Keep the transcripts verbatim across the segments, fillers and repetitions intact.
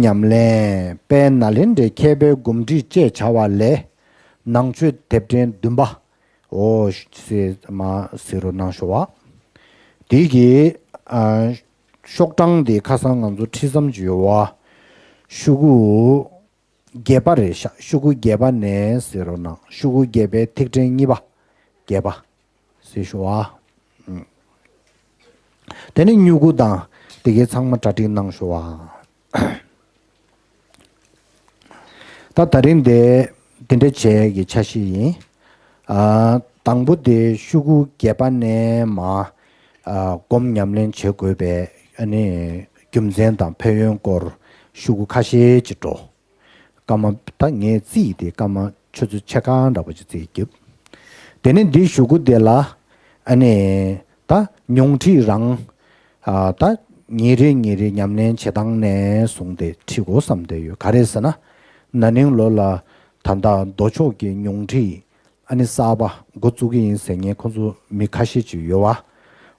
ཉམས་ལེན་དཔལ་ནཱ་ལེནྡྲའི་མཁས་པའི་སྒོམ་ཁྲིད་ཅེས་བྱ་བ་ལས། ནང་ཆོས་དེབ་ཕྲེང་བདུན་པ། འོ་ཞེས་མ་ཟེར་རོ་གནང་ཤོག་བ། དེ་གི་ཨ་ཤོག་གྲངས་དེ་ཁ་སང་ང་ཚོ་ཁྲིད་མཚམས་ཅིག་ཡོད་བ། ཤོག་གུ་བརྒྱད་པ་རེད་ཤག་ཤོག་གུ་བརྒྱད་པ་ནས་ཟེར་རོ་གནང་། ཤོག་གུ་བརྒྱད་པའི་ཐིག་ཕྲེང་གཉིས་པ། བརྒྱད་པ། ཟེར་ཤོག་ཨ། ཨུམ། དེ་ནས་སྨྱུ་གུ་དང་དེ་གའི་ཚང་མ་གྲ་སྒྲིག་གནང་ཤོག་ཨ། ད་ད་རིང་དེ་དེ་འདྲ་བྱས་ཀྱི་འཆར་གཞི་ཡིན། ཨ། དང་པོ་དེ་ཤོག་གུ་བརྒྱད་པ་ནས་མ། ཨ། སྒོམ་ཉམས་ལེན་བྱེད་དགོས་པའི་ཨ་ནི་རྒྱུ་མཚན་དང་ཕན་ཡོན་སྐོར་ཤོག་གུ་ཁ་ཤས་ཅིག་འགྲོ། སྐར་མ་ད་ངས་རྩིས་དེ་སྐར་མ་ཆུ་ཚོད་ཕྱེད་ཀ་འདྲ་པོ་ཅིག་རྩིས་རྒྱབ། དེ་ནས་འདི་ཤོག་གུ་དེ་ལ་ཨ་ནི་ད་ཉུང་ཁྲིད་རང་ཨ་ད་ཉིན་རེ་ཉིན་རེ་ཉམས་ལེན་བྱེད་སྟངས་ནས་བཟུང་སྟེ་ཁྲིད་དགོས་བསམ་བསྡད་ཡོད། ག་རེ་ཟེར་ན། ན་ནིང་ལོ་ལ་ད་ལྟ་མདོ་ཕྱོགས་ཀྱི་ཉུང་ཁྲིད་ཨ་ནི་གསར་པ་འགོ་བཙུགས་ཀྱི་ཡིན་ཟེར་མཁན་ཁོང་ཚོ་མི་ཁ་ཤས་ཅིག་ཡོད་བ།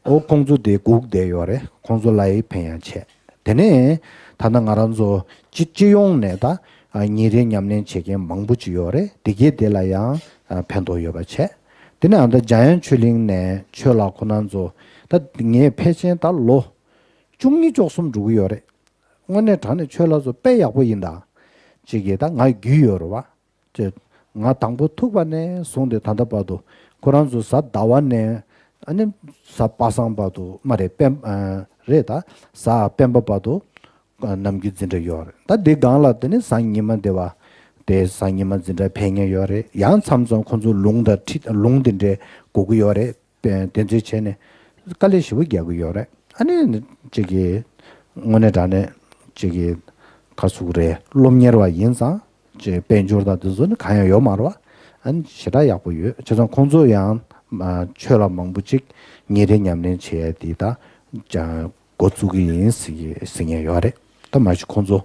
འོ་ཁོང་ཚོ་དེ་སྒུག་བསྡད་ཡོད་རེད། ཁོང་ཚོ་ལ་ཡི་ཕན་ཡང་ཆེ། དེ་ནས་ད་ལྟ་ང་རང་ཚོ་སྤྱི་སྤྱི་ཡོངས་ནས་ད་ཨ་ཉིན་རེ་ཉམས་ལེན་བྱེད་མཁན་མང་པོ་ཅིག་ཡོད་རེད། དེ་གས་དེ་ལ་ཡང་ཨ་ཕན་ཐོགས་ཡོད་པ་བྱས། དེ་ནས་ཨ་ད་འཇམ་དབྱངས་ཆོས་གླིང་ནས་ཆོས་ལ་ཁོ་རང་ཚོ་ད་ངས་ཕལ་ཆེར་ད་ལོ་བཅུ་གཉིས་བཅུ་གསུམ་འགྲོ་གི་ཡོད་རེད། དངོས་གནས་དྲང་གནས་ཆོས་ལ་ཚོ་དཔེ་ཡག་པོ་ཡིན་ད། ཅིག་གིས་ད་ང་རྒྱུས་ཡོད་རེད་བ། ཅེས། ང་དང་པོ་ཐུག་པ་ནས་བཟུང་སྟེ་ད་ལྟ་བར་དུ་ཁོ་རང་ཚོ་གཟའ་ཟླ་བ་ནས་ཨ་ནི་གཟའ་པ་སངས་བར་དུ་མ་རེད། སྤེན་ཨ་རེད་ད། གཟའ་སྤེན་པ་བར་དུ་ཨ་ནམ་རྒྱུན་འཛིན་གྲྭ་ཡོད་རེད། ད་འདི་སྒང་ལ་དེ་ནི་གཟའ་ཉི་མ་དེ་བ་དེ་གཟའ་ཉི་མ་འཛིན་གྲྭ་ཕེབས་མཁན་ཡོད་རེད། ཡང་མཚམས་མཚམས་ཁོ་ཚོ་ལུང་དང་ཁྲིད་ལུང་དེ་འདྲའི་དགོས་ཀྱི་ཡོད་རེད། དེ་ཚོའི་བྱས་ནས་དཀའ་ལས་ཞེ་པོ་རྒྱག་གི་ཡོད་རེད། ཨ་ནི་ཅིག་གི་དངོས་གནས་དྲང་གནས་ཅིག་གི་ཁ་ཚུགས་རེད། སློབ་གཉེར་བ་ཡིན་ཙང་ཅིག་དཔལ་འབྱོར་དང་དེ་ཚོ་ནི་གང་ཡང་ཡོད་མ་རེད་བ། ཨ་ནི་ཞེ་དྲག་ཡག་པོ་ཡོད། བྱས་ཙང་ཁོང་ཚོ་ཡང་ཆོས་ལ་མང་པོ་ཅིག་ཉིན་རེ་ཉམས་ལེན་བྱེད་ཡས་དེ་ད་འགོ་བཙུགས་ཀྱི་ཡིན་ཟེར་གྱི་ཟེར་མཁན་ཡོད་རེད། ད་མ་གཞི་ཁོང་ཚོ་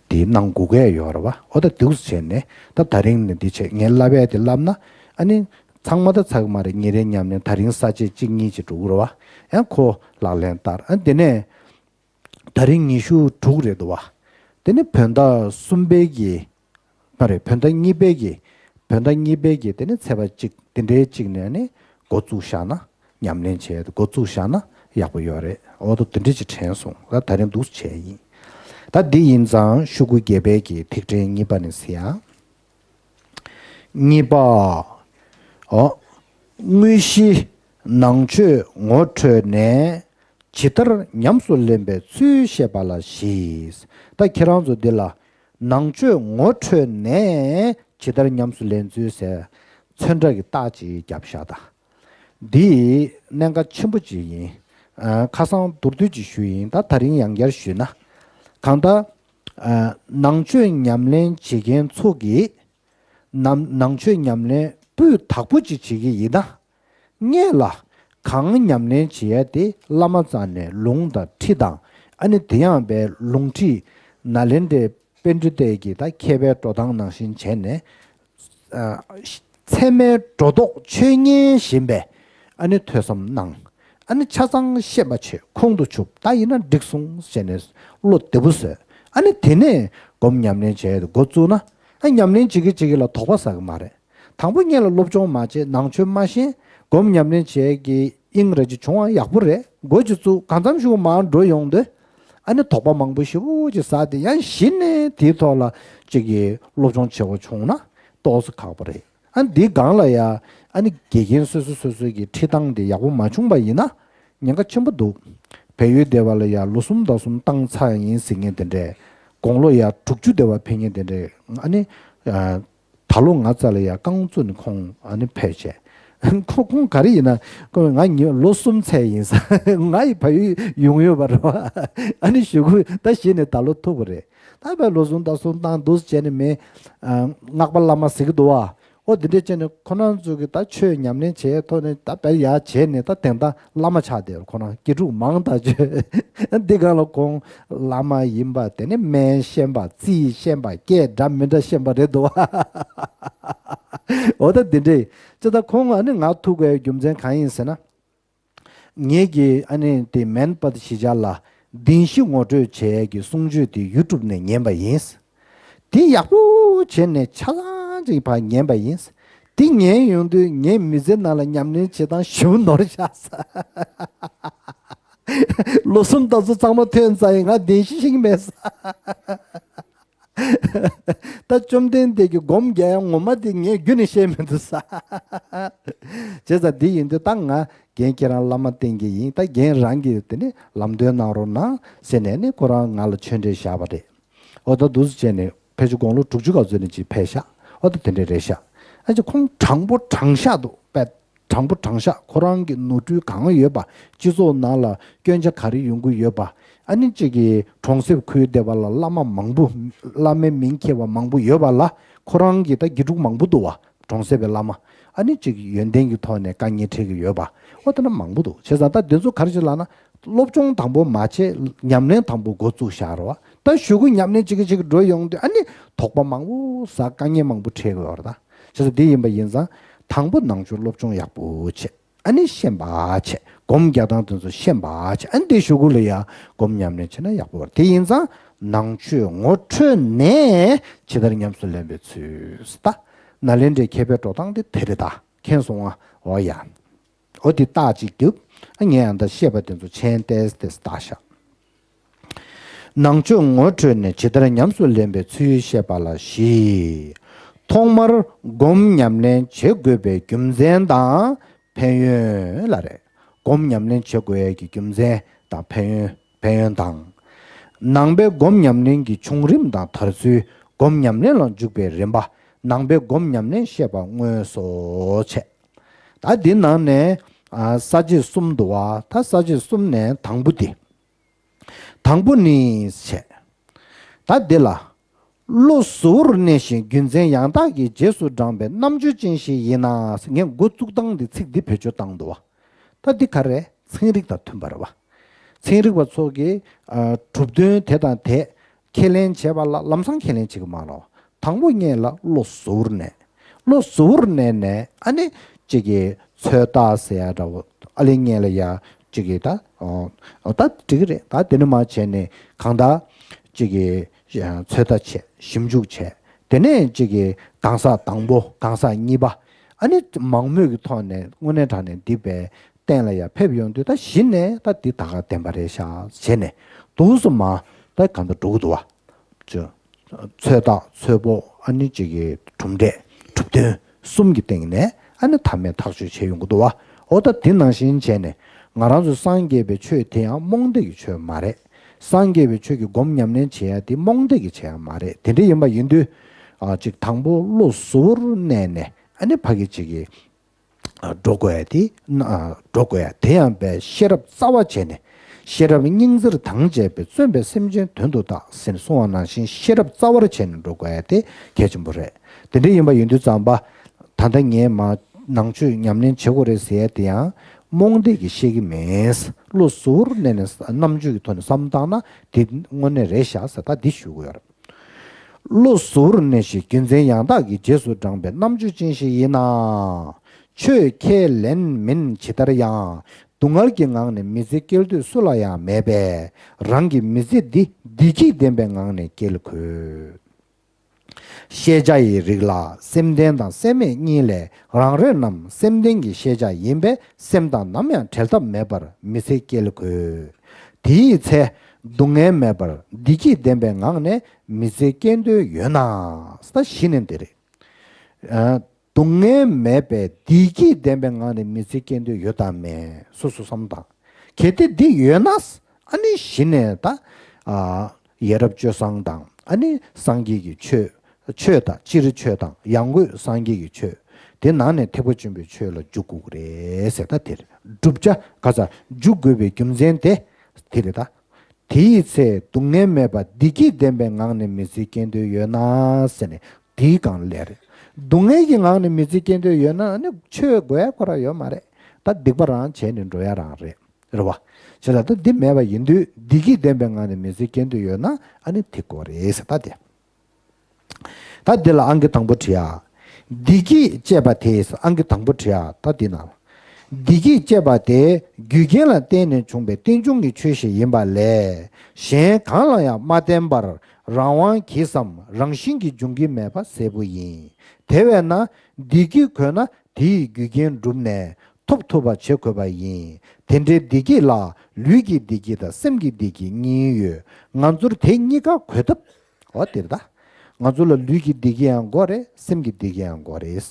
དེ་གནང་དགོས་ཀྱི་ཡོད་རེད་བ། འོ་ད་འདུག་སེ་བྱས་ནས་ད་ད་རིང་ནས་འདི་བྱས་ངས་བསླབ་ཡས་དེ་བསླབ་ན་ཨ་ནི། ཚང་མ་ད་ཚར་གི་མ་རེད། ཉིན་རེ་ཉམས་ལེན་ད་རིང་ས་བཅད་གཅིག་གཉིས་ཅིག་འགྲོ་གི་རེད་བ། ཡང་ཁོ་ལག་ལེན་བསྟར། ཨ་དེ་ནས་ད་རིང་ཉི་ཤུ་དྲུག་རེད་འདུག་བ། དེ་ནས་བོད་ཟླ་གསུམ་པའི་གི་མ་རེད། བོད་ཟླ་གཉིས་པའི་གི་བོད་ཟླ་གཉིས་པའི་གི་དེ་ནས་ཚེས་པ་གཅིག་དེ་འདྲའི་གཅིག་ནས་ནི་འགོ་བཙུགས་བཞག་ན། ཉམས་ལེན་བྱས་ཏེ་འགོ་བཙུགས་བཞག་ན་ཡག་པོ་ཡོད་རེད། འོ་ད་དེ་འདྲ་ཅིག་དྲན་སོང་། ད་ད་རིང་འདུག་སེ་བྱས་ཡིན། ད་འདི་ཡིན་ཙང་ཤོག་གུ་བརྒྱད་པའི་གི་ཐིག་ཕྲེང་གཉིས་པ་ནས་ཟེར་ཡ། གཉིས་པ། འོ། དངོས་གཞི་ནང་ཆོས་ངོ་འཕྲོད་ནས་ཇི་ལྟར་ཉམས་སུ་ལེན་པའི་ཚུལ་བཤད་པ་ལ་གཞི། ད་ཁྱེད་རང་ཚོ་འདི་ལ་ནང་ཆོས་ངོ་འཕྲོད་ནས་ཇི་ལྟར་ཉམས་སུ་ལེན་ཚུལ་ཟེར་ཚོན་ཁྲ་གི་རྟགས་ཅིག་བརྒྱབ་བཞག་ད། འདི་གནད་འགག་ཆེན་པོ་ཅིག་ཡིན། ཨ། ཁ་སང་མདོར་བསྡུས་ཅིག་ཞུས་ཡིན། ད་ད་རིང་ཡང་བསྐྱར་ཞུས་ན། གང་ལྟར། ཨ། ནང་ཆོས་ཉམས་ལེན་བྱེད་མཁན་ཚོ་གིས་ནམ་ནང་ཆོས་ཉམས་ལེན་སྤུས་དག་པོ་ཅིག་བྱེད་ཀྱི་ཡིན་ན། སྔོན་ལ་གང་ཉམས་ལེན་བྱེད་ཡ་དེ་བླ་མ་རྩ་ནས་ལུང་དང་ཁྲིད་དང་། ཨ་ནི་དེ་ཡང་པའི་ལུང་ཁྲིད་ནཱ་ལེནྡྲའི་པཎྜི་ཏའི་གི་ད་མཁས་པའི་འགྲོ་སྟངས་ནང་བཞིན་བྱས་ནས། ཨ། ཚད་མའི་སྒྲོ་འདོགས་ཆོད་ཉན་བཞིན་པའི་ཨ་ནི་ཐོས་བསམ་གནང་། ཨ་ནི་ཆ་ཚང་ཤེས་པ་བྱས་ཁོང་དུ་ཆུད། ད་ཡིན་ན་འགྲིག་སོང་ཟེར་ནས་བློ་བདེ་པོ་བཟོས། ཨ་ནི་དེ་ནས་སྒོམ་ཉམས་ལེན་བྱས་ཏེ་འགོ་བཙུགས་ན། ཨ། ཉམས་ལེན་བྱེད་ཀྱི་བྱེད་ཀྱི་ལ་དོགས་པ་ཟ་གི་མ་རེད། དང་པོ་ཉིད་ལ་སློབ་སྦྱོང་མ་བྱས། ནང་ཆོས་མ་ཤེས། སྒོམ་ཉམས་ལེན་བྱེད་ཀྱི་དབྱིངས་རེ་ཅིག་བྱུང་བ་ཡག་པོ་རེད། འགོ་ཅིག་བཙུགས། གང་འཚམ་ཞིག་མར་འགྲོ་ཡོང་དུས། ཨ་ནི་དོགས་པ་མང་པོ་ཞེ་པོ་ཅིག་ཟ་སྟེ་ཡང་གཞི་ནས་དེའི་ཐོག་ལ་ཅིག་གི་སློབ་སྦྱོང་བྱེད་དགོས་བྱུང་ན་ཏོག་ཙམ་ཁག་པོ་རེད། ཨ་ནི་འདི་སྒང་ལ་ཡ་ཨ་ནི་དགེ་རྒན་སོ་སོ་སོ་སོའི་གི་ཁྲིད་སྟངས་དེ་ཡག་པོ་མ་བྱུང་པ་ཡིན་ན་ཉེན་ཁ་ཆེན་པོ་འདུག་བལ་ཡུལ་སྡེ་བ་ལ་ཡ་ལོ་གསུམ་དང་གསུམ་བཏང་ཚར་ཡིན་ཟེར་མཁན་དེ་འདྲས། དགུང་ལོ་ཡ་དྲུག་ཅུ་སྡེ་བ་ཕེབས་མཁན་དེ་འདྲས། ཨ་ནི། ཨ། ད་ལོ་ང་རྩ་ལ་ཡ་རྐང་བཙུགས་ནས་ཁོང་ཨ་ནི་ཕེབས་བྱས། ཁོ་ཁོང་ག་རེ་ཡིན་ན་ཁོ་ང་ཉི་ལོ་གསུམ་ཚད་ཡིན་ས། ང་ཡི་ཕ་ཡུལ་ཡོང་ཡོད་པ་རེད་བ། ཨ་ནི་གཞུག་གུ་ད་གཞི་ནས་ད་ལོ་ཐུག་པ་རེད། ད་བས་ལོ་གསུམ་ད་གསུམ་བཏང་འདུག་བྱས་ནས་མེད། ཨ། སྔགས་པ་བླ་མ་ཟེར་གི་འདུག་བ། ཨོ་དེ་འདྲས་བྱས་ནས་ཁོ་རང་ཚོ་གི་ད་ཆོས་ཉམས་ལེན་བྱས་ཐོག་ནས་ད་བས་ཡ་བྱས་ནས་ད་དེང་ད་བླ་མ་ཆགས་བསྡད་ཁོ་རང་དགེ་ཕྲུག་མང་ཐག་ཆོད། འདི་གང་ལ་ཁོང་བླ་མ་ཡིན་པ། དེ་ནས་སྨན་ཤེས་པ། རྩིས་ཤེས་པ། སྐད་འདྲ་མི་འདྲ་ཤེས་པ་རེད་འདུག་བ། འོ་ད་དེ་འདྲས་ཅི་ད་ཁོང་ཨ་ནི་ང་ཐུག་པའི་རྒྱུ་མཚན་གང་ཡིན་ཟེར་ན། ངེད་ཀྱི་ཨ་ནི་དེ་མན་པ་དེ་གཞིས་ཆགས་ལ་ བདེན་བཞི་ངོ་སྤྲོད་བྱེད་ཡས་ཀྱི་གསུང་ཆོས་དེ་ཡུ་ཊུབ་ནས་ཉན་པ་ཡིན། དེ་ཡག་པོ་བྱས་ནས་ཆ་ཚང་ཅིག་ཕར་ཉན་པ་ཡིན། དེ་ཉན་ཡོང་དུས་ངས་མི་ཚེ་ནང་ལ་ཉམས་ལེན་བྱེད་སྟངས་ཞིབ་ནོར་བཞག་ས། ལོ་གསུམ་ད་ཚོ་ཚང་མ་ཐོན་ཚར་ཡིན། ང་བདེན་བཞི་ཤེས་ཀྱི་མེད་ས། ད་བཅོམ་ལྡན་འདས་ཀྱི་སྒོམ་རྒྱག་ཡ་ངོ་མ་དེ་ངས་རྒྱུན་ནས་ཤེས་མི་འདུག་ས། བྱས་ཙང་འདི་ཡིན་དུས་ད་ང་རྒན་ཁྱེད་རང་བླ་མ་བསྟེན་གྱི་ཡིན། ད་རྒན་རང་གིས་དེ་ནི་ལམ་སྟོན་གནང་རོགས་གནང་ཟེར་ནས་ནི་ཁོ་རང་ང་ལ་ཆོས་འབྲེལ་བཞག་པ་རེད། འོ་ད་འདུག་སེ་བྱས་ནས་ཕལ་ཆེར་དགུང་ལོ་དྲུག་ཅུ་ག་ཚོད་ནས་ཅིག་ཕེབས་ཤག་འོ་ད་དེ་འདྲ་རེད་ཤག་ཨ་ཅེ་ཁོང་དྲང་པོ་དྲང་བཞག་འདུག་པས། དྲང་པོ་དྲང་བཞག་ཁོ་རང་གི་ནོར་འཁྲུལ་གང་ཡོད་པ། སྤྱི་ཚོགས་ནང་ལ་སྐྱོན་ཆ་ག་རེ་ཡོང་གི་ཡོད་པ། ཨ་ནི་གཅིག་གི་གྲོང་གསེབ་ཁུལ་དེ་བ་ལ་བླ་མ་མང་པོ། བླ་མའི་མིང་འཁྱེར་བ་མང་པོ་ཡོད་པ་ལ། ཁོ་རང་གི་ད་དགེ་ཕྲུག་མང་པོ་འདུག་བ། གྲོང་གསེབ་པའི་བླ་མ། ཨ་ནི་གཅིག་ཡོན་ཏན་གྱི་ཐོག་ནས་དཀའ་ངལ་འཕྲད་ཀྱི་ཡོད་པ། འོ་དེ་འདྲ་མང་པོ་འདུག་བྱས་ཙང་ད་འདི་ཚོ་ག་རེ་བྱེད་ལབ་ན། སློབ་སྦྱོང་དང་པོ་མ་བྱས། ཉམས་ལེན་དང་པོ་འགོ་བཙུགས་བཞག་རོགས། ད་གཞུག་གུ་ཉམས་ལེན་བྱེད་ཀྱི་བྱེད་ཀྱི་འགྲོ་ཡོང་དུས་ཨ་ནི་དོགས་པ་མང་པོ་ཟ། དཀའ་ངལ་མང་པོ་འཕྲད་ཀྱི་ཡོད་རེད་ད། བྱས་ཙང་འདི་ཡིན་པ་ཡིན་ཙང་། དང་པོ་ནང་ཆོས་སློབ་སྦྱོང་ཡག་པོ་བྱེད། ཨ་ནི་ཤེས་པ་བྱེད། སྒོམ་རྒྱག་སྟངས་དེ་ཚོ་ཤེས་པ་བྱེད། ཨ་ནི་དེའི་གཞུག་གུ་ལ་ཡ་སྒོམ་ཉམས་ལེན་བྱེད་ན་ཡག་པོ་རེད། དེ་ཡིན་ཙང་ནང་ཆོས་ངོ་འཕྲོད་ནས་ཇི་ལྟར་ཉམས་སུ་ལེན་པའི་ཚུལ་ད། ནཱ་ལེནྡྲའི་མཁས་པའི་འགྲོ་སྟངས་དེ་དེ་རེད་ད། མཁྱེན་སོང་ང་། འོ་ཡ། འོ་དེ་རྟགས་ཅིག་རྒྱབ། ཨ་ངས་ཡང་ད་བཤད་པ་དེ་ཚོ་མཆན་ཏེས་ཏེས་བཏགས་ཤག་ནང་ཆོས་ངོ་འཕྲོད་ནས་ཇི་ལྟར་ཉམས་སུ་ལེན་པའི་ཚུལ་བཤད་པ་ལ་བཞི། ཐོག་མར་སྒོམ་ཉམས་ལེན་བྱེད་དགོས་པའི་རྒྱུ་མཚན་དང་ཕན་ཡོན་ལ་རེད། སྒོམ་ཉམས་ལེན་བྱེད་དགོས་ཡས་ཀྱི་རྒྱུ་མཚན་དང་ཕན་ཡོན། ཕན་ཡོན་དང་། ནང་པའི་སྒོམ་ཉམས་ལེན་གྱི་བྱུང་རིམ་དང་དར་ཚུལ། སྒོམ་ཉམས་ལེན་ལ་འཇུག་པའི་རིམ་པ། ནང་པའི་སྒོམ་ཉམས་ལེན་བཤད་པ་དངོས་སོ་བྱས། ད་འདི་ནང་ནས་ཨ་ས་བཅད་གསུམ་འདུག་བ། ད་ས་བཅད་གསུམ་ནས་དང་པོ་འདི། དང་པོ་ནི་བྱས། ད་འདི་ལ། བློ་གཟུ་བོར་གནས་ཤིང་རྒྱུ་མཚན་ཡང་དག་གི་རྗེས་སུ་འབྲངས་པའི་རྣམ་དཔྱོད་ཅན་ཞིག་ཡིན་ན། ངས་འགོ་བཙུགས་སྟངས་འདི་ཚིག་འདི་བེད་སྤྱོད་བཏང་འདུག་བ། ད་འདི་ག་རེ། ཚན་རིག་དང་མཐུན་པ་རེད་བ། ཚན་རིག་པ་ཚོ་གིས་ཨ་གྲུབ་དོན་དེ་དང་དེ་ཁས་ལེན་བྱས་པ་ལ་ལམ་སང་ཁས་ལེན་བྱེད་ཀྱི་མ་རེད་བ། དང་པོ་ཉིད་ལ་བློ་གཟུ་བོར་གནས། བློ་གཟུ་བོར་གནས་ནས་ཨ་ནི་གཅིག་གིས་ཚོད་ལྟ་ཟེར་ཡ་འདྲ་བོ། ཨ་ལེ་ཉིད་ལ་ཡ་གཅིག་གིས་ད་ཨོ་ད་འགྲིག་གི་རེད། ད་དེ་ནི་མ་བྱས་ནས་གང་ལྟར་གཅིག་གིས་ཚོད་ལྟ་བྱས། ཞིབ་འཇུག་བྱས། དེ་ནས་གཅིག་གིས་གང་ཟག་དང་པོ། གང་ཟག་གཉིས་པ། ཨ་ནི་མང་མོས་ཀྱི་ཐོག་ནས་དངོས་གནས་དྲང་གནས་འདི་བས་གཏན་ལ་ཡར་ཕེབས་ཡོང་དུས། ད་གཞི་ནས་ད་འདི་ད་ག་བདེན་པ་རེད་ཤག་བྱས་ནས་འདུག་སེ་མར་ད་གང་ལྟར་འགྲོ་གི་འདུག་བ། ཅོ། ཚོད་ལྟ་ཚོད་དཔོག་ཨ་ནི་གཅིག་གི་གྲུབ་འབྲས་གྲུབ་དོན་གསུམ་གྱི་སྟེང་ནས་ཨ་ནི་མཐའ་མའི་ཐག་གཅོད་བྱས་ཡོང་གི་འདུག་བ། འོ་ད་དེ་ནང་བཞིན་བྱས་ནས་ང་རང་ཚོ་སངས་རྒྱས་པའི་ཆོས་དེ་ཡང་རྨོངས་དད་ཀྱི་ཆོས་མ་རེད། སངས་རྒྱས་པའི་ཆོས་ཀྱི་སྒོམ་ཉམས་ལེན་བྱེད་ཡ་དེ་རྨོངས་དད་ཀྱི་བྱེད་ཡ་མ་རེད། དེ་འདྲ་ཡིན་པ་ཡིན་དུས་ཨ་ཅིག་དང་པོ་བློ་གཟུ་བོར་གནས་ནས་ཨ་ནི་ཕ་གི་ཅིག་གི་ཨ་འགྲོ་དགོས་ཡ་དེ་ཨ་འགྲོ་དགོས་ཡ་དེ་ཡང་བས་ཤེས་རབ་རྩ་བ་བྱས་ནས། ཤེས་རབ་སྙིང་བརྩེར་དྭངས་བྱས་པས། བརྩོན་པས་སེམས་ཅན་དོན་དུ་བདག་ཟེར་ནས་གསུངས་པ་ནང་བཞིན་ཤེས་རབ་རྩ་བར་བྱས་ནས་འགྲོ་དགོས་ཡ་དེ་གལ་ཆེན་པོ་རེད། དེ་འདྲ་ཡིན་པ་ཡིན་དུས་ཙམ་པ། ད་ལྟ་ངས་མ་ནང་ཆོས་ཉམས་ལེན་བྱེད་དགོས་རེད་ཟེར་ཡ་དེ་ཡང་རྨོངས་དད་ཀྱིས་ཤེས་ཀྱི་མེད། བློ་གཟུ་བོར་གནས་ནས་རྣམ་དཔྱོད་ཀྱི་ཐོག་ནས་བསམ་བཏང་ན་དེ་དངོས་གནས་རེད་ཤག་ཟེར་ད་འདི་ཞུ་དགོས་ཡོད་རེད། བློ་གཟུ་བོར་གནས་ཤིང་རྒྱུ་མཚན་ཡང་དག་གི་རྗེས་སུ་འབྲངས་པའི་རྣམ་དཔྱོད་ཅན་ཞིག་ཡིན་ན། ཆོས་ཁས་ལེན་མིན་ཇི་ལྟར་ཡང་། སྡུག་བསྔལ་གྱི་ངང་ནས་མི་ཚེ་སྐྱེལ་འདོད་སུ་ལ་ཡང་མེད་པས། རང་གི་མི་ཚེ་འདི་བདེ་སྐྱིད་ལྡན་པའི་ངང་ནས་སྐྱེལ་དགོས། ཤེས་བྱ་ཡི་རིགས་ལ་སེམས་ལྡན་དང་སེམས་མེད་གཉིས་ལས་རང་རེ་རྣམས་སེམས་ལྡན་གྱི་ཤེས་བྱ་ཡིན་པས་སེམས་དང་ནམ་ཡང་བྲལ་ཐབས་མེད་པར་མི་ཚེ་སྐྱེལ་དགོས། དེའི་ཚེ་སྡུག་བསྔལ་མེད་པར་བདེ་སྐྱིད་ལྡན་པའི་ངང་ནས་མི་ཚེ་སྐྱེལ་འདོད་ཡོད་ན། ད་གཞི་ནས་འདི་རེད། ཨ། སྡུག་བསྔལ་མེད་པའི་བདེ་སྐྱིད་ལྡན་པའི་ངང་ནས་མི་ཚེ་སྐྱེལ་འདོད་ཡོད་དམ་མེད། སོ་སོ་བསམ་དང་། གལ་ཏེ་འདི་ཡོད་ན། ཨ་ནི་གཞི་ནས་ད། ཨ། ཡ་རབས་སྤྱོད་བཟང་དང་། ཨ་ནི་སངས་རྒྱས་ཀྱི་ཆོས། ཆོས་དང་། སྤྱིར་ཆོས་དང་། ཡང་སྒོས་སངས་རྒྱས་ཀྱི་ཆོས། དེ་ནང་ནས་ཐེག་པ་ཆེན་པོའི་ཆོས་ལ་འཇུག་དགོས་ཀྱི་རེད་ཟེར། ད་དེ་རེད། བསྒྲུབ་བྱ་ག་ས་འཇུག་དགོས་པའི་རྒྱུ་མཚན་དེ་དེ་རེད་ད། དེའི་ཚེ་སྡུག་བསྔལ་མེད་པ་བདེ་སྐྱིད་ལྡན་པའི་ངང་ནས་མི་ཚེ་སྐྱེལ་འདོད་ཡོད་ན་ཟེར་ནས་དེའི་སྒང་ལ་སླེབས་རེད། སྡུག་བསྔལ་གྱི་ངང་ནས་མི་ཚེ་སྐྱེལ་འདོད་ཡོད་ན་ནི་ཆོས་དགོས་ཡ་ཁོ་རང་ཡོད་མ་རེད། ད་སྡིག་པ་རང་བྱས་ནས་འགྲོ་ཡ་རང་རེད། རེད་བ། བྱས་ཙང་ད་འདི་མེད་པ་ཡིན་དུས་བདེ་སྐྱིད་ལྡན་པའི་ངང་ནས་མི་ཚེ་སྐྱེལ་འདོད་ཡོད་ན་ཨ་ནི་དེ་དགོས་རེད་ཟེར། ད་དེ། ད་འདི་ལ་ཨང་ཀི་དང་པོ་བྲིས་ཡ། བདེ་སྐྱིད་ཅེས་པ་དེས། ཨང་ཀི་དང་པོ་བྲིས་ཡ། ད་འདི་ནང་ལ། བདེ་སྐྱིད་ཅེས་པ་དེ་རྒྱུ་རྐྱེན་ལ་བརྟེན་ནས་བྱུང་བའི་རྟེན་འབྱུང་གི་ཆོས་ཤིག་ཡིན་པ་ལས། གཞན་གང་ལ་ཡང་མ་བརྟེན་པར་རང་དབང་གིས་སམ་རང་བཞིན་གྱིས་འབྱུང་གི་མེད་པ་གསལ་པོ་ཡིན། དེ་བས་ན་བདེ་སྐྱིད་དགོས་ན་དེའི་རྒྱུ་རྐྱེན་བསྒྲུབས་ནས་ཐོབ་ཐུབ་པ་བྱེད་དགོས་པ་ཡིན། དེ་འདྲའི་བདེ་སྐྱིད་ལ་ལུས་ཀྱི་བདེ་སྐྱིད་དང་སེམས་ཀྱི་བདེ་སྐྱིད་གཉིས་ཡོད། ང་ཚོར་དེ་གཉིས་ཀ་དགོས་སྟབས། འོ་དེ་རེད་ད། ང་ཚོ་ལ་ལུས་ཀྱི་བདེ་སྐྱིད་ཡང་དགོས་རེད། སེམས་ཀྱི་བདེ་སྐྱིད་ཡང་དགོས་རེད།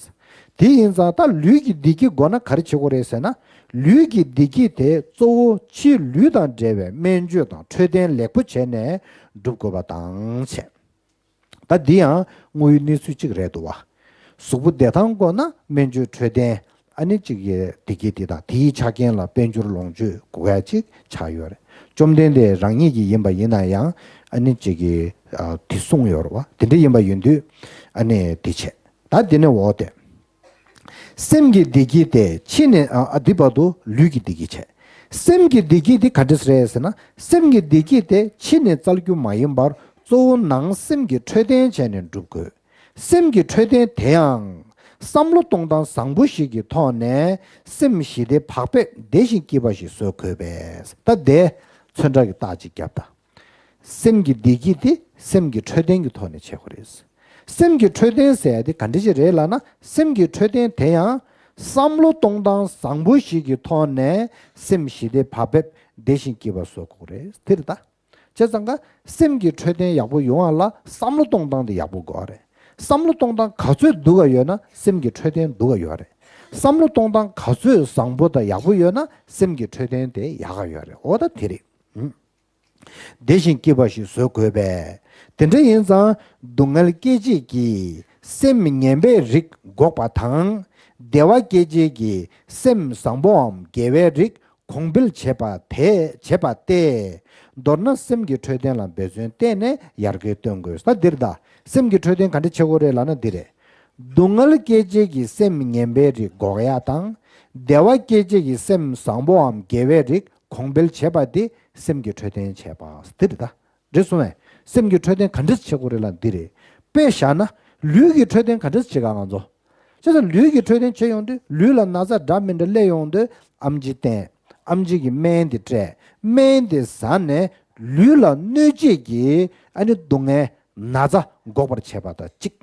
དེ་ཡིན་ཙང་ད་ལུས་ཀྱི་བདེ་སྐྱིད་དགོས་ན་ག་རེ་བྱེད་དགོས་རེད་ཟེར་ན། ལུས་ཀྱི་བདེ་སྐྱིད་དེ་གཙོ་བོ་ཕྱིའི་ལུས་དང་འབྲེལ་བའི་སྨན་བཅོས་དང་འཕྲོད་བསྟེན་ལེགས་པོ་བྱས་ནས་སྒྲུབ་དགོས་པ་དང་བྱས། ད་འདི་ཡང་དངོས་ཡོད་གནས་ཚུལ་གཅིག་རེད་འདུག་བ། གཟུགས་པོ་བདེ་ཐང་དགོས་ན་སྨན་བཅོས་འཕྲོད་བསྟེན། ཨ་ནི་གཅིག་གི་བདེ་སྐྱིད་དེ་དང་དེའི་ཆ་རྐྱེན་ལ་དཔལ་འབྱོར་ལོངས་སྤྱོད་དགོས་ཡ་གཅིག་ཆགས་ཡོད་རེད། བཅོམ་ལྡན་འདས་རང་ཉིད་ཀྱིས་ཡིན་པ་ཡིན་ན་ཡང་ཨ་ནི་གཅིག་གི་ཨ་དེ་གསུངས་ཡོད་རེད་བ། དེ་འདྲ་ཡིན་པ་ཡིན་དུས་ཨ་ནི་དེ་བྱས། ད་དེ་ནས་འོ་དེ། སེམས་ཀྱི་བདེ་སྐྱིད་དེ་ཕྱི་ནས་ཨ་ཨ་འདི་བར་དུ་ལུས་ཀྱི་བདེ་སྐྱིད་བྱས། སེམས་ཀྱི་བདེ་སྐྱིད་དེ་ག་འདྲ་རེད་ཟེར་ན། སེམས་ཀྱི་བདེ་སྐྱིད་དེ་ཕྱི་ནས་བཙལ་རྒྱུ་མ་ཡིན་པར་གཙོ་བོ་ནང་སེམས་ཀྱི་འཕྲོད་བསྟེན་བྱས་ནས་སྒྲུབ་དགོས། སེམས་ཀྱི་འཕྲོད་བསྟེན་དེ་ཡང་བསམ་བློ་གཏོང་སྟངས་བཟང་པོ་ཞིག་གི་ཐོག་ནས་སེམས་ཞི་བདེ་བག་ཕེབས་བདེ་ཞིང་སྐྱིད་པ་ཞིག་བཟོ་དགོས་པས། ད་དེ་ཚོན་ཁྲ་གི་རྟགས་ཅིག་བརྒྱབ་ད། སེམས་ཀྱི་བདེ་སྐྱིད་དེ་སེམས་ཀྱི་འཕྲོད་བསྟེན་གྱི་ཐོག་ནས་བྱེད་དགོས་རེད། སེམས་ཀྱི་འཕྲོད་བསྟེན་ཟེར་ཡ་དེ་ག་འདྲ་ཞིག་རེད་ལབ་ན། སེམས་ཀྱི་འཕྲོད་བསྟེན་དེ་ཡང་བསམ་བློ་གཏོང་སྟངས་བཟང་པོ་ཞིག་གི་ཐོག་ནས་སེམས་ཞི་བདེ་བག་ཕེབས་བདེ་ཞིང་སྐྱིད་པ་བཟོ་དགོས་རེད། དེ་རེད་ད། བྱས་ཙང་ཀ་སེམས་ཀྱི་འཕྲོད་བསྟེན་ཡག་པོ་ཡོང་བ་ལ་བསམ་བློ་གཏོང་སྟངས་དེ་ཡག་པོ་དགོས་རེད། བསམ་བློ་གཏོང་སྟངས་ག་ཚོད་སྡུག་ག་ཡོད་ན་སེམས་ཀྱི་འཕྲོད་བསྟེན་སྡུག་ག་ཡོད་རེད། བསམ་བློ་གཏོང་སྟངས་ག་ཚོད་བཟང་པོ་དང་ཡག་པོ་ཡོད་ན་སེམས་ཀྱི་འཕྲོད་བསྟེན་དེ་ཡག་ག་ཡོད་རེད། འོ་ད་དེ་རེད། ཨུམ། བདེ་ཞིང་སྐྱིད་པ་ཞིག་བཟོ་དགོས་པས། དེ་འདྲ་ཡིན་ཙང་སྡུག་བསྔལ་སྐྱེད་བྱེད་ཀྱི་སེམས་ངན་པའི་རིགས་འགོག་པ་དང་། བདེ་བ་སྐྱེད་བྱེད་ཀྱི་སེམས་བཟང་པོའམ་དགེ་བའི་རིགས་གོང་འཕེལ་བྱེད་པ་དེ་བྱེད་པ་སྟེ། མདོར་ན་སེམས་ཀྱི་འཕྲོད་བསྟེན་ལ་འབད་བརྩོན་བསྟེན་ནས་ཡར་རྒྱས་གཏོང་དགོས། ད་འདིར་ད་སེམས་ཀྱི་འཕྲོད་བསྟེན་ག་འདྲ་བྱེད་དགོས་རེད་ལབ་ན་འདི་རེད། སྡུག་བསྔལ་སྐྱེད་བྱེད་ཀྱི་སེམས་ངན་པའི་རིགས་འགོག་ཡ་དང་། བདེ་བ་སྐྱེད་བྱེད་ཀྱི་སེམས་བཟང་པོའམ་དགེ་བའི་རིགས་གོང་འཕེལ་བྱེད་པ་དེ་སེམས་ཀྱི་འཕྲོད་བསྟེན་བྱེད་པ་འདི་རེད་ད། འདྲེ་གསུངས་བས། སེམས་ཀྱི་འཕྲོད་བསྟེན་ག་འདྲས་བྱེད་དགོས་རེད་ལབ་འདི་རེད། དཔེ་བཞག་ན་ལུས་ཀྱི་འཕྲོད་བསྟེན་ག་འདྲས་བྱེད་ག་ང་ཚོ། བྱས་ཙང་ལུས་ཀྱི་འཕྲོད་བསྟེན་བྱེད་ཡོང་དུས་ལུས་ལ་ན་ཚ་འདྲ་མི་འདྲ་སླེབས་ཡོང་དུས་ཨམ་ཆི་བསྟེན། ཨམ་ཆི་གི་སྨན་དེ་སྤྲད། སྨན་དེ་ཟ་ནས་ལུས་ལ་གནོད་བྱེད་ཀྱི་ཨ་ནི་སྡུག་བསྔལ་ན་ཚ་འགོག་པར་བྱེད་པ་དང་གཅིག་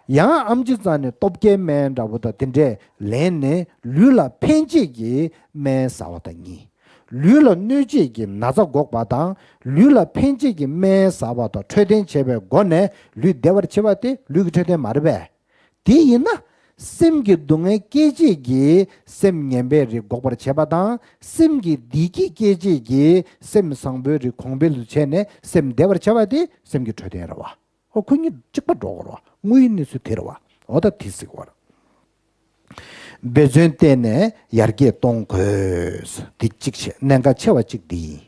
ཡང་ཨམ་ཆི་རྩ་ནས་སྟོབས་སྐྱེད་སྨན་འདྲ་པོ་དང་དེ་འདྲས་ལེན་ནས་ལུས་ལ་ཕན་བྱེད་ཀྱི་སྨན་ཟ་བ་དང་གཉིས། ལུས་ལ་གནོད་བྱེད་ཀྱི་ན་ཚ་འགོག་པ་དང་ལུས་ལ་ཕན་བྱེད་ཀྱི་སྨན་ཟ་བ་དང་འཕྲོད་བསྟེན་བྱེད་པའི་སྒོ་ནས་ལུས་བདེ་བར་བྱེད་པ་དེ་ལུས་ཀྱི་འཕྲོད་བསྟེན་མ་རེད་པས། དེ་ཡིན་ན་སེམས་ཀྱི་སྡུག་བསྔལ་སྐྱེད་བྱེད་ཀྱི་སེམས་ངན་པའི་རིགས་འགོག་པར་བྱེད་པ་དང་སེམས་ཀྱི་བདེ་སྐྱིད་སྐྱེད་བྱེད་ཀྱི་སེམས་བཟང་པོའི་རིགས་གོང་འཕེལ་དུ་བྱས་ནས་སེམས་བདེ་བར་བྱ་བ་དེ་སེམས་ཀྱི་འཕྲོད་བསྟེན་རེད་བ། ཨོ་ཁོ་གཉིས་གཅིག་པ་འགྲོ་དགོས་རེད་བ། དངོས་ཡོད་གནས་ཚུལ་དེ་རེད་བ། འོ་ད་དེ་གཟིགས་པར། འབད་བརྩོན་བསྟེན་ནས་ཡར་རྒྱས་གཏོང་དགོས། འདི་གཅིག་བྱས་གནད་འགག་ཆེ་བ་གཅིག་འདི་ཡིན།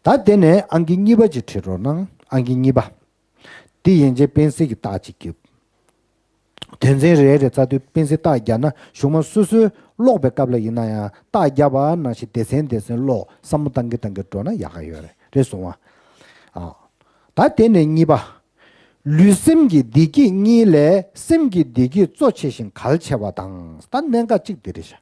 ད་དེ་ནས་ཨང་ཀི་གཉིས་པ་ཅིག་བྲིས་རོགས་གནང་། ཨང་ཀི་གཉིས་པ། འདི་ཡན་ཆད་པེན་སིལ་གྱི་རྟགས་གཅིག་བརྒྱབ། དོན་ཚན་རེ་རེ་བཙལ་དུས་པེན་སིལ་རྟགས་བརྒྱབ་ན་གཞུག་མ་སོ་སོའི་ཀློག་པའི་སྐབས་ལ་ཡིན་ན་ཡང་རྟགས་བརྒྱབ་པ་ནང་བཞིན་སྡེ་ཚན་སྡེ་ཚན་ཀློག་བསམ་བློ་བཏང་གི་བཏང་གི་འགྲོ་ན་ཡག་ག་ཡོད་རེད། རེད་སོང་བ། ཨ། ད་དེ་ནས་གཉིས་པ། ལུས་སེམས་ཀྱི་བདེ་སྐྱིད་གཉིས་ལས་སེམས་ཀྱི་བདེ་སྐྱིད་གཙོ་ཆེ་ཞིང་གལ་ཆེ་བ་དང་། ད་གནད་འགག་གཅིག་འདི་རེད་ཤག་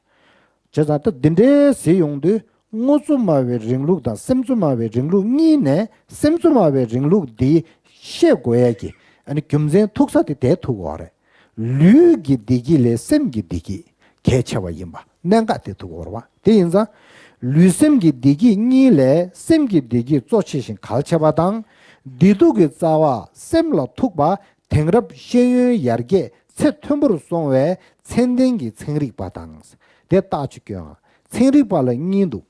བྱས་ཙང་ད་འདི་འདྲའི་ཟེར་ཡོང་དུས་དངོས་གཙོ་སྨྲ་བའི་རིང་ལུགས་དང་སེམས་གཙོ་སྨྲ་བའི་རིང་ལུགས་གཉིས་ནས་སེམས་གཙོ་སྨྲ་བའི་རིང་ལུགས་འདི་བཤད་དགོས་ཡ་གི་ཨ་ནི་རྒྱུ་མཚན་ཐུག་ས་དེ་དེ་ཐུག་གོ་རེད། ལུས་ཀྱི་བདེ་སྐྱིད་ལས་སེམས་ཀྱི་བདེ་སྐྱིད་གལ་ཆེ་བ་ཡིན་པ་གནད་འགག་དེ་ཐུག་གོ་རེད་བ། དེ་ཡིན་ཙང་ལུས་སེམས་ཀྱི་བདེ་སྐྱིད་གཉིས་ལས་སེམས་ཀྱི་བདེ་སྐྱིད་གཙོ་ཆེ་ཞིང་གལ་ཆེ་བ་དང་། བདེ་སྡུག་གི་རྩ་བ་སེམས་ལ་ཐུག་པ། དེང་རབས་ཤེས་ཡོན་ཡར་རྒྱས་ཚད་མཐོན་པོར་སོང་བའི་ཚད་ལྡན་གྱི་ཚན་རིག་པ་དང་། དེ་རྟགས་ཅིག་སྐྱོན། ཚན་རིག་པ་ལ་གཉིས་འདུག་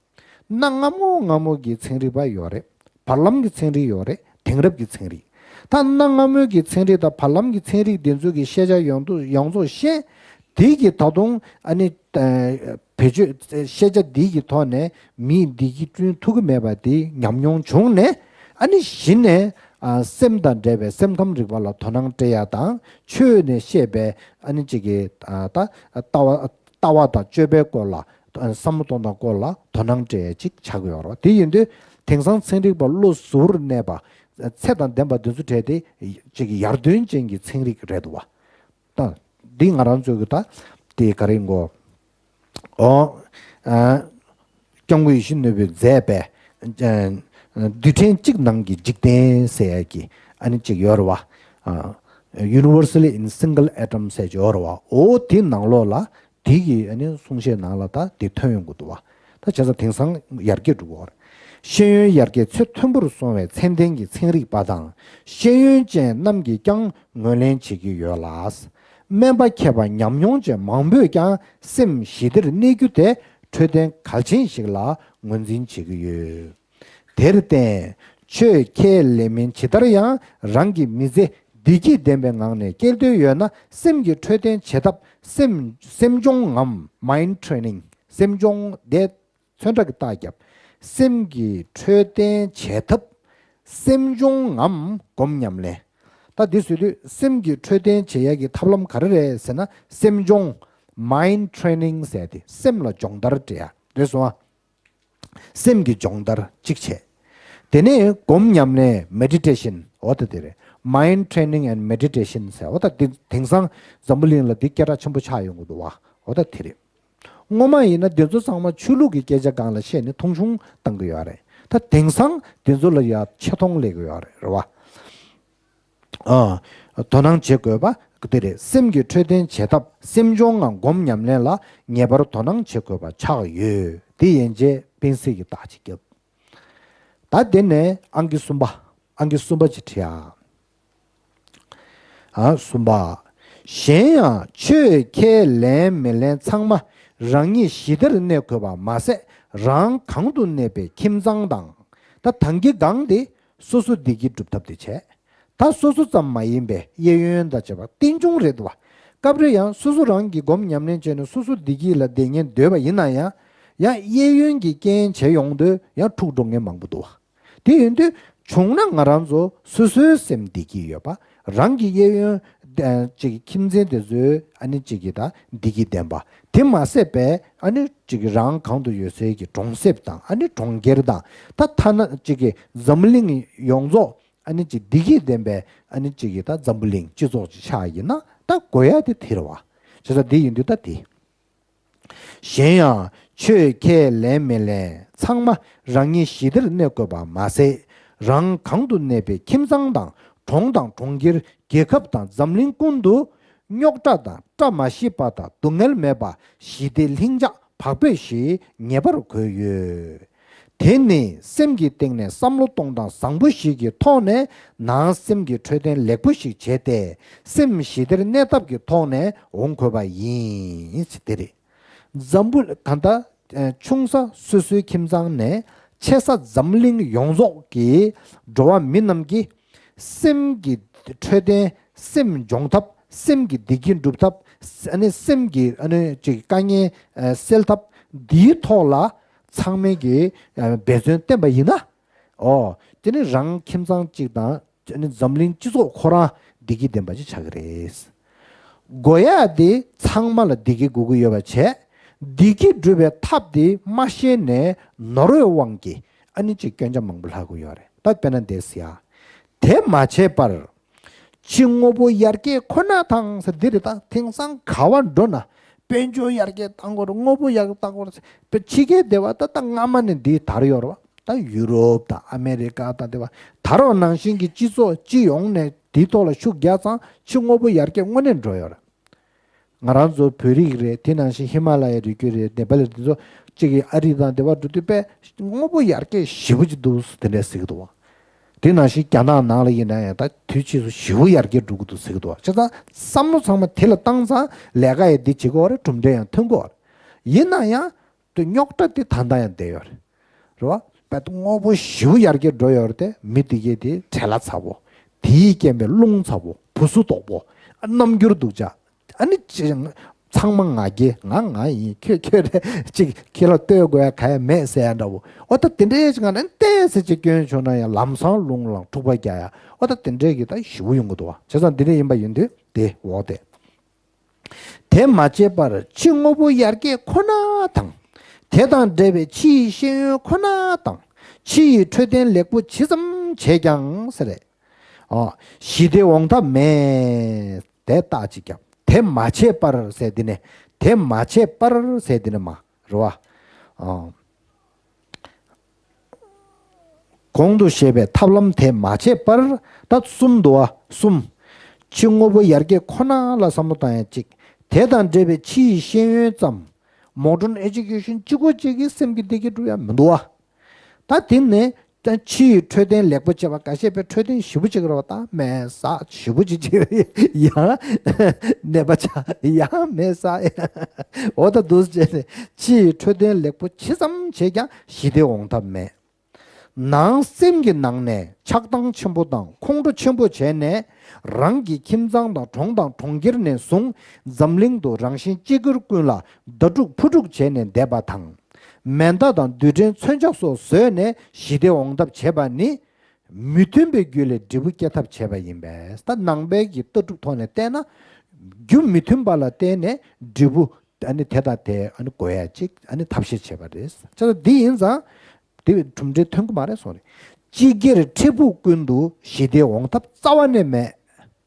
གནའ་སྔ་མོ་སྔ་མོ་གི་ཚན་རིག་པ་ཡོད་རེད། བར་ལམ་གྱི་ཚན་རིག་ཡོད་རེད། དེང་རབས་ཀྱི་ཚན་རིག་ད་གནའ་སྔ་མོའི་གི་ཚན་རིག་དང་བར་ལམ་གྱི་ཚན་རིག་དེ་ཚོ་གི་ཤེས་བྱ་ཡོངས་རྫོགས་ཤེས། དེ་གི་ད་དུང་ཨ་ནི། བེད་སྤྱོད་ཤེས་བྱ་འདི་གི་ཐོག་ནས་མིའི་བདེ་སྐྱིད་བསྐྲུན་ཐུབ་ཀྱི་མེད་པ་དེ་ཉམས་མྱོང་བྱུང་ནས་ཨ་ནི་གཞི་ནས་ཨ་སེམས་དང་འབྲེལ་བའི་སེམས་ཁམས་རིག་པ་ལ་དོ་སྣང་སྤྲད་ཡ་དང་ཆོས་ནས་བཤད་པའི་ཨ་ནི་ཅིག་གི་ཨ་ད་ལྟ་བ་ལྟ་བ་དང་སྤྱོད་པའི་སྐོར་ལ་བསམ་བློ་གཏོང་སྟངས་སྐོར་ལ་དོ་སྣང་སྤྲད་ཡ་ཅིག་ཆགས་ཀྱི་ཡོད་རེད་བ། དེ་ཡིན་དུས་དེང་སང་ཚན་རིག་པ་བློ་གཟུར་གནས་པ་ཚད་དང་ལྡན་པ་འདི་ཚོ་གྲས་དེ་ཅིག་གི་ཡར་ཐོན་ཅན་གྱི་ཚན་རིག་རེད་འདུག་བ། ད་འདི་ང་རང་ཚོའི་གི་ད་དེ་ག་རེ་ཡིན་གོ། ཨོ། ཨ། སྐྱབས་མགོན་ཡིད་བཞིན་ནོར་བུས་མཛད་པའི་ཨ་རྡུལ་ཕྲན་གཅིག་ནང་གི་འཇིག་རྟེན་ཟེར་ཡག་གི་ཨ་ནི་གཅིག་ཡོད་རེད་བ། ཨ། Universally in single atom ཟེར་གྱི་ཡོད་རེད་བ། འོ་དེ་ནང་ལོགས་ལ་དེ་གི་ཨ་ནི་གསུང་བཤད་ནང་ལ་ད་དེ་ཐོན་ཡོང་གི་འདུག་བ། ད་བྱས་ཙང་དེང་སང་ཡར་རྒྱས་འགྲོ་གི་ཡོད་རེད། ཤེས་ཡོན་ཡར་རྒྱས་ཚད་མཐོན་པོར་སོང་བའི་ཚད་ལྡན་གྱི་ཚན་རིག་པ་དང་ཤེས་ཡོན་ཅན་རྣམས་ཀྱིས་ཀྱང་ངོས་ལེན་བྱེད་ཀྱི་ཡོད་ལ། སྨན་པ་མཁས་པ་ཉམས་མྱོང་ཅན་མང་པོས་ཀྱང་སེམས་ཞི་བདེར་གནས་རྒྱུ་དེ་འཕྲོད་བསྟེན་གལ་ཆེན་ཞིག་ལ་ངོས་འཛིན་བྱེད་ཀྱི་ཡོད། དེར་བརྟེན། ཆོས་ཁས་ལེན་མིན་ཇི་ལྟར་ཡང་རང་གི་མི་ཚེ་བདེ་སྐྱིད་ལྡན་པའི་ངང་ནས་སྐྱེལ་འདོད་ཡོད་ན་སེམས་ཀྱི་འཕྲོད་བསྟེན་བྱེད་ཐབས་སེམས་སེམས་སྦྱོང་ངམ། Mind training། སེམས་སྦྱོང་དེ་ཚོན་ཁྲ་གི་རྟགས་བརྒྱབ། སེམས་ཀྱི་འཕྲོད་བསྟེན་བྱེད་ཐབས་སེམས་སྦྱོང་ངམ་སྒོམ་ཉམས་ལེན། ད་འདི་ཟེར་དུས་སེམས་ཀྱི་འཕྲོད་བསྟེན་བྱེད་ཡག་གི་ཐབས་ལམ་ག་རེ་རེད་ཟེར་ན་སེམས་སྦྱོང་། Mind training ཟེར་ཏེ་སེམས་ལ་སྦྱོང་བརྡར་སྤྲད་ཡ་རེད་སོང་ཨ། སེམས་ཀྱི་སྦྱོང་བརྡར་གཅིག་བྱས། དེ་ནས་སྒོམ་ཉམས་ལེན་Meditation འོ་ད་དེ་རེད། Mind training and meditation ཟེར་འོ་ད་དེ་དེང་སང་འཛམ་བུ་གླིང་ལ་འདི་སྐད་གྲགས་ཆེན་པོ་ཆགས་ཡོང་གི་འདུག་བ་འོ་ད་དེ་རེད། སྔོན་མ་ཡིན་ན་འདི་ཚོ་ཚང་མ་ཆོས་ལུགས་ཀྱི་སྐད་ཆ་སྒང་ལ་བཤད་ནས་མཐོང་ཆུང་བཏང་གི་ཡོད་རེད། ད་དེང་སང་འདི་ཚོ་ལ་ཡ་ཆེ་མཐོང་སླེབས་ཀྱི་ཡོད་རེད་རེད་བ། ཨ། དོ་སྣང་བྱེད་དགོས་པ་དེ་རེད། སེམས་ཀྱི་འཕྲོད་བསྟེན་བྱེད་ཐབས་སེམས་སྦྱོང་ངམ་སྒོམ་ཉམས་ལེན་ལ་ངེས་པར་དོ་སྣང་བྱེད་དགོས་པ་ཆགས་ཡོད། དེ་ཡན་ཆད་སྤེན་སྲིད་ཀྱི་རྟགས་ཅིག་བརྒྱབ། ད་དེ་ནས་ཨང་ཀི་གསུམ་པ། ཨང་ཀི་གསུམ་པ་ཅིག་བྲིས་ཨ། ཨ། གསུམ་པ། གཞན་ཡང་ཆོས་ཁས་ལེན་མི་ལེན་ཚང་མ་རང་ཉིད་ཞི་བདེར་གནས་དགོས་པ་མ་ཟད་རང་གང་དུ་གནས་པའི་ཁྱིམ་ཚང་དང་། ད་ཐང་གི་སྒང་དེ་སོ་སོ་བདེ་སྐྱིད་སྒྲུབ་ཐབས་དེ་བྱས། ད་སོ་སོ་ཙམ་མ་ཡིན་པའི་གཡས་གཡོན་དང་བཅས་པ་རྟེན་འབྱུང་རེད་འདུག་བ། སྐབས་རེ་ཡང་སོ་སོ་རང་གིས་སྒོམ་ཉམས་ལེན་བྱས་ནས་སོ་སོ་བདེ་སྐྱིད་ལ་བསྡད་ཉན་འདོད་པ་ཡིན་ན་ཡང་། ཡང་གཡས་གཡོན་གྱི་རྐྱེན་བྱས་ཡོང་དུས་ཡང་འཁྲུག་འགྲོ་མཁན་མང་པོ་འདུག་བ། དེ་ཡིན་དུས་བྱུང་ན་ང་རང་ཚོ་སོ་སོའི་སེམས་བདེ་སྐྱིད་ཡོད་པ། རང་གི་གཡས་གཡོན་ཅིག་ཁྱིམ་མཚེས་དེ་ཚོའི་ཨ་ནི་ཅིག་གི་ད་བདེ་སྐྱིད་ལྡན་པ། དེ་མ་ཟད་པའི་ཨ་ནི་ཅིག་གི་རང་གང་དུ་ཡོད་སའི་གི་གྲོང་གསེབ་དང་ཨ་ནི་གྲོང་ཁྱེར་དང་། ད་ཐ་ན་ཅིག་གི་འཛམ་བུ་གླིང་ཡོངས་རྫོགས་ཨ་ནི་ཅིག་བདེ་སྐྱིད་ལྡན་པའི་ཨ་ནི་ཅིག་གི་ད་འཛམ་བུ་གླིང་སྤྱི་ཚོགས་ཅིག་ཆགས་ཡིན་ན་ད་དགོས་ཡ་དེ་དེ་རེད་བ། བྱས་ཙང་དེ་ཡིན་དུས་ད་དེ། གཞན་ཡང་ཆོས་ཁས་ལེན་མི་ལེན་ཚང་མ་རང་ཉིད་ཞི་བདེར་གནས་དགོས་པ་མ་ཟད། རང་གང་དུ་གནས་པའི་ཁྱིམ་ཚང་དང་གྲོང་དང་གྲོང་ཁྱེར་རྒྱལ་ཁབ་དང་འཛམ་གླིང་ཀུན་ཏུ་རྙོག་དྲ་དང་བཀྲ་མ་ཤིས་པ་དང་སྡུག་བསྔལ་མེད་པ་ཞི་བདེ་ལྷིང་འཇགས་བག་ཕེབས་ཤིག་ངེས་པར་དགོས་ཡོད། དེ་ནི་སེམས་ཀྱི་སྟེང་ནས་བསམ་བློ་གཏོང་སྟངས་བཟང་པོ་ཞིག་གི་ཐོག་ནས་ནང་སེམས་ཀྱི་འཕྲོད་བསྟེན་ལེགས་པོ་ཞིག་བྱས་ཏེ་སེམས་ཞི་བདེར་གནས་ཐབས་ཀྱི་ཐོག་ནས་འོང་དགོས་པ་ཡིན། དེ་རེད། འཛམ་བུ་གང་ལྟར་ཆུང་ས་སོ་སོའི་ཁྱིམ་ཚང་ནས་ཆེ་ས་འཛམ་གླིང་ཡོངས་རྫོགས་ཀྱི་འགྲོ་བ་མི་རྣམས་ཀྱིས་སེམས་ཀྱི་འཕྲོད་བསྟེན། སེམས་སྦྱོང་ཐབས། སེམས་ཀྱི་བདེ་སྐྱིད་སྒྲུབ་ཐབས། ཨ་ནི་སེམས་ཀྱི་ཨ་ནི་ཅིག་དཀའ་ངལ་སེལ་ཐབས་འདིའི་ཐོག་ལ་ཚང་མས་ཀྱི་འབད་བརྩོན་བསྟེན་པ་ཡིན་ན། ཨོ། དེ་ནི་རང་ཁྱིམ་ཚང་གཅིག་དང་ཨ་ནི་འཛམ་གླིང་སྤྱི་ཚོགས་ཁོ་རང་བདེ་སྐྱིད་ལྡན་པ་ཅིག་ཆགས་ཀྱི་རེད། དགོས་ཡ་དེ་ཚང་མ་ལ་བདེ་སྐྱིད་དགོས་ཀྱི་ཡོད་པ་བྱས། བདེ་སྐྱིད་སྒྲུབ་པའི་ཐབས་དེ་མ་ཤེས་ནས་ནོར་བའི་དབང་གིས་ཨ་ནི་ཅིག་སྐྱོན་ཆ་མང་པོ་ལྷག་གི་ཡོད་རེད། ད་དཔེར་ན་འདི་ཟེར་ཡ། དེ་མ་བྱས་པར། ཕྱི་དངོས་པོ་ཡར་རྒྱས་ཁོ་ན་དང་ཟེར་འདི་རེད། ད་དེང་སང་ག་བ་འགྲོ་ན་དཔལ་འབྱོར་ཡར་རྒྱས་བཏང་དགོས་རེད། དངོས་པོ་ཡར་རྒྱས་བཏང་དགོས་རེད་ཟེར། དཔེ་ཕྱི་རྒྱལ་སྡེ་བ་ད་ད་སྔ་མ་ནས་འདི་དར་ཡོད་རེད་བ། ད་ཡུ་རོབ་དང་ཨ་མེ་རི་ཀ་དང་དེ་བ་དར་བ་ནང་བཞིན་གྱི་སྤྱི་ཚོགས་སྤྱི་ཡོངས་ནས་དེའི་ཐོག་ལ་ཤུགས་རྒྱག་ཙང་ཕྱི་དངོས་པོ་ཡར་རྒྱས་དངོས་གནས་འགྲོ་ཡོད་རེད། ང་རང་ཚོ་བོད་རིགས་རེད། དེ་ནང་བཞིན་ཧི་མ་ལ་ཡའི་རི་རྒྱུད་རེད། ནེ་པ་ལ་རེད། དེ་ཚོ་གཅིག་གི་ཨ་རི་དང་དེ་བ་འགྲོ་དུས་དཔེ་དངོས་པོ་ཡར་རྒྱས་ཞེ་པོ་ཅིག་འདུག་དེ་འདྲས་ཟེར་གི་འདུག་བ། དེ་ནང་བཞིན་རྒྱ་ནག་ནང་ལ་ཡིན་ན་ཡང་ད་དུས་ཕྱིས་སུ་ཞེ་པོ་ཡར་རྒྱས་འགྲོ་གི་འདུག་ཟེར་གི་འདུག་བ། བྱས་ཙང་བསམ་བློ་ཚང་མ་དེ་ལ་བཏང་ཙང་ལས་ཀ་ཡང་འདི་བྱེད་དགོས་རེད། གྲུབ་འབྲས་ཡང་ཐོན་དགོས་རེད། ཡིན་ན་ཡང་དེ་རྙོག་དྲ་དེ་ད་ལྟ་ཡང་བསྡད་ཡོད་རེད། རེད་བ། དཔེ་དངོས་པོ་ཞེ་པོ་ཡར་རྒྱས་འགྲོ་ཡོད་རེད་དེ། མི་དེ་གས་དེ་བྲེལ་བ་ཚ་པོ། དེའི་རྐྱེན་པས་རླུང་ཚ་པོ། བུ་སུ་དོག་པོ། རྣམ་འགྱུར་སྡུག་ཅག་ཨ་ནི་ཅི། ཚང་མ་ང་རྒྱལ། ང་ང་ཡིན། ཁྱོད་ཁྱོད་རེད། ཅིག་ཁྱེད་ལ་ལྟོས་དགོས་ཡ་ག་ཡ་མེད་ཟེར་ཡ་འདྲ་བོ། ཨོ་ད་དེ་འདྲའི་ཅིག་ང་ནི་ཏོག་ཙམ་ཅིག་སྐྱོན་བྱུང་ན་ཡང་ལམ་སང་རླུང་ལངས་འཁྲུག་པ་རྒྱག་ཡ། ཨོ་ད་དེ་འདྲའི་གི་ད་ཞེ་པོ་ཡོང་གི་འདུག་བ། བྱས་ཙང་འདི་འདྲ་ཡིན་པ་ཡིན་དུས་དེ་འོག་དེ། དེ་མ་བྱས་པར་ཕྱི་དངོས་པོ་ཡར་རྒྱས་ཁོ་ན་དང་། དེ་དང་འབྲེལ་བའི་ཕྱི་ཡི་ཤེས་ཡོན་ཁོ་ན་དང་། ཕྱི་ཡི་འཕྲོད་བསྟེན་ལེགས་པོ་ཇི་ཙམ་བྱས་ཀྱང་ཟེར་རེད། ཨ། ཞི་བདེ་འོང་ཐབས་མེད། དེ་རྟགས་ཅིག་བརྒྱབ། དེ་མ་བྱས་པར་ཟེར་འདི་ནས། དེ་མ་བྱས་པར་ཟེར་འདི་ནས་མ་རེད་བ། ཨ། གོང་དུ་བཤད་པའི་ཐབས་ལམ་དེ་མ་བྱས་པར་ད་གསུམ་འདུག་བ། གསུམ། ཕྱི་དངོས་པོ་ཡར་རྒྱས་ཁོ་ན་ལ་བསམ་བློ་བཏང་ཡ་གཅིག་དེ་དང་འབྲེལ་བའི་ཕྱི་ཡི་ཤེས་ཡོན་ཙམ། མོ་ཌརན་ཨེ་ཌུ་ཀེ་ཤན་གཅིག་པོ་གཅིག་གིས་སེམས་ཀྱི་བདེ་སྐྱིད་སྒྲུབ་ཡ་མི་འདུག་བ། ད་དེ་ནས་ད་ཕྱི་ཡི་འཕྲོད་བསྟེན་ལེགས་པོ་བྱེད་པ། འགའ་ཤས་པའི་འཕྲོད་བསྟེན་ཞེ་པོ་ཅིག་རེད་བ། ད་སྨན་ཟ་ཞེ་པོ་ཅིག་བྱེད། ཡང་ནད་པ་ཆགས། ཡང་སྨན་ཟ། འོ་ད་འདུག་སེ་བྱས་ནས་ཕྱི་ཡི་འཕྲོད་བསྟེན་ལེགས་པོ་ཇི་ཙམ་བྱས་ཀྱང་ཞི་བདེ་འོང་ཐབས་མེད། ནང་སེམས་ཀྱི་ནང་ནས་ཆགས་སྡང་ཆེན་པོ་དང་ཁོང་ཁྲོ་ཆེན་པོ་བྱས་ནས། རང་གི་ཁྱིམ་ཚང་དང་གྲོང་དང་གྲོང་ཁྱེར་ནས་བཟུང་འཛམ་གླིང་དུ་རང་གཞན་སྐྱེ་དགུའི་ཀུན་ལ་ཟླ་དཀྲུག་ཕུ་དཀྲུག་བྱས་ནས་བསྡད་པ་དང་། མེ་མདའ་དང་རྡུལ་ཕྲན་མཚོན་ཆ་སོགས་བཟོས་ནས་ཞི་བདེ་འོང་ཐབས་བྱེད་པ་ནི། མི་མཐུན་པའི་རྒྱུ་ལས་འབྲས་བུ་སྐྱེ་ཐབས་བྱས་པ་ཡིན་པས། ད་ནང་པའི་གི་ལྟ་གྲུབ་ཐོག་ནས་བལྟས་ན། རྒྱུ་མི་མཐུན་པ་ལ་བརྟེན་ནས་འབྲས་བུ་ཨ་ནི་དེ་དང་དེ་ཨ་ནི་དགོས་ཡ་གཅིག་ཨ་ནི་ཐབས་ཤེས་བྱས་པ་རེད། བྱས་ཙང་འདི་ཡིན་ཙང་། དེ་བས་གྲུབ་འབྲས་ཐོན་གི་མ་རེད་གསུངས་རེད། སྤྱི་སྒེར་འཕྲལ་ཕུགས་ཀུན་ཏུ་ཞི་བདེ་འོང་ཐབས་རྩ་བ་ནས་མེད།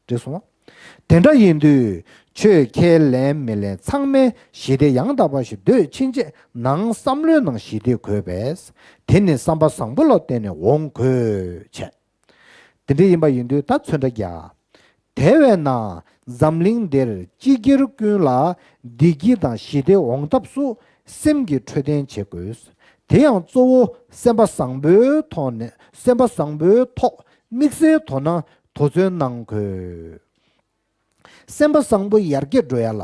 རེད་སོང་། དེ་འདྲ་ཡིན་དུས་ཆོས་ཁས་ལེན་མི་ལེན་ཚང་མས་ཞི་བདེ་ཡང་དག་པ་ཞིག་འདོད་ཕྱིན་ཆད་ནང་བསམ་བློའི་ནང་ཞི་བདེ་དགོས་པས། དེ་ནི་བསམ་པ་བཟང་པོ་ལ་བརྟེན་ནས་འོང་དགོས་བྱས། དེ་འདྲ་ཡིན་པ་ཡིན་དུས་ད་ཚོན་ཁྲ་རྒྱག་དེ་བས་ན་འཛམ་གླིང་འདིར་སྤྱི་སྒེར་ཀུན་ལ་བདེ་སྐྱིད་དང་ཞི་བདེ་འོང་ཐབས་སུ་སེམས་ཀྱི་འཕྲོད་བསྟེན་བྱེད་དགོས། དེ་ཡང་གཙོ་བོ་སེམས་པ་བཟང་པོའི་ཐོག་ནས། སེམས་པ་བཟང་པོའི་ཐོག་དམིགས་བསལ་དོ་སྣང་དོ་འཚོལ་གནང་དགོས། སེམས་པ་བཟང་པོ་ཡར་རྒྱས་འགྲོ་ཡ་ལ།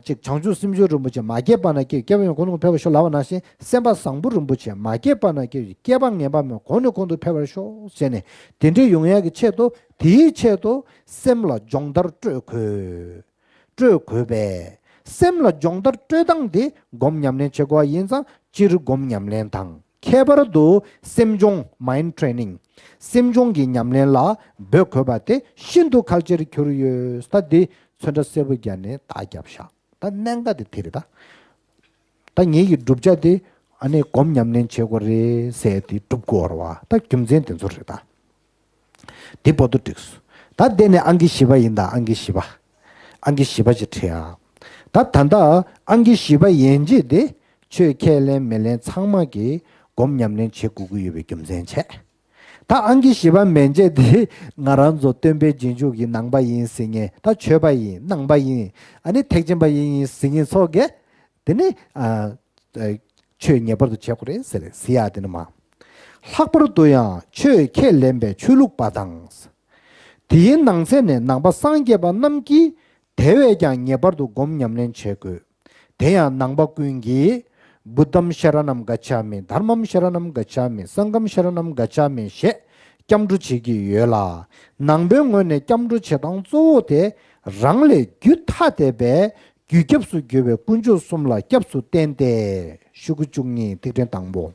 ཅིག་བྱང་ཆུབ་སེམས་མཆོག་རིན་པོ་ཆེ་མ་སྐྱེས་པ་ན་སྐྱེས། སྐྱེས་པ་ཡང་གོང་དུ་ཕེབས་པར་ཤོག་ལབ་པ་ནང་བཞིན། སེམས་པ་བཟང་པོ་རིན་པོ་ཆེ་མ་སྐྱེས་པ་ན་སྐྱེས། སྐྱེས་པ་ངན་པ་མེད་གོང་ནས་གོང་དུ་ཕེབས་པར་ཤོག་ཟེར་ནས། དེ་འདྲའི་ཡོང་ཡ་གི་ཆེད་དུ། དེའི་ཆེད་དུ་སེམས་ལ་སྦྱོང་བརྡར་སྤྲོད་དགོས། སྤྲོད་དགོས་པས། སེམས་ལ་སྦྱོང་བརྡར་སྤྲོད་སྟངས་དེ་སྒོམ་ཉམས་ལེན་བྱེད་དགོས་པ་ཡིན་ཙང་། སྤྱིར་སྒོམ་ཉམས་ལེན་དང་། ཁྱད་པར་དུ་སེམས་སྦྱོང་། མའིན་ཌི་ཊེ་རེ་ནིང་། སེམས་སྦྱོང་གི་ཉམས་ལེན་ལ་འབོད་དགོས་པ་དེ་ཤིན་ཏུ་ཁག་ཆེར་གྱུར་ཡོད། ད་འདི་ཚོན་ཁྲ་གསལ་པོ་བརྒྱབ་ནས་རྟགས་བརྒྱབ་ཤག་ད་གནད་འགག་དེ་དེ་རེད་ད། ད་ངེད་ཀྱི་བསྒྲུབ་བྱ་དེ་ཨ་ནི་སྒོམ་ཉམས་ལེན་བྱེད་དགོས་རེད་ཟེར་དེ་སྒྲུབ་དགོས་རེད་བ། ད་རྒྱུ་མཚན་དེ་ཚོ་རེད་ད། དེ་བར་དུ་འགྲིགས་སོང་། ད་དེ་ནས་ཨང་ཀི་བཞི་པ་ཡིན་ད། ཨང་ཀི་བཞི་པ། ཨང་ཀི་བཞི་པ་ཅིག་བྲིས་ཨ། ད་ད་ལྟ་ཨང་ཀི་བཞི་པ་ཡན་ཆད་དེ་ཆོས་ཁས་ལེན་མི་ལེན་ཚང་མ་གིས་སྒོམ་ཉམས་ལེན་བྱེད་དགོས་ཀྱི་ཡོད་པའི་རྒྱུ་མཚན་བྱས། ད་ཨང་ཀི་བཞི་པ་མན་ཆད་དེ་ང་རང་ཚོ་སྟོན་པའི་རྗེས་འཇུག་གི་ནང་པ་ཡིན་ཟེར་མཁན། ད་ཆོས་པ་ཡིན། ནང་པ་ཡིན། ཨ་ནི་ཐེག་ཆེན་པ་ཡིན་ཡིན་ཟེར་མཁན་ཚོ་གིས། དེ་ནི། ཨ། ཨ། ཆོས་ངེས་པར་དུ་བྱེད་དགོས་རེད་ཟེར་ཟེར་ཡ་དེ་ནི་མ། ལྷག་པར་དུ་ཡང་ཆོས་ཁས་ལེན་པའི་ཆོས་ལུགས་པ་དང་། དེའི་ནང་ཚན་ནས་ནང་པ་སངས་རྒྱས་པ་རྣམས་ཀྱིས་དེ་བས་ཀྱང་ངེས་པར་དུ་སྒོམ་ཉམས་ལེན་བྱེད་དགོས། དེ་ཡང་ནང་པ་ཀུན་གྱིས། བུདྡྷཾ་ཤ་ར་ཎཾ་ག་ཆ་མི། དྷརྨཾ་ཤ་ར་ཎཾ་ག་ཆ་མི། སངྒྷཾ་ཤ་ར་ཎཾ་ག་ཆ་མི་ཞེས་སྐྱབས་འགྲོ་བྱེད་ཀྱི་ཡོད་ལ། ནང་པའི་ངོས་ནས་སྐྱབས་འགྲོ་བྱེད་སྟངས་གཙོ་བོ་དེ་རང་ལས་རྒྱུད་ཐ་དད་པའི་རྒྱུད་སྐྱབས་སུ་གྱུར་པའི་དཀོན་མཆོག་གསུམ་ལ་སྐྱབས་སུ་བསྟེན་ཏེ། ཤོག་གུ་བཅུ་གཉིས། ཐིག་ཕྲེང་དང་པོ།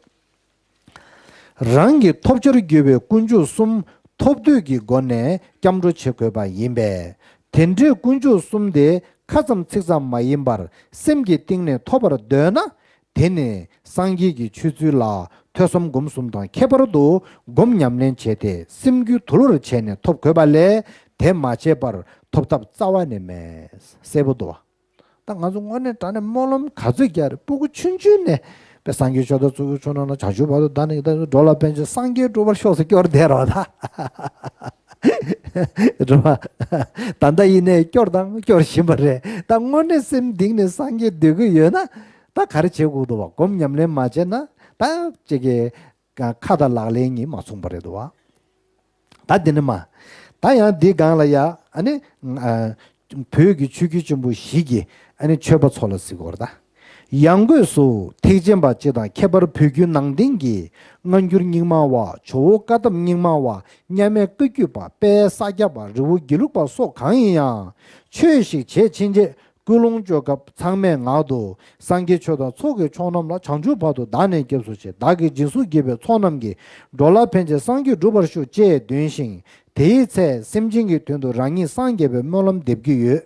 རང་གི་ཐོབ་བྱར་གྱུར་པའི་དཀོན་མཆོག་གསུམ་ཐོབ་འདོད་ཀྱི་སྒོ་ནས་སྐྱབས་འགྲོ་བྱེད་དགོས་པ་ཡིན་པས། དེ་འདྲའི་དཀོན་མཆོག་གསུམ་དེ་ཁ་ཙམ་ཚིག་ཙམ་མ་ཡིན་པར་སེམས་ཀྱི་གཏིང་ནས་ཐོབ་པར་འདོད་ན། དེ་ནི་སངས་རྒྱས་ཀྱི་ཆོས་ཚུལ་ལ་ཐོས་བསམ་སྒོམ་གསུམ་དང་ཁྱད་པར་དུ་སྒོམ་ཉམས་ལེན་བྱས་ཏེ་སེམས་རྒྱུད་དུལ་བར་བྱས་ནས་ཐོབ་དགོས་པ་ལས། དེ་མ་བྱས་པར་ཐོབ་ཐབས་རྩ་བ་ནས་མེད། གསལ་པོ་འདུག་བ། ད་ང་ཚོ་དངོས་གནས་དྲང་གནས་སྨོན་ལམ་ག་ཚོད་རྒྱག་རེད། སྤུ་གུ་ཆུང་ཆུང་ནས་དཔེ་སངས་རྒྱས་ཆོས་དང་ཚོགས་ཀྱི་མཆོག་རྣམས་ལ། བྱང་ཆུབ་བར་དུ་བདག་ནི་ཡི་དྭགས་སུ། འགྲོ་ལ་ཕན་ཕྱིར་སངས་རྒྱས་འགྲུབ་པར་ཤོག་ཟེར་སྐྱོར་བསྡད་རོགས་ད། རེད་བ། ད་ལྟ་ཡིན་ནའི་སྐྱོར་དང་སྐྱོར་བཞིན་པ་རེད། ད་དངོས་གནས་སེམས་གཏིང་ནས་སངས་རྒྱས་འདོད་ཀྱི་ཡོད་ན། ད་ག་རེ་བྱེད་དགོས་འདུག་བ། སྒོམ་ཉམས་ལེན་མ་བྱས་ན། ད་ཅིག་གི་ཁ་དང་ལག་ལེན་གཉིས་མ་མཚུངས་པ་རེད་འདུག་བ། ད་འདི་ནི་མ། ད་ཡང་འདི་སྒང་ལ་ཡ། ཨ་ནི། ཨ། བོད་ཀྱི་ཆོས་བརྒྱུད་ཆེན་པོ་བཞི་གི་ཨ་ནི་ཆོས་པ་ཚོ་ལ་ཟེར་གྱི་ཡོད་རེད་ད། ཡང་སྒོས་སུ་ཐེག་ཆེན་པ་སྤྱི་དང་ཁྱད་པར་བོད་བརྒྱུད་ནང་བསྟན་གྱི་སྔ་འགྱུར་རྙིང་མ་བ། ཇོ་བོ་བཀའ་གདམས་རྙིང་མ་བ། མཉམ་མེད་བཀའ་བརྒྱུད་པ། དཔལ་ས་སྐྱ་པ། རི་བོ་དགེ་ལུགས་པ་སོགས་གང་ཡིན་ཡང་། ཆོས་ཤིག་བྱེད་ཕྱིན་ཆད། ཀུན་སློང་བཅོས་སྐབས་ཚང་མས་ངག་ཏུ། སངས་རྒྱས་ཆོས་དང་ཚོགས་ཀྱི་མཆོག་རྣམས་ལ། བྱང་ཆུབ་བར་དུ་བདག་ནི་སྐྱབས་སུ་མཆི། བདག་གིས་སྦྱིན་སོགས་བགྱིས་པའི་ཚོགས་རྣམས་ཀྱིས། འགྲོ་ལ་ཕན་ཕྱིར་སངས་རྒྱས་འགྲུབ་པར་ཤོག་ཅེས་འདོན་ཞིང་། དེའི་ཚེ་སེམས་ཅན་གྱི་དོན་དུ་རང་ཉིད་སངས་རྒྱས་པའི་སྨོན་ལམ་འདེབས་ཀྱི་ཡོད།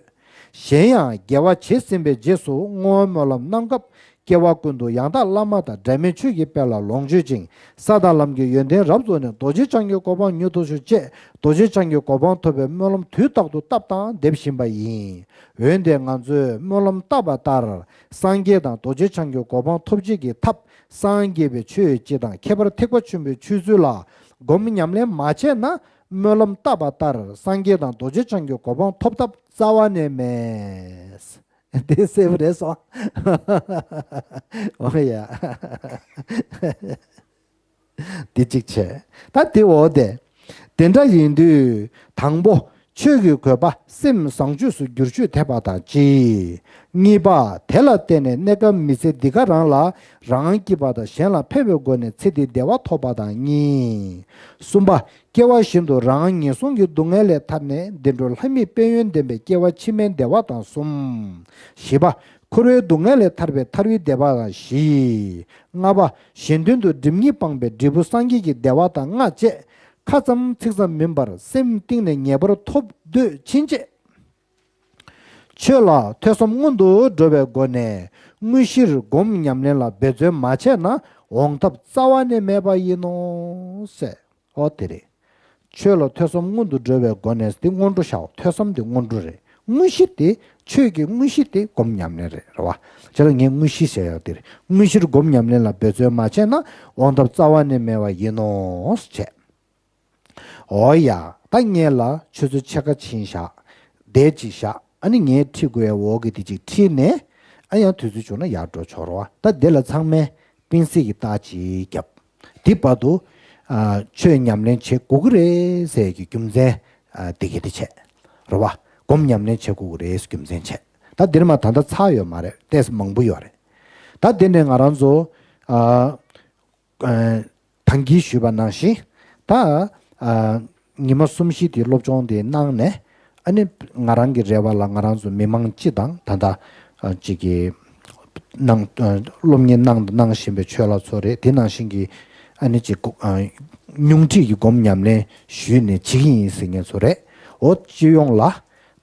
གཞན་ཡང་དགེ་བ་བྱས་ཟིན་པའི་རྗེས་སུ་བསྔོ་བ་སྨོན་ལམ་གནང་སྐབས། སྐྱེ་བ་ཀུན་ཏུ་ཡང་དག་བླ་མ་དང་། འབྲལ་མེད་ཆོས་ཀྱི་དཔལ་ལ་ལོངས་སྤྱོད་ཅིང་། ས་དང་ལམ་གྱི་ཡོན་ཏན་རབ་རྫོགས་ནས། རྡོ་རྗེ་འཆང་གི་གོ་འཕང་མྱུར་དུ་ཞུ། ཅེས་རྡོ་རྗེ་འཆང་གི་གོ་འཕང་ཐོབ་པའི་སྨོན་ལམ་དུས་རྟག་ཏུ་བཏབ་དང་འདེབས་བཞིན་པ་ཡིན། འོན་ཏེ་ང་ཚོས་སྨོན་ལམ་བཏབ་པ་ལྟར་སངས་རྒྱས་དང་རྡོ་རྗེ་འཆང་གི་གོ་འཕང་ཐོབ་བྱེད་ཀྱི་ཐབས། སངས་རྒྱས་པའི་ཆོས་སྤྱི་དང་ཁྱད་པར་ཐེག་པ་ཆེན་པོའི་ཆོས་ཚུལ་ལ་སྒོམ་ཉམས་ལེན་མ་བྱས་ན། སྨོན་ལམ་བཏབ་པ་ལྟར་སངས་རྒྱས་དང་རྡོ་རྗེ་འཆང་གི་གོ་འཕང་ཐོབ་ཐབས་རྩ་བ་ནས་མེད། དེ་གསལ་པོ་རེད་སོང་། འོ་ཡ། དེ་གཅིག་བྱས། ད་དེ་འོ་དེ། དེ་འདྲ་ཡིན་དུས་དང་པོ། ཆོས་ཀྱི་དགོས་པ་སེམས་བཟང་སྤྱོད་སུ་བསྒྱུར་བཅོས་ཐེབས་པ་དང་གཅིག་གཉིས་པ། དེ་ལ་བརྟེན་ནས་གནས་སྐབས་མི་ཚེ་འདི་ག་རང་ལ་རང་སྐྱིད་པ་དང་གཞན་ལ་ཕན་པའི་སྒོ་ནས་ཚེ་འདིའི་བདེ་བ་ཐོབ་པ་དང་གཉིས། གསུམ་པ། སྐྱེ་བ་གཞན་དུ་རང་ངན་སོང་གི་སྡུག་བསྔལ་ལས་ཐར་ནས་བདེ་འགྲོར་ལྷ་མིའི་དཔལ་ཡོན་ལྡན་པའི་སྐྱེ་བ་ཕྱི་མའི་བདེ་བ་དང་གསུམ། བཞི་པ། འཁོར་བའི་སྡུག་བསྔལ་ལས་ཐར་པའི་ཐར་བའི་བདེ་བ་དང་བཞི། ལྔ་པ། གཞན་དོན་དུ་སྒྲིབ་གཉིས་སྤངས་པའི་འབྲས་བུ་སངས་རྒྱས་ཀྱི་བདེ་བ་དང་ལྔ་བཅས། ཁ་ཙམ་ཚིག་ཙམ་མིན་པར་སེམས་གཏིང་ནས་ངེས་པར་ཐོབ་འདོད་ཕྱིན་ཆད། ཆོས་ལ་ཐོས་བསམ་སྔོན་དུ་འགྲོ་བའི་སྒོ་ནས་དངོས་གཞིར་སྒོམ་ཉམས་ལེན་ལ་འབད་བརྩོན་མ་བྱས་ན་འོང་ཐབས་རྩ་བ་ནས་མེད་པ་ཡིན་ནོ་ཟེར། ཨོ་དེ་རེད། ཆོས་ལ་ཐོས་བསམ་སྔོན་དུ་འགྲོ་བའི་སྒོ་ནས་དེ་སྔོན་འགྲོ་བྱའོ། ཐོས་བསམ་དེ་སྔོན་འགྲོ་རེད། དངོས་གཞི་དེ་ཆོས་ཀྱི་དངོས་གཞི་དེ་སྒོམ་ཉམས་ལེན་རེད། རེད་བ། ཁྱེད་ལ་ངས་དངོས་གཞི་ཟེར་ཡག་དེ་རེད། དངོས་གཞིར་སྒོམ་ཉམས་ལེན་ལ་འབད་བརྩོན་མ་བྱས་ན་འོང་ཐབས་རྩ་བ་ནས་མེད་པ་ཡིན་ནོ་བྱས། འོ་ཡ། ད་ངས་ལ་ཆུ་ཚོད་ཕྱེད་ཀ་ཕྱིན་བཞག་བསྡད་ཅིག་བཞག་ཨ་ནི་ངས་ཁྲིད་དགོས་ཡ་འོག་གི་དེ་ཅིག་ཁྲིད་ནས། ཨ་ཡང་དུས་ཚོད་བྱུང་ན་ཡར་འགྲོ་ཆོག་རོགས། ད་དེ་ལ་ཚང་མས་སྤེན་སྲིད་ཀྱི་རྟགས་ཅིག་བརྒྱབ། དེ་བར་དུ། ཨ། ཆོས་ཉམས་ལེན་བྱེད་དགོས་ཀྱི་རེད་ཟེར་གྱི་རྒྱུ་མཚན། ཨ། དེ་ག་དེ་བྱས། རེད་བ། སྒོམ་ཉམས་ལེན་བྱེད་དགོས་ཀྱི་རེད་ཟེར་རྒྱུ་མཚན་བྱས། ད་འདིར་མ་ད་ལྟ་ཚར་ཡོད་མ་རེད། ཏོག་ཙམ་མང་པོ་ཡོད་རེད། ད་འདི་ནས་ང་རང་ཚོ། ཨ། ཨ། ཐང་གིས་ཞུས་པ་ནང་བཞིན། ད། ཨ། ཉི་མ་གསུམ་བཞི་དེ་སློབ་སྦྱོང་དེ་གནང་ནས། ཨ་ནི་ང་རང་གི་རེ་བ་ལ་ང་རང་ཚོ་མི་མང་སྤྱི་དང་ད་ལྟ། ཨ། ཅིག་གི་གནང་། ཨ། སློབ་གཉེར་གནང་གནང་བཞིན་པའི་ཆོས་ལ་ཚོ་རེད། དེ་ནང་བཞིན་གྱི་ཨ་ནི་ཅིག་གོ། ཨ། སྙུང་ཁྲིད་ཀྱི་སྒོམ་ཉམས་ལེན་ཞུས་ནས་བྱེད་ཀྱི་ཡིན་ཟེར་མཁན་ཚོ་རེད། འོ་སྤྱི་ཡོངས་ལ་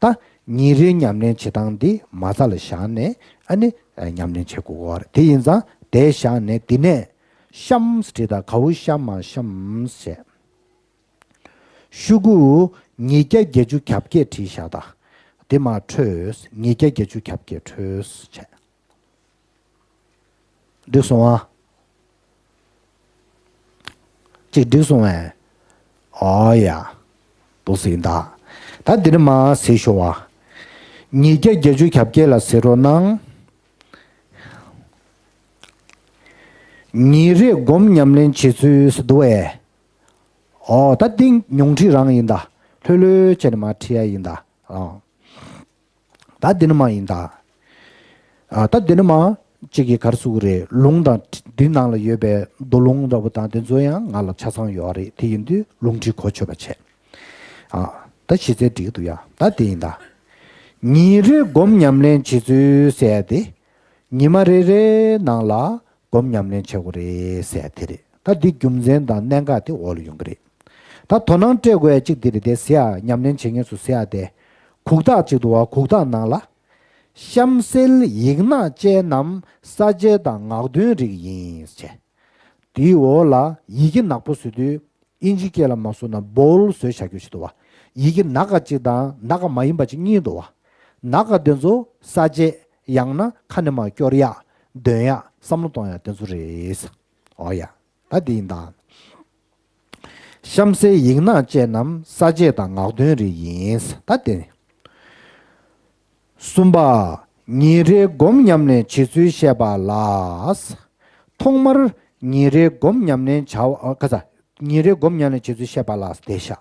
ད་ཉིན་རེའི་ཉམས་ལེན་བྱེད་སྟངས་འདི་མ་རྩ་ལ་བཞག་ནས་ཨ་ནི་ཉམས་ལེན་བྱེད་དགོས་ཀྱི་རེད། དེ་ཡིན་ཙང་དེ་བཞག་ནས་འདི་ནས་གཤམ་བྲིས་དང་གའུ་གཤམ་མ་གཤམ་ཞེས། ཤོག་གུ་ཉིས་བརྒྱ་བརྒྱད་ཅུ་གྱ་བརྒྱད་བྲིས་བཞག་དང་། དེ་མ་འཕྲོས། ཉིས་བརྒྱ་བརྒྱད་ཅུ་གྱ་བརྒྱད་འཕྲོས་བྱས། འགྲིག་སོང་ཨ། གཅིག་འགྲིག་སོང་ཨེ། ཨོ་ཡ། འདུག་སེ་ཡིན་ད། ད་འདི་ནས་མར་གཟིགས་ཤོག་ཨ། ཉིས་བརྒྱ་བརྒྱད་ཅུ་གྱ་བརྒྱད་ལ་གཟིགས་རོགས་གནང་། ཉིན་རེའི་སྒོམ་ཉམས་ལེན་བྱེད་ཚུལ་ཟེར་འདུག་ཨེ། ཨོ་ད་འདི་ཉུང་འཕྲི་རང་ཡིན་ད། ལྷོད་ལྷོད་བྱས་ནས་མར་ཁྲིད་ཡ་ཡིན་ད། ཨོ། ད་འདི་ནས་མར་ཡིན་ད། ཨ། ད་འདི་ནས་མར་གཅིག་གིས་ག་རེ་ཟེར་གྱི་རེད། ལུང་དང་འདི་ནང་ལ་ཡོད་པའི་མདོ་ལུང་འདྲ་པོ་དང་དེ་ཚོ་ཡང་ང་ལ་ཆ་ཚང་ཡོད་རེད། དེ་ཡིན་དུས་ལུང་ཁྲིད་གོ་ཆོད་པ་བྱས། ཨ། ད་གཞི་རྩའི་འགྲིག་གི་འདུག་ཡ། ད་དེ་ཡིན་ད། ཉིན་རེའི་སྒོམ་ཉམས་ལེན་བྱེད་ཚུལ་ཟེར་ཡ་དེ། ཉི་མ་རེ་རེའི་ནང་ལ་སྒོམ་ཉམས་ལེན་བྱེད་དགོས་རེད་ཟེར་ཡ་དེ་རེད། ད་འདི་རྒྱུ་མཚན་དང་གནད་འགག་དེ་འོག་ལ་ཡོང་གི་རེད། ད་དོ་སྣང་སྤྲད་དགོས་ཡ་གཅིག་འདི་རེད་དེ་ཟེར་ཡ། ཉམས་ལེན་བྱེད་མཁན་ཚོ་ཟེར་ཡ་དེ། གུག་རྟགས་གཅིག་འདུག་བ། གུག་རྟགས་ནང་ལ། གཤམ་གསལ་ཡིག་ནག་ཅན་རྣམས་ས་བཅད་དང་ངག་འདོན་རིགས་ཡིན་ཟེར། དེའི་འོག་ལ་ཡི་གེ་ནག་པོ་ཟེར་དུས་ཨིན་ཇི་སྐད་ལ་མ་བཟོ་ན་བོལ་བཟོས་བྱ་རྒྱུ་ཞིག་འདུག་བ། ཡི་གེ་ནག་ག་གཅིག་དང་ནག་ག་མ་ཡིན་པ་གཅིག་གཉིས་འདུག་བ། ནག་ག་དེ་ཚོ་ས་བཅད། ཡང་ན་ཁ་ནས་མར་སྐྱོར་ཡག་འདོན་ཡག་བསམ་བློ་གཏོང་ཡག་དེ་ཚོ་རེད། ཨོ་ཡ། ད་དེ་ཡིན་ད། གཤམ་གསལ་ཡིག་ནག་ཅན་རྣམས་ས་བཅད་དང་ངག་འདོན་རིགས་ཡིན། ད་དེ་ནི། གསུམ་པ། ཉིན་རེའི་སྒོམ་ཉམས་ལེན་བྱེད་ཚུལ་བཤད་པ་ལ། ཐོག་མར་ཉིན་རེའི་སྒོམ་ཉམས་ལེན་བྱ་བ། ཨ། ཁ་ཚ། ཉིན་རེའི་སྒོམ་ཉམས་ལེན་བྱེད་ཚུལ་བཤད་པ་ལ་དེ་བཞག་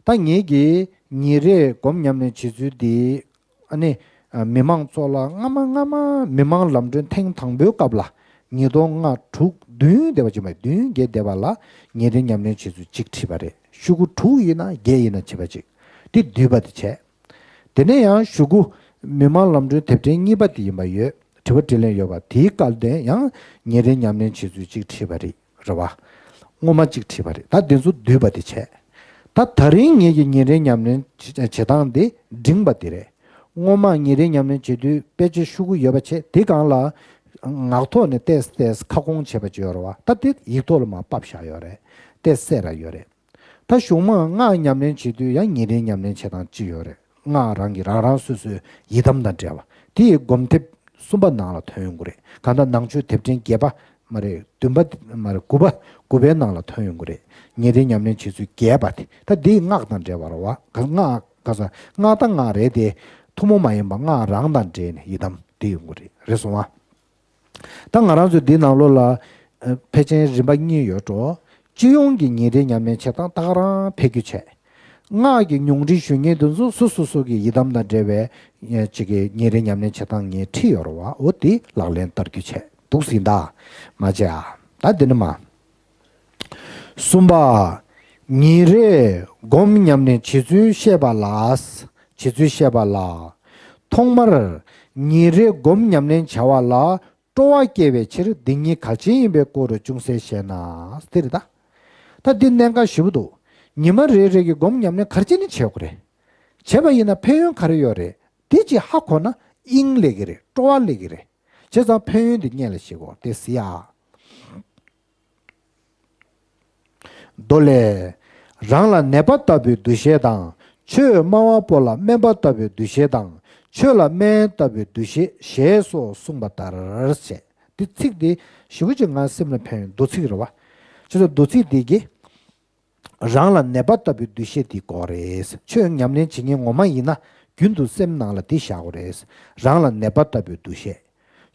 ད་ངེད་ཀྱིས་ཉིན་རེའི་སྒོམ་ཉམས་ལེན་བྱེད་ཚུལ་འདི། ཨ་ནི། ཨ། མི་མང་ཚོ་ལ་སྔ་མ་སྔ་མ་མི་མང་ལམ་གྲོན་ཐེངས་དང་པོའི་སྐབས་ལ་ཉིས་སྟོང་ལྔ་དྲུག་བདུན་འདས་པ་ཅིག་མ། བདུན་བརྒྱད་འདས་པ་ལ་ཉིན་རེའི་ཉམས་ལེན་བྱེད་ཚུལ་གཅིག་བྲིས་པ་རེད། ཤོག་གུ་དྲུག་ཡིན་ན་བརྒྱད་ཡིན་ན་བྱས་པ་ཅིག་དེ་བསྡུས་པ་དེ་བྱས། དེ་ནས་ཡང་ཤོག་གུ་མི་མང་ལམ་གྲོན་དེབ་ཕྲེང་གཉིས་པ་དེ་ཡིན་པ་ཡོད། དྲི་བ་དྲིས་ལན་ཡོད་པ་དེའི་སྐབས་དེ་ཡང་ཉིན་རེའི་ཉམས་ལེན་བྱེད་ཚུལ་གཅིག་བྲིས་པ་རེད། རེད་བ། སྔོན་མ་གཅིག་བྲིས་པ་རེད། ད་འདི་ཚོ་བསྡུས་པ་དེ་བྱས། ད་ད་རིང་ངེད་ཀྱི་ཉིན་རེའི་ཉམས་ལེན་བྱེད་སྟངས་དེ་འབྲིང་བ་དེ་རེད། སྔོན་མ་ཉིན་རེའི་ཉམས་ལེན་བྱེད་དུས་དཔེ་ཆ་ཤོག་གུ་ཡོད་པ་བྱས། དེ་སྒང་ལ་ ངག་ཐོག་ནས་ཏོག་ཙམ་ཏོག་ཙམ་ཁ་སྐོང་བྱས་པ་ཅིག་ཡོད་རེད་བ། ད་དེ་ཡིག་ཐོག་ལ་མར་ཕབ་བཞག་ཡོད་རེད། ཏོག་ཙམ་གསལ་ར་ཡོད་རེད། ད་གཞུག་མ་སྔགས་ཉམས་ལེན་བྱེད་དུས་ཡང་ཉིན་རེའི་ཉམས་ལེན་བྱེད་སྟངས་ཅི་ཡོད་རེད། སྔགས་རང་གི་རང་རང་སོ་སོའི་ཡི་དམ་དང་འབྲེལ་བ་དེ་ཡི་སྒོམ་དེབ་གསུམ་པ་ནང་ལ་ཐོན་ཡོང་གི་རེད། གང་ལྟར་ནང་ཆོས་དེབ་ཕྲེང་བརྒྱད་པ་མ་རེད། བདུན་པ་མ་རེད། དགུ་པ། དགུ་པའི་ནང་ལ་ཐོན་ཡོང་གི་རེད། ཉིན་རེའི་ཉམས་ལེན་བྱེད་ཚུལ་རྒྱས་པ་དེ། ད་འདི་སྔགས་དང་འབྲེལ་བ་རེད་བ། ག་སྔགས་ག་ས་སྔགས་དང་སྔགས་རེད་དེ། ཐུན་མོང་མ་ཡིན་པ་སྔགས་རང་དང་འབྲེལ་ནས་ཡི་དམ་དེ་ཡོང་གི་རེད། རེད་སོང་བ། ད་ང་རང་ཚོའི་འདི་ནང་ལོགས་ལ་ཨ་ཕལ་ཆེར་རིམ་པ་གཉིས་ཡོད་འགྲོ། སྤྱི་ཡོངས་ཀྱི་ཉིན་རེའི་ཉམས་ལེན་བྱེད་སྟངས་ད་ག་རང་ཕེབས་རྒྱུ་བྱས། སྔགས་ཀྱི་ཉུང་འཕྲི་ཞུ་མཁན་དེ་ཚོ་སོ་སོ་སོ་གི་ཡི་དམ་དང་འབྲེལ་བའི་ཨ་ཅིག་གི་ཉིན་རེའི་ཉམས་ལེན་བྱེད་སྟངས་ངས་ཁྲིད་ཡོད་རེད་བ། འོ་དེ་ལག་ལེན་བསྟར་རྒྱུ་བྱས་འདུག་ཟིན་ད། མ་བྱས་ཨ། ད་འདི་ནི་མ། གསུམ་པ། ཉིན་རེའི་སྒོམ་ཉམས་ལེན་བྱེད་ཚུལ་བཤད་པ་ལ། བྱེད་ཚུལ་བཤད་པ་ལ། ཐོག་མར་ཉིན་རེའི་སྒོམ་ཉམས་ལེན་བྱ་བ་ལ་སྤྲོ་བ་སྐྱེ་བའི་ཕྱིར་འདི་ཉིད་གལ་ཆེན་ཡིན་པའི་སྐོར་ཅུང་ཟད་བཤད་ན། དེ་རེད་ད། ད་འདི་གནད་འགག་ཞེ་པོ་འདུག། ཉི་མ་རེ་རེ་གི་སྒོམ་ཉམས་ལེན་ག་རེ་བྱས་ནས་བྱེད་དགོས་རེད། བྱས་པ་ཡིན་ན་ཕན་ཡོན་ག་རེ་ཡོད་རེད། དེ་ཅིག་ཧ་གོ་ན་དབྱིངས་སླེབས་ཀྱི་རེད། སྤྲོ་བ་སླེབས་ཀྱི་རེད། བྱས་ཙང་ཕན་ཡོན་དེ་སྔོན་ལ་ཤེས་དགོས་དེ་ཟེར་ཡ། མདོ་ལས། རང་ལ་ནད་པ་ལྟ་བུའི་འདུ་ཤེས་དང་། ཆོས་སྨྲ་བ་པོ་ལ་སྨན་པ་ལྟ་བུའི་འདུ་ཤེས་དང་། ཆོས་ལ་སྨན་ལྟ་བུའི་འདུ་ཤེས་ཞེས་སོགས་གསུངས་པ་ལྟར་བྱས། འདི་ཚིག་འདི་ཞེ་པོ་ཅིག་ང་སེམས་ལ་ཕན་ཡོན་མདོ་ཚིག་རེད་བ། ཁྱེད་ཚོ་མདོ་ཚིག་འདི་གིས་རང་ལ་ནད་པ་ལྟ་བུའི་འདུ་ཤེས་འདི་དགོས་རེད། ཆོས་ཉམས་ལེན་བྱེད་མཁན་ངོ་མ་ཡིན་ན་རྒྱུན་དུ་སེམས་ནང་ལ་འདི་བཞག་དགོས་རེད། རང་ལ་ནད་པ་ལྟ་བུའི་འདུ་ཤེས།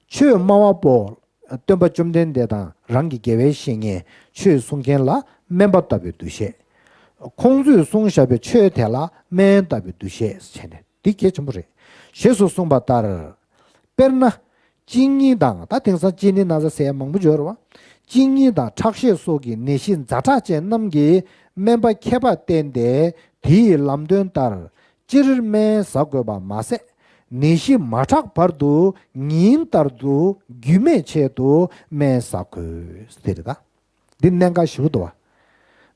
ཆོས་སྨྲ་བ་པོ། སྟོན་པ་བཅོམ་ལྡན་འདས་དང་རང་གི་དགེ་བའི་བཤེས་གཉེན། ཆོས་གསུང་མཁན་ལ་སྨན་པ་ལྟ་བུའི་འདུ་ཤེས། ཁོང་ཚོས་གསུངས་བཞག་པའི་ཆོས་དེ་ལ་སྨན་ལྟ་བུའི་འདུ་ཤེས་བྱས་ནས་འདི་གལ་ཆེན་པོ་རེད། ཞེས་སུ་གསུངས་པ་ལྟར། དཔེར་ན། གཅིན་སྙི་དང་ད་དེང་སང་གཅིན་སྙི་ན་ཚ་ཟེར་ཡ་མང་པོ་ཡོད་རེད་བ། གཅིན་སྙི་དང་ཁྲག་ཤེད་སོགས་ཀྱི་ནད་གཞི་ཛ་དྲག་ཅན་རྣམས་ཀྱི་སྨན་པ་མཁས་པ་བསྟེན་ཏེ་དེའི་ལམ་སྟོན་ལྟར། སྤྱིར་སྨན་ཟ་དགོས་པ་མ་ཟད། ནད་གཞི་མ་དྲག་བར་དུ་ཉིན་ལྟར་དུ་རྒྱུན་མེད་ཆེད་དུ་སྨན་ཟ་དགོས་ཟེར་ད། འདི་གནད་འགག་ཞེ་པོ་འདུག་བ།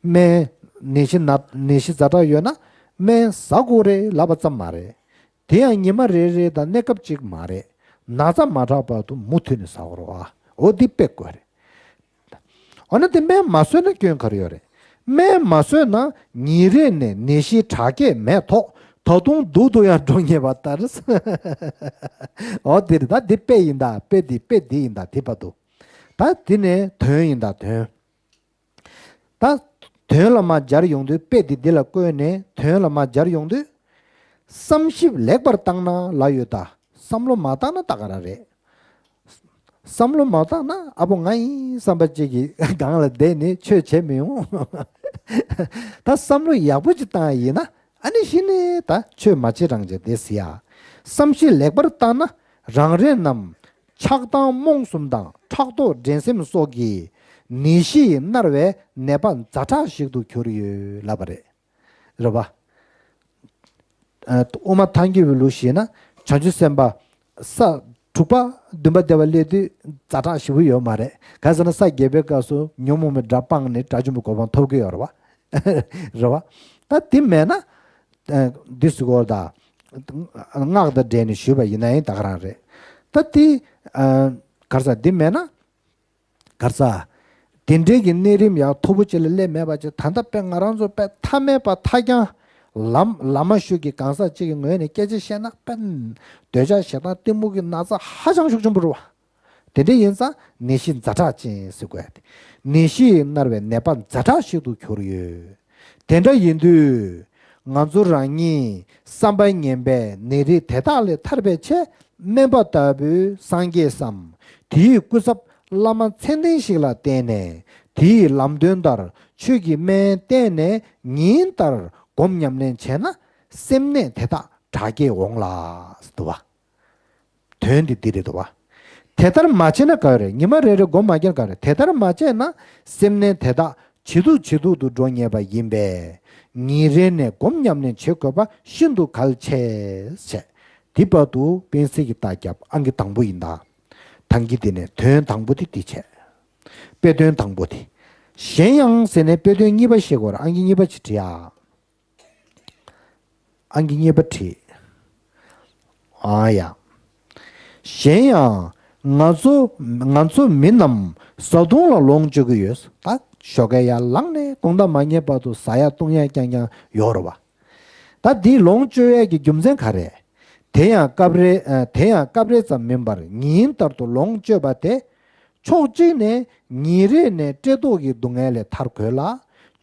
སྨན། ནད་གཞི་ན་ནད་གཞི་ཛ་དྲག་ཡོད་ན་སྨན་ཟ་དགོས་རེད་ལབ་པ་ཙམ་མ་རེད། དེ་ཡང་ཉི་མ་རེ་རེ་དང་གནས་སྐབས་གཅིག་མ་རེད། ན་ཚ་མ་དྲག་བར་དུ་མུ་མཐུད་ནས་ཟ་དགོས་རེད་བ། འོ་འདི་དཔེ་དགོས་རེད། འོ་ན་དེ་སྨན་མ་ཟོས་ན་སྐྱོན་ག་རེ་ཡོད་རེད། སྨན་མ་ཟོས་ན་ཉིན་རེ་ནས་ནད་གཞི་དྲག་སྐྱེད་མེད་ཐོག་ད་དུང་སྡུག་ཏུ་ཡང་འགྲོ་ངེས་པ་ལྟར། འོ་འདི་རེད་ད། འདི་དཔེ་ཡིན་ད། དཔེ་འདི་དཔེ་འདི་ཡིན་ད། དེ་བར་དུ། ད་འདི་ནས་དོན་ཡིན་ད་དོན། ད་དོན་ལ་མ་སྦྱར་ཡོང་དུས། དཔེ་འདི་འདི་ལ་བཀོད་ནས་དོན་ལ་མ་སྦྱར་ཡོང་དུས། བསམ་ཞིབ་ལེགས་པར་བཏང་ན་ལབ་ཡོད་ད། བསམ་བློ་མ་བཏང་ན་ད་ག་རང་རེད། བསམ་བློ་མ་བཏང་ན་ཨ་ཕོ་ང་ཡིན་བསམ་པ་ཅིག་གི་སྒང་ལ་བསྡད་ནས་ཆོས་བྱེད་མི་ཡོང་། ད་བསམ་བློ་ཡག་པོ་ཅིག་བཏང་ཡ་ཡིན་ན་ཨ་ནི་གཞི་ནས་ད་ཆོས་མ་བྱེད་རང་བྱེད་དེ་ཟེར་ཡ། བསམ་གཞིག་ལེགས་པར་བཏང་ན་རང་རེ་རྣམས་ཆགས་སྡང་རྨོངས་གསུམ་དང་ཕྲག་དོག་འགྲན་སེམས་སོགས་ཀྱི་ནད་གཞི་ཡིས་མནར་བའི་ནད་པ་ཛ་དྲག་ཞིག་ཏུ་གྱུར་ཡོད་ལབ་པ་རེད། རེད་པ། ཨ། དབུ་མ་ཐལ་འགྱུར་བའི་ལུགས་ཤེས་ན་བྱང་ཆུབ་སེམས་དཔའ་ས་དྲུག་པ་བདུན་པ་བདེ་བ་སླེབས་དུས་ཛ་དྲག་ཞེ་པོ་ཡོད་མ་རེད། ག་ཟེར་ན་ས་བརྒྱད་པའི་སྐབས་སུ་ཉོན་མོངས་པའི་དགྲ་སྤངས་ནས་དགྲ་བཅོམ་པའི་གོ་འཕང་ཐོབ་ཀྱི་ཡོད་རེད་པ། རེད་པ། ད་དེ་མེད་ན། ཨ། འདི་ཟེར་དགོས་རེད་ད། སྔགས་དང་འབྲེལ་ནས་ཞུས་པ་ཡིན་ན་ཡང་ད་ག་རང་རེད། ད་དེ། ཨ། ག་རེ་ཟེར། འདི་མེད་ན། ག་རེ་ཟེར། དེ་འདྲའི་གི་གནས་རིམ་ཡང་མཐོ་པོ་ཅིག་ལ་སླེབས་མེད་པ་ཅིག། ད་ལྟ་དཔེ་ང་རང་ཚོ་དཔེ་ཐ་མལ་པ་ཐ་རྐྱང་། ལམ་བླ་མ་ཞིག་གི་གང་ཟག་ཅིག་གི་ངོས་ནས་སྐད་ཆ་བཤད་ན་དཔེ། འདོད་ཆགས་ཞེ་སྡང་གཏི་མུག་གི་ན་ཚ་ཧ་ཅང་ཤུགས་ཆེན་པོ་རེད་པ། དེ་འདྲ་ཡིན་ཙང་ནད་གཞི་ཛ་དྲག་ཅན་ཟེར་དགོས་ཡ་དེ། ནད་གཞི་ཡིས་མནར་བའི་ནད་པ་ཛ་དྲག་ཞིག་ཏུ་གྱུར་ཡོད། དེ་འདྲ་ཡིན་དུས། ང་ཚོ་རང་ཉིད་བསམ་པ་ངན་པའི་ནད་རིགས་དེ་དག་ལས་ཐར་པའི་ཆེད། སྨན་པ་ལྟ་བུའི་སངས་རྒྱས་སམ། དེའི་སྐུ་ཚབ་བླ་མ་མཚན་ལྡན་ཞིག་ལ་བརྟེན་ནས། དེའི་ལམ་སྟོན་ལྟར་ཆོས་ཀྱི་སྨན་བསྟེན་ནས་ཉིན་ལྟར་སྒོམ་ཉམས་ལེན་བྱས་ན། སེམས་ནད་དེ་དག་དྲག་སྐྱེད་འོང་ལ། འདུག་པ། དོན་འདི་འདི་རེད་འདུག་པ། དེ་ལྟར་མ་བྱས་ན་ག་རེ། ཉི་མ་རེ་རེ་སྒོམ་མ་བརྒྱབ་ན་ག་རེ། དེ་ལྟར་མ་བྱས་ན་སེམས་ནད་དེ་དག་ཇེ་སྡུག་ཇེ་སྡུག་ཏུ་འགྲོ་ངེས་པ་ཡིན་པས། ཉིན་རེ་ནས་སྒོམ་ཉམས་ལེན་བྱེད་དགོས་པ་ཤིན་ཏུ་གལ་ཆེ་བྱས། དེ་བར་དུ་དཔེ་ཚིག་གི་རྟགས་རྒྱབ། ཨང་ཀི་དང་པོ་ཡིན་ད། ཐང་གི་དེ་ནས་དོན་དང་པོ་དེ་འདི་བྱས། དཔེ་དོན་དང་པོ་དེ། གཞན་ཡང་ཟེར་ནས་དཔེ་དོན་གཉིས་པ་ཤེས་དགོས་རེད། ཨང་ཀི་གཉིས་པ་ཅིག་བྲིས་ཨ། ཨང་ཀི་གཉིས་པ་བྲིས། ཨ་ཡ། གཞན་ཡང་ ང་ཚོ་ང་ཚོ་མི་རྣམས་བཟའ་བཏུང་ལ་ལོངས་སྤྱོད་ཀྱི་ཡོད། ད་ཞོགས་ཀས་ཡར་ལངས་ནས་དགོང་དག་མ་ཉལ་བར་དུ་ཟ་ཡ་བཏུང་ཡ་རྐྱང་རྐྱང་ཡོད་རེད་བ། ད་འདིའི་ལོངས་སྤྱོད་ཡས་ཀྱི་རྒྱུ་མཚན་ག་རེ། དེ་ཡང་སྐབས་རེ་ཨ། དེ་ཡང་སྐབས་རེ་ཙམ་མིན་པར་ཉིན་ལྟར་དུ་ལོངས་སྤྱོད་པ་དེ། ཕྱོགས་གཅིག་ནས་ཉིན་རེ་ནས་བཀྲེས་ལྟོགས་ཀྱི་སྡུག་བསྔལ་ལས་ཐར་དགོས་ལ།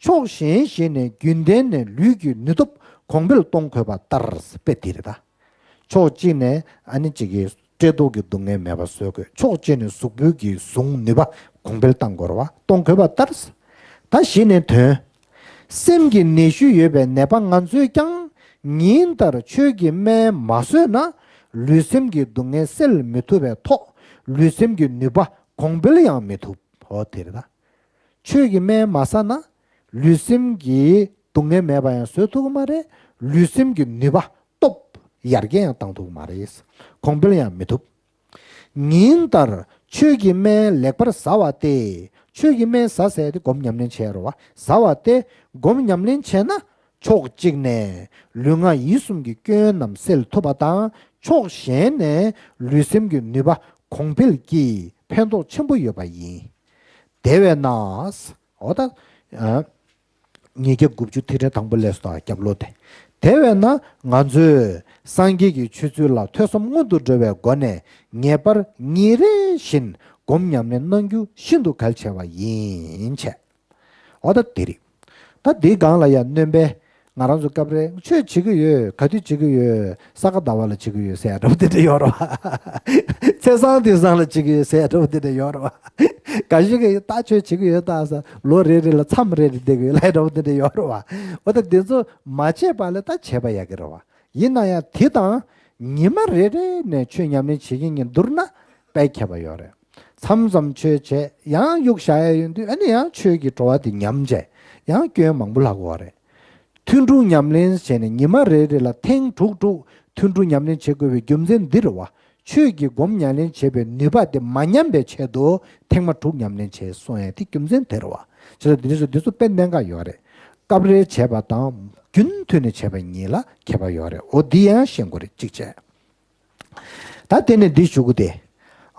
ཕྱོགས་གཞན་ཞིག་ནས་རྒྱུན་ལྡན་ནས་ལུས་ཀྱི་ནུས་སྟོབས་གོང་འཕེལ་གཏོང་དགོས་པ་ལྟར། དཔེ་འདི་རེད་ད། ཕྱོགས་གཅིག་ནས་ཨ་ནི་གཅིག་གིས་བཀྲེས་ལྟོགས་ཀྱི་སྡུག་བསྔལ་མེད་པ་བཟོ་དགོས། ཕྱོགས་གཅིག་ནས་གཟུགས་པོའི་གི་ཟུངས་ནུས་པ་གོང་འཕེལ་གཏང་དགོས་རེད་བ། གཏོང་དགོས་པ་ལྟར། ད་གཞི་ནས་དོན། སེམས་ཀྱི་ནད་གཞི་ཡོད་པའི་ནད་པ་ང་ཚོས་ཀྱང་ཉིན་ལྟར་ཆོས་ཀྱི་སྨན་མ་ཟོས་ན། ལུས་སེམས་ཀྱི་སྡུག་བསྔལ་སེལ་མི་ཐུབ་པའི་ཐོག་ལུས་སེམས་ཀྱི་ནུས་པ་གོང་འཕེལ་ཡང་མི་ཐུབ། འོ་དེ་རེད་ད། ཆོས་ཀྱི་སྨན་མ་ཟ་ན། ལུས་སེམས་ཀྱི་སྡུག་བསྔལ་མེད་པ་ཡང་བཟོ་ཐུབ་ཀྱི་མ་རེད། ལུས་སེམས་ཀྱི་ནུས་པ་སྟོབས་ཡར་རྒྱས་ཡང་བཏང་ཐུབ་ཀྱི་མ་རེད། གོང་འཕེལ་ཡང་མི་ཐུབ། ཉིན་ལྟར་ཆོས་ཀྱི་སྨན་ལེགས་པར་ཟ་བ་སྟེ། ཆོས་ཀྱི་སྨན་ཟ་ཟེར་དེ་སྒོམ་ཉམས་ལེན་བྱེད་རོ་བ། ཟ་བ་སྟེ། སྒོམ་ཉམས་ལེན་བྱས་ན། ཕྱོགས་གཅིག་ནས་ལུས་ངག་ཡིད་གསུམ་གྱི་སྐྱོན་རྣམས་སེལ་ཐུབ་པ་དང་། ཕྱོགས་གཞན་ནས་ལུས་སེམས་ཀྱི་ནུས་པ་གོང་འཕེལ་གྱིས་ཕན་ཐོགས་ཆེན་པོ་ཡོད་པ་ཡིན། དེ་བས་ན། འོ་ད། ཨ། ཉིས་བརྒྱ་དགུ་བཅུ་ཐིག་ཕྲེང་དང་པོ་ལས་སུ་དང་རྒྱབ་ལོགས་དེ། དེ་བས་ན་ང་ཚོས་སངས་རྒྱས་ཀྱི་ཆོས་ཚུལ་ལ་ཐོས་བསམ་སྔོན་དུ་འགྲོ་བའི་སྒོ་ནས་ངེས་པར་ཉིན་རེ་བཞིན་སྒོམ་ཉམས་ལེན་གནང་རྒྱུ་ཤིན་ཏུ་གལ་ཆེ་བ་ཡིན་བྱས། འོ་ད་དེ་རེད། ད་འདིའི་སྒང་ལ་ཡང་སྣོན་པས་ང་རང་ཚོ་སྐབས་རེ་ཆོས་བྱེད་ཀྱི་ཡོད། ག་དུས་བྱེད་ཀྱི་ཡོད། ས་ག་ཟླ་བ་ལ་བྱེད་ཀྱི་ཡོད་ཟེར་ཡ་འདྲ་པོ་དེ་འདྲ་ཡོད་རེད་བ། ཚེས་བཟང་དུས་བཟང་ལ་བྱེད་ཀྱི་ཡོད་ཟེར་ཡ་འདྲ་པོ་དེ་འདྲ་ཡོད་རེད་བ། འགའ་ཞིག་གིས་ད་ཆོས་བྱེད་ཀྱི་ཡོད་ད་ཟེར། ལོ་རེ་རེ་ལ་མཚམས་རེ་རེ་བསྡད་ཀྱི་ཡོད་ལབ་ཡ་འདྲ་པོ་དེ་འདྲ་ཡོད་རེད་བ། འོ་ད་འདི་ཚོ་མ་བྱས་པ་ལས་ད་བྱས་པ་ཡག་གི་རེད་བ། ཡིན་ན་ཡང་དེ་དང་ཉི་མ་རེ་རེ་ནས་ཆོས་ཉམས་ལེན་བྱེད་ཀྱི་ཡིན་བསྡུར་ན་དཔེ་ཁྱད་པར་ཡོད་རེད། མཚམས་མཚམས་ཆོས་བྱས་ཡང་གཡུག་བཞག་ཡ་ཡོང་དུས། ཨ་ནི་ཡང་ཆོས་ཀྱི་བྲོ་བ་དེ་ཉམས་བྱས་ཡང་སྐྱོན་མང་པོ་ལྷག་གི་ཡོད་རེད། ཐུན་དྲུག་ཉམས་ལེན་བྱས་ནས་ཉི་མ་རེ་རེ་ལ་ཐེངས་དྲུག་དྲུག་ཐུན་དྲུག་ཉམས་ལེན་བྱེད་དགོས་པའི་རྒྱུ་མཚན་འདི་རེད་བ། ཆོས་ཀྱི་སྒོམ་ཉམས་ལེན་བྱེད་པའི་ནུས་པ་དེ་མ་ཉམས་པའི་ཆེད་དུ་ཐེངས་མ་དྲུག་ཉམས་ལེན་བྱས་གསུངས་ཡ་དེ་རྒྱུ་མཚན་དེ་རེད་བ། བྱས་ཙང་འདི་ཚོ་འདི་ཚོ་དཔེ་གནད་འགག་ཡོད་རེད། སྐབས་རེ་བྱས་པ་དང་རྒྱུན་མཐུད་ནས་བྱས་པ་གཉིས་ལ་ཁྱད་པར་ཡོད་རེད། འོ་འདི་ཡང་ཤེས་དགོས་རེད། གཅིག་བྱས། ད་དེ་ནས་འདི་ཞུ་གི་དེ།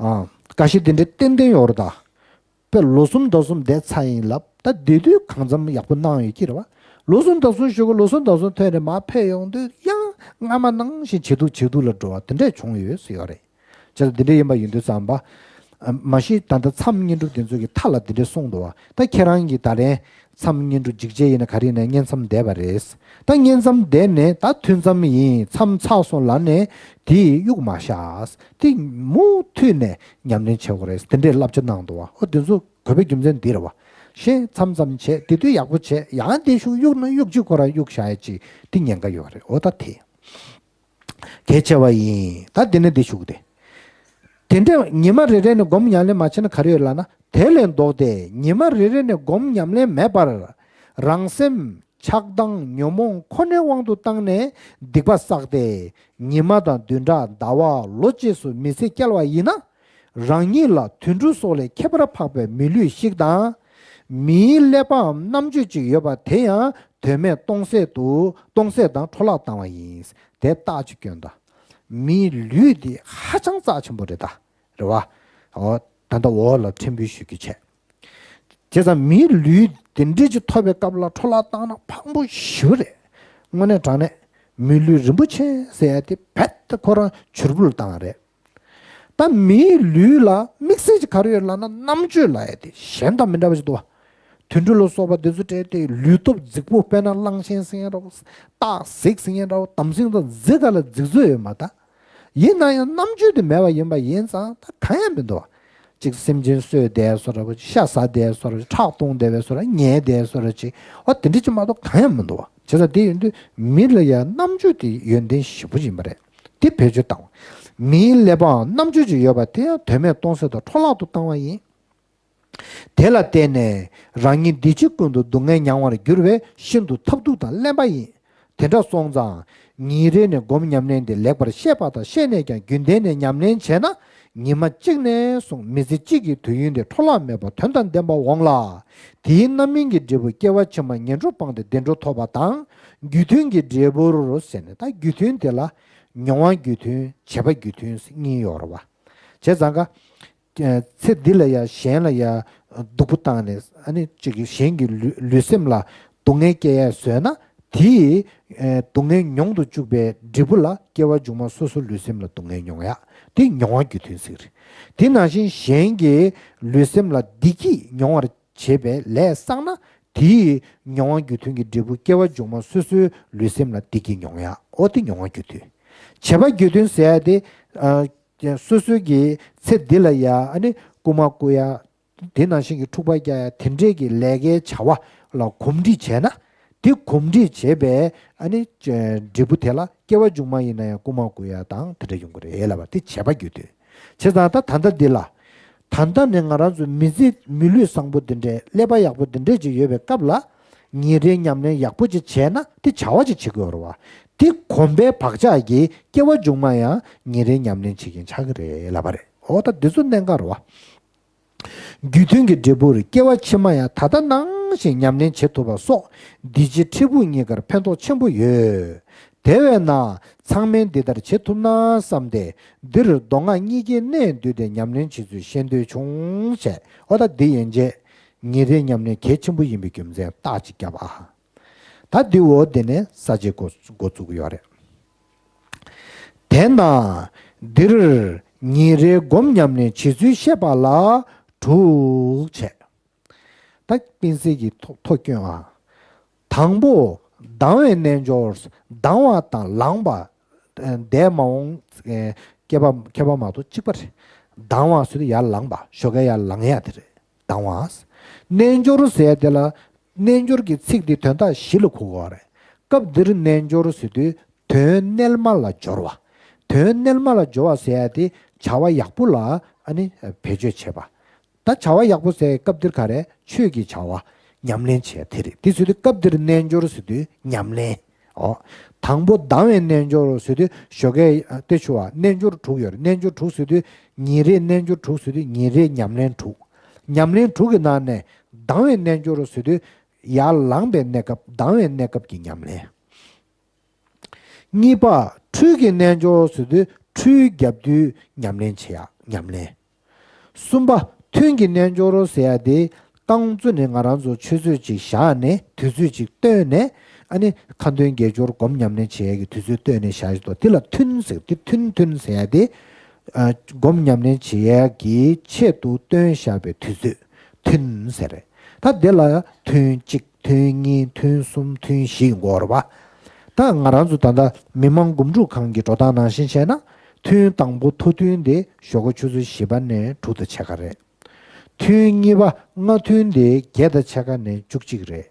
ཨ། འགའ་ཞིག་འདི་འདྲའི་ཏན་ཏན་ཡོད་རེད་ད། དཔེ་ལོ་གསུམ་ཟླ་གསུམ་བསྡད་ཚར་ཡིན་ལབ། ད་བསྡད་དུས་གང་འཚམ་ཡག་པོ་གནང་ཡོད་ཀྱི་རེད་བ། ལོ་གསུམ་ཟླ་གསུམ་ཞུ་གི། ལོ་གསུམ་ཟླ་གསུམ་ཐོན་ནས་མར་ཕེབས་ཡོང་དུས་ཡང་སྔ་མ་ནང་བཞིན་ཇེ་སྡུག་ཇེ་སྡུག་ལ་འགྲོ་བ་དེ་འདྲས་བྱུང་ཡོད་ཟེར་ཡོད་རེད། བྱས་ཙང་འདི་འདྲས་ཡིན་པ་ཡིན་དུས་ཙམ་པ། མ་གཞི་ད་ལྟ་མཚམས་བསྙེན་སྒྲུབ་དེ་ཚོ་གི་མཐའ་ལ་འདི་འདྲས་གསུངས་འདུག་བ། ད་ཁྱེད་རང་གིས་ད་རེས་མཚམས་བསྙེན་སྒྲུབ་འཇིགས་བྱེད་ཡིན་ན་ག་རེ་ཡིན་ན་བསྙེན་མཚམས་བསྡད་པ་རེད། ད་བསྙེན་མཚམས་བསྡད་ནས་ད་ཐུན་མཚམས་ཡིན། མཚམས་ཚར་སོང་ལབ་ནས་དེ་གཡུག་མ་བཞག། དེ་མུ་མཐུད་ནས་ཉམས་ལེན་བྱེད་དགོས་རེད། དེ་འདྲས་བསླབ་བྱ་གནང་འདུག་བ། ཨོ་དེ་ཚོ་དགོས་པའི་རྒྱུ་མཚན་འདི་རེད་བ། གཞན་མཚམས་མཚམས་བྱས། དེ་དུས་ཡག་པོ་བྱས། ཡང་དེ་ཤུགས་གཡུག་ན་གཡུག་གཅིག་ཁོ་རང་གཡུག་བཞག་ཡ་ཅིག་དེ་ཉེན་ཁ་ཡོད་རེད། ཨོ་ད་དེ། གལ་ཆེ་བ་ཡིན། ད་འདི་ནས་འདི་ཞུ་གི་དེ། དེ་འདྲ་ཉི་མ་རེ་རེ་ནས་སྒོམ་ཉམས་ལེན་མ་བྱས་ན་ག་རེ་ཡོད་ལབ་ན། དེ་ལས་ལྡོག་སྟེ་ཉི་མ་རེ་རེ་ནས་སྒོམ་ཉམས་ལེན་མེད་པར། རང་སེམས་ཆགས་སྡང་ཉོན་མོངས་ཁོ་ནའི་དབང་དུ་བཏང་ནས་སྡིག་པ་བསགས་ཏེ། ཉི་མ་དང་བདུན་ཕྲག་ཟླ་བ་ལོ་བཅས་སུ་མི་ཚེ་བསྐྱལ་བ་ཡིན་ན། རང་ཉིད་ལ་དུད་འགྲོ་སོགས་ལས་ཁྱད་པར་འཕགས་པའི་མི་ལུས་ཤིག་དང་། མིའི་ཀླད་པའམ་རྣམ་དཔྱོད་ཅིག་ཡོད་པ་དེ་ཡང་དོན་མེད་སྟོང་ཟད་དུ་སྟོང་ཟད་དང་འཕྲོ་བརླག་བཏང་བ་ཡིན། དེ་རྟགས་ཅིག་སྐྱོན་དང་། མིའི་ལུས་འདི་ཧ་ཅང་རྩ་ཆེན་པོ་རེད་ད། རེད་བ། འོ། ད་ལྟ་འོག་ལ་ཕྲན་བུ་ཞུ་རྒྱུ་བྱས། བྱས་ཙང་མིའི་ལུས་དེ་འདྲས་ཅིག་ཐོབ་པའི་སྐབས་ལ་འཕྲོ་བརླག་བཏང་ན་ཕངས་པོ་ཞེ་པོ་རེད། དངོས་གནས་དྲང་གནས་མི་ལུས་རིན་པོ་ཆེ་ཟེར་ཡ་དེ་རྦད་དེ་ཁོ་རང་ཕྱུར་བུར་བཏང་བ་རེད། ད་མིའི་ལུས་ལ་དམིགས་བསལ་གྱི་ག་རེ་ཡོད་ལབ་ན། རྣམ་དཔྱོད་ལབ་ཡ་དེ་གཞན་དང་མི་འདྲ་བ་ཞིག་འདུག་བ། དུད་འགྲོ་ལ་སོགས་པ་འདི་ཚོ་སྤྲད་དེ་ལུས་སྟོབས་རྫིག་པོ། དཔེར་ན་གླང་ཆེན་ཟེར་མཁན་འདྲ་བོ། སྟག་གཟིག་ཟེར་མཁན་འདྲ་བོ། དམ་སྲིང་དང་རྫི་ག་ལ་རྫིག་ཚོད་ཡོད་མ་ད། ཡིན་ན་ཡང་རྣམ་དཔྱོད་དེ་མེད་པ་ཡིན་པ་ཡིན་ཙང་ད་གང་ཡང་མི་འདུག་བ། གཅིག་སེམས་ཅན་གསོད་བསྡད་བཟོ་འདྲ་བོ། ཤ་ཟ་བསྡད་བཟོ་འདྲ་བོ། ཁྲག་འཐུང་བསྡད་པའི་བཟོ་འདྲ། ཉལ་བསྡད་བཟོ་འདྲ་ཅིག་འོ་དེ་འདྲ་ཅིག་མ་གཏོགས་གང་ཡང་མི་འདུག་བ། བྱས་ཙང་དེ་ཡིན་དུས་མི་ལ་ཡང་རྣམ་དཔྱོད་དེ་ཡོན་ཏན་ཞེ་པོ་ཡིན་པ་རེད། དེ་བེད་སྤྱོད་བཏང་བ། མིའི་ཀླད་པའམ་རྣམ་དཔྱོད་ཅིག་ཡོད་པ་དེ་ཡང་དོན་མེད་སྟོང་ཟད་དང་འཕྲོ་བརླག་ཏུ་བཏང་བ་ཡིན། དེ་ལ་བརྟེན་ནས་རང་ཉིད་འདི་ཕྱི་ཀུན་ཏུ་སྡུག་བསྔལ་མྱང་བར་འགྱུར་བས་ཤིན་ཏུ་ཐབས་སྡུག་དང་གླེན་པ་ཡིན། དེ་འདྲ་སོང་ཙང་ཉིན་རེ་ནས་སྒོམ་ཉམས་ལེན་དེ་ལེགས་པར་ཤེས་པ་དང་ཤེས་ནས་ཀྱང་རྒྱུན་ལྡན་ནས་ཉམས་ལེན་བྱས་ན། ཉི་མ་གཅིག་ནས་བཟུང་མི་ཚེ་གཅིག་གི་དུས་ཡུན་དེ་འཕྲོ་བརླག་མེད་པར་དོན་དང་ལྡན་པ་འོང་ལ། དེའི་རྣམ་སྨིན་གྱི་འབྲས་བུ་སྐྱེ་བ་ཕྱི་མ་ངན་འགྲོར་སྤངས་ཏེ་བདེ་འགྲོ་ཐོབ་པ་དང་། རྒྱུ་མཐུན་གྱི་འབྲས་བུར་ཟེར་ནས། ད་རྒྱུ་མཐུན་དེ་ལ་མྱོང་བ་རྒྱུ་མཐུན། བྱེད་པ་རྒྱུ་མཐུན་གཉིས་ཡོད་རེད་བ། བྱས་ཙང་ཀ་ཚེ་འདི་ལ་ཡ་གཞན་ལ་ཡ་སྡུག་པོ་བཏང་ནས་ཨ་ནི་གཅིག་གཞན་གྱི་ལུས་ལུས་སེམས་ལ་སྡུག་བསྔལ་སྐྱེལ་ཡས་བཟོས་ན། དེའི་སྡུག་བསྔལ་མྱོང་དུ་བཅུག་པའི་འབྲས་བུ་ལ་སྐྱེ་བ་མཇུག་མ་སོ་སོ་ལུས་སེམས་ལ་སྡུག་བསྔལ་མྱོང་ཡ། དེ་མྱོང་བ་རྒྱུ་མཐུན་ཟེར། དེ་ནང་བཞིན་གཞན་གྱི་ལུས་སེམས་ལ་བདེ་སྐྱིད་མྱོང་བར་བྱེད་པའི་ལས་བསགས་ན། དེའི་མྱོང་བ་རྒྱུ་མཐུན་གྱི་འབྲས་བུ་སྐྱེ་བ་མཇུག་མ་སོ་སོའི་ལུས་སེམས་ལ་བདེ་སྐྱིད་མྱོང་ཡ། འོ་དེ་མྱོང་བ་རྒྱུ་མཐུན། བྱེད་པ་རྒྱུ་མཐུན་ཟེར་ཡ་དེ། ཨ། སོ་སོའི་གི་ཚེ་འདི་ལ་ཡ་ཨ་ནི་རྐུ་མ་རྐུ་ཡ། དེ་ནང་བཞིན་གྱི་འཁྲུག་པ་རྒྱག་ཡ་དེ་འདྲས་ཀྱི་ལས་ཀའི་བྱ་བ་ལ་གོམས་འདྲིས་བྱས་ན། དེ་གོམས་འདྲིས་བྱས་པའི་ཨ་ནི་འབྲས་བུ་དེ་ལ་སྐྱེ་བ་མཇུག་མ་ཡིན་ན་ཡང་རྐུ་མ་རྐུ་ཡ་དང་དེ་འདྲ་ཡོང་གི་རེད་ལབ་པ་དེ་བྱེད་པ་རྒྱུ་མཐུན། བྱས་ཙང་ད་ད་ལྟ་འདི་ལ། ད་ལྟ་ནས་ང་རང་ཚོ་མི་ཚེ་མི་ལུས་བཟང་པོ་འདི་འདྲའི་ཀླད་པ་ཡག་པོ་འདི་འདྲས་ཅིག་ཡོད་པའི་སྐབས་ལ། ཉིན་རེའི་ཉམས་ལེན་ཡག་པོ་ཅིག་བྱས་ན་དེ་བྱ་བ་ཅིག་བྱེད་དགོས་རེད་བ། དེ་གོམས་པའི་བག་ཆགས་ཀྱིས་སྐྱེ་བ་མཇུག་མ་ཡང་ཉིན་རེའི་ཉམས་ལེན་བྱེད་མཁན་ཆགས་ཀྱི་རེད་ལབ་པ་རེད། འོ་ད་འདི་ཚོ་གནད་འགག་རེད་བ། རྒྱུ་མཐུན་གྱི་འབྲས་བུར་སྐྱེ་བ་ཕྱི་མ་ཡང་ད་ལྟ་ནང་བཞིན་ཉམས་ལེན་བྱེད་ཐུབ་པ་སོགས་འདི་ཕྱི་ཕྲུ་གུ་གཉིས་ཀར་ཕན་ཐོགས་ཆེན་པོ་ཡོད། དེ་བས་ན་ཚང་མས་འདི་ལྟར་བྱེད་ཐུབ་ན་བསམ་སྟེ། འདིར་མདོ་སྔགས་གཉིས་ཀའི་གནད་བསྡུས་ཏེ་ཉམས་ལེན་བྱེད་ཚུལ་ཤེས་འདོད་བྱུང་བྱས། འོ་ད་འདི་ཡན་ཆད་ཉིན་རེའི་ཉམས་ལེན་གལ་ཆེན་པོ་ཡིན་པའི་རྒྱུ་མཚན་རྟགས་ཅིག་བརྒྱབ་ཨ། ད་འདི་འོ་འདི་ནས་ས་བཅད་འགོ་འགོ་བཙུགས་ཀྱི་ཡོད་རེད། དེས་ན་འདིར་ཉིན་རེའི་སྒོམ་ཉམས་ལེན་བྱེད་ཚུལ་བཤད་པ་ལ་དྲུག་བྱས། ད་སྤེན་སྲིད་ཀྱིས་ཐོ་ཐོ་སྐྱོན་ཨ། དང་པོ་སྡང་བའི་རྣལ་འབྱོར། སྡང་བ་དང་ལངས་པ། འདས་མ་འོངས་མཁས་པ་མཁས་པ་མ་གཏོགས་གཅིག་པ་རེད། སྡང་བ་ཟེར་དུས་ཡར་ལངས་པ་ཞོགས་ཀས་ཡར་ལངས་ཡ་དེ་རེད། སྡང་བ། རྣལ་འབྱོར་ཟེར་དེ་ལ་རྣལ་འབྱོར་གྱི་ཚིག་འདི་དོན་དག་བཞི་ལ་གོ་དགོས་པ་རེད། སྐབས་འདིར་རྣལ་འབྱོར་ཟེར་དུས་དོན་རྣལ་མ་ལ་སྦྱོར་བ། དོན་རྣལ་མ་ལ་སྦྱོར་བ་ཟེར་ཡ་དེ་བྱ་བ་ཡག་པོ་ལ་ཨ་ནི་བེད་སྤྱོད་བྱེད་པ། ད་བྱ་བ་ཡག་པོ་ཟེར་སྐབས་འདིར་ག་རེ་ཆོས་ཀྱི་བྱ་བ་ཉམས་ལེན་བྱས་དེ་རེད། དེ་ཟེར་དུས་སྐབས་འདིར་རྣལ་འབྱོར་ཟེར་དུས་ཉམས་ལེན། ཨོ། དང་པོ་སྡང་བའི་རྣལ་འབྱོར་ཟེར་དུས་ཞོགས་ཀས་ཨ་ཏེ་ཆུ་བ་རྣལ་འབྱོར་དྲུག་ཡོད་རེད། རྣལ་འབྱོར་དྲུག་ཟེར་དུས་ཉིན་རེའི་རྣལ་འབྱོར་དྲུག་ཟེར་དུས་ཉིན་རེའི་ཉམས་ལེན་དྲུག་ཉམས་ལེན་དྲུག་གི་ནང་ནས་སྡང་བའི་རྣལ་འབྱོར་ཟེར་དུས་ཡར་ལངས་པའི་གནས་སྐབས་སྡང་བའི་གནས་སྐབས་ཀྱི་ཉམས་ལེན། གཉིས་པ་འཁྲུལ་གྱི་རྣལ་འབྱོར་ཟེར་དུས་འཁྲུལ་རྒྱབ་དུས་ཉམས་ལེན་བྱེད་ཡག་ཉམས་ལེན། གསུམ་པ་ཐུན་གྱི་རྣལ་འབྱོར་ཟེར་ཡག་དེ་རྐང་བཙུགས་ནས་ང་རང་ཚོ་ཆུ་ཚོད་གཅིག་བཞག་ནས་དུས་ཚོད་གཅིག་བཏོན་ནས་ཨ་ནི་ཁ་འདོན་དགེ་སྦྱོར་སྒོམ་ཉམས་ལེན་བྱེད་ཡག་གི་དུས་ཚོད་བཏོན་ནས་བཞག་ཡག་དེ་ལ་ཐུན་ཟེར། དེ་ཐུན་ཐུན་ཟེར་ཡག་དེ་སྒོམ་ཉམས་ལེན་བྱེད་ཡག་གི་ཆེད་དུ་བཏོན་བཞག་པའི་དུས་ཚོད་ཐུན་ཟེར་རེད། ད་དེ་ལ་ཐུན་གཅིག་ཐུན་གཉིས་ཐུན་གསུམ་ཐུན་བཞི་ཡོང་གི་ཡོད་རེད་པ། ད་ང་རང་ཚོ་ད་ལྟ་མི་མང་སྒོམ་སྒྲུབ་ཁང་གི་འགྲོ་སྟངས་ནང་བཞིན་བྱས་ན། ཐུན་དང་པོ་ཐོ་ཐུན་དེ་ཞོགས་ཀ་ཆུ་ཚོད་བཞི་པ་ནས་དྲུག་དང་ཕྱེད་ཀ་རེད། ཐུན་གཉིས་པ་སྔ་ཐུན་དེ་བརྒྱད་དང་ཕྱེད་ཀ་ནས་བཅུ་གཅིག་རེད།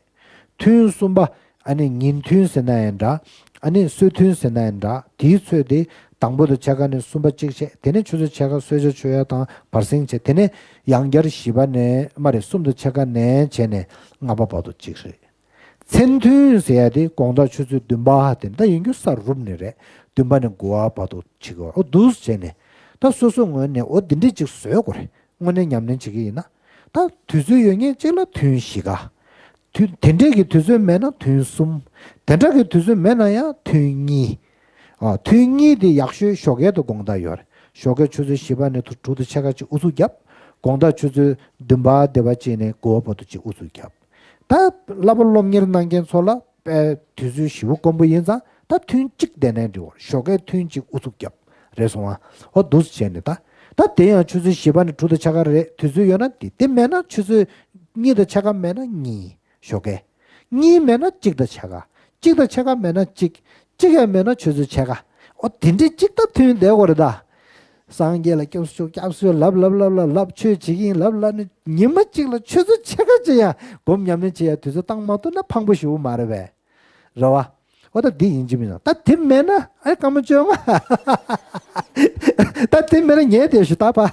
ཐུན་གསུམ་པ་ཨ་ནི་ཉིན་ཐུན་ཟེར་ན་ཡང་འདྲ། ཨ་ནི་སྲོད་ཐུན་ཟེར་ན་ཡང་འདྲ། དེའི་ཚོད་དེ་དང་པོ་དང་ཕྱེད་ཀ་ནས་གསུམ་པ་གཅིག་བྱས། དེ་ནས་ཆུ་ཚོད་ཕྱེད་ཀ་གསོལ་ཇ་མཆོད་ཡ་དང་བར་གསེང་བྱས། དེ་ནས་ཡང་བསྐྱར་བཞི་པ་ནས་མ་རེད། གསུམ་དང་ཕྱེད་ཀ་ནས་བྱས་ནས་ལྔ་པ་བར་དུ་གཅིག་རེད། མཚན་ཐུན་ཟེར་ཡ་དེ་དགོང་དག་ཆུ་ཚོད་བདུན་པ་དེ་འདྲ་ཡིན་རྒྱུ་ས་རུབ་ནས་རེད། བདུན་པ་ནས་དགུ་པ་བར་དུ་བྱེད་དགོས། འོ་འདུག་བྱས་ནས་ད་སོ་སོའི་ངོས་ནས་འོ་འདི་འདྲས་ཅིག་བཟོས་དགོས་རེད། དངོས་གནས་ཉམས་ལེན་བྱེད་ཀྱི་ཡིན་ན། ད་དུས་ཚོད་ཡོད་མཁན་གཅིག་ལ་ཐུན་བཞི་ཀ། དུས་དེ་འདྲས་ཀྱི་དུས་ཚོད་མེད་ན་ཐུན་གསུམ། དེ་འདྲ་གི་དུས་ཚོད་མེད་ན་ཡང་ཐུན་གཉིས། ཨ། ཐུན་གཉིས་དེ་ཡག་ཤོས་ཞོགས་ཀས་དང་དགོང་དག་ཡོད་རེད། ཞོགས་ཀས་ཆུ་ཚོད་བཞི་པ་ནས་དྲུག་དང་ཕྱེད་ཀ་ཅིག་ཨུ་ཚུགས་བརྒྱབ། དགོང་དག་ཆུ་ཚོད་བདུན་པ་བདེ་བ་ཅན་ནས་དགུ་པ་བར་དུ་ཅིག་ཨུ་ཚུགས་བརྒྱབ། ད་བསླབ་པ་སློབ་གཉེར་གནང་མཁན་ཚོ་ལ་དཔེ་དུས་ཚོད་ཞེ་པོ་དཀོན་པོ་ཡིན་ཙང་ད་ཐུན་གཅིག་བསྡད་ནའི་འགྲིག་གོ། ཞོགས་ཀས་ཐུན་གཅིག་ཨུ་ཚུགས་བརྒྱབ། རེད་སོང་ཨ། ཨོ་འདུག་སེ་བྱས་ནས་ད། ད་དེ་ཡང་ཆུ་ཚོད་བཞི་པ་ནས་དྲུག་དང་ཕྱེད་ཀ་རེད། དུས་ཚོད་ཡོད་ན་དེ། དེ་མེད་ན་ཆུ་ཚོད་གཉིས་དང་ཕྱེད་ཀ་མེད་ན་གཉིས། ཞོགས་ཀས། གཉིས་མེད་ན་གཅིག་དང་ཕྱེད་ཀ། གཅིག་དང་ཕྱེད་ཀ་མེད་ན་གཅིག། གཅིག་ཡང་མེད་ན་ཆུ་ཚོད་ཕྱེད་ཀ། ཨོ་དེ་འདྲའི་གཅིག་ད་ཐུན་བསྡད་དགོས་རེད་ད། སངས་རྒྱས་ལ་སྐྱབས་སུ་མཆི། སྐྱབས་སུ་མཆི་ལབ་ལབ་ལབ་ལབ་ལབ། ཆོས་བྱེད་ཀྱི་ཡིན་ལབ་ལབ་ནས་ཉི་མ་གཅིག་ལ་ཆུ་ཚོད་ཕྱེད་ཀ་ཅིག་ཡང་སྒོམ་ཉམས་ལེན་བྱེད་ཡ་དུས་ཚོད་བཏང་མ་ཐུབ་ན་ཕངས་པོ་ཞེ་པོ་མ་རེད་པས། རེད་བ། ཨོ་ད་འདི་ཡིན་གཅིག་མིན་གཅིག་ད་དེ་མེད་ན་ཨེ་སྐར་མ་བཅོ་ལྔ། ད་དེ་མེད་ན་ཉལ་བསྡད་ཤོག་ད་ཕ།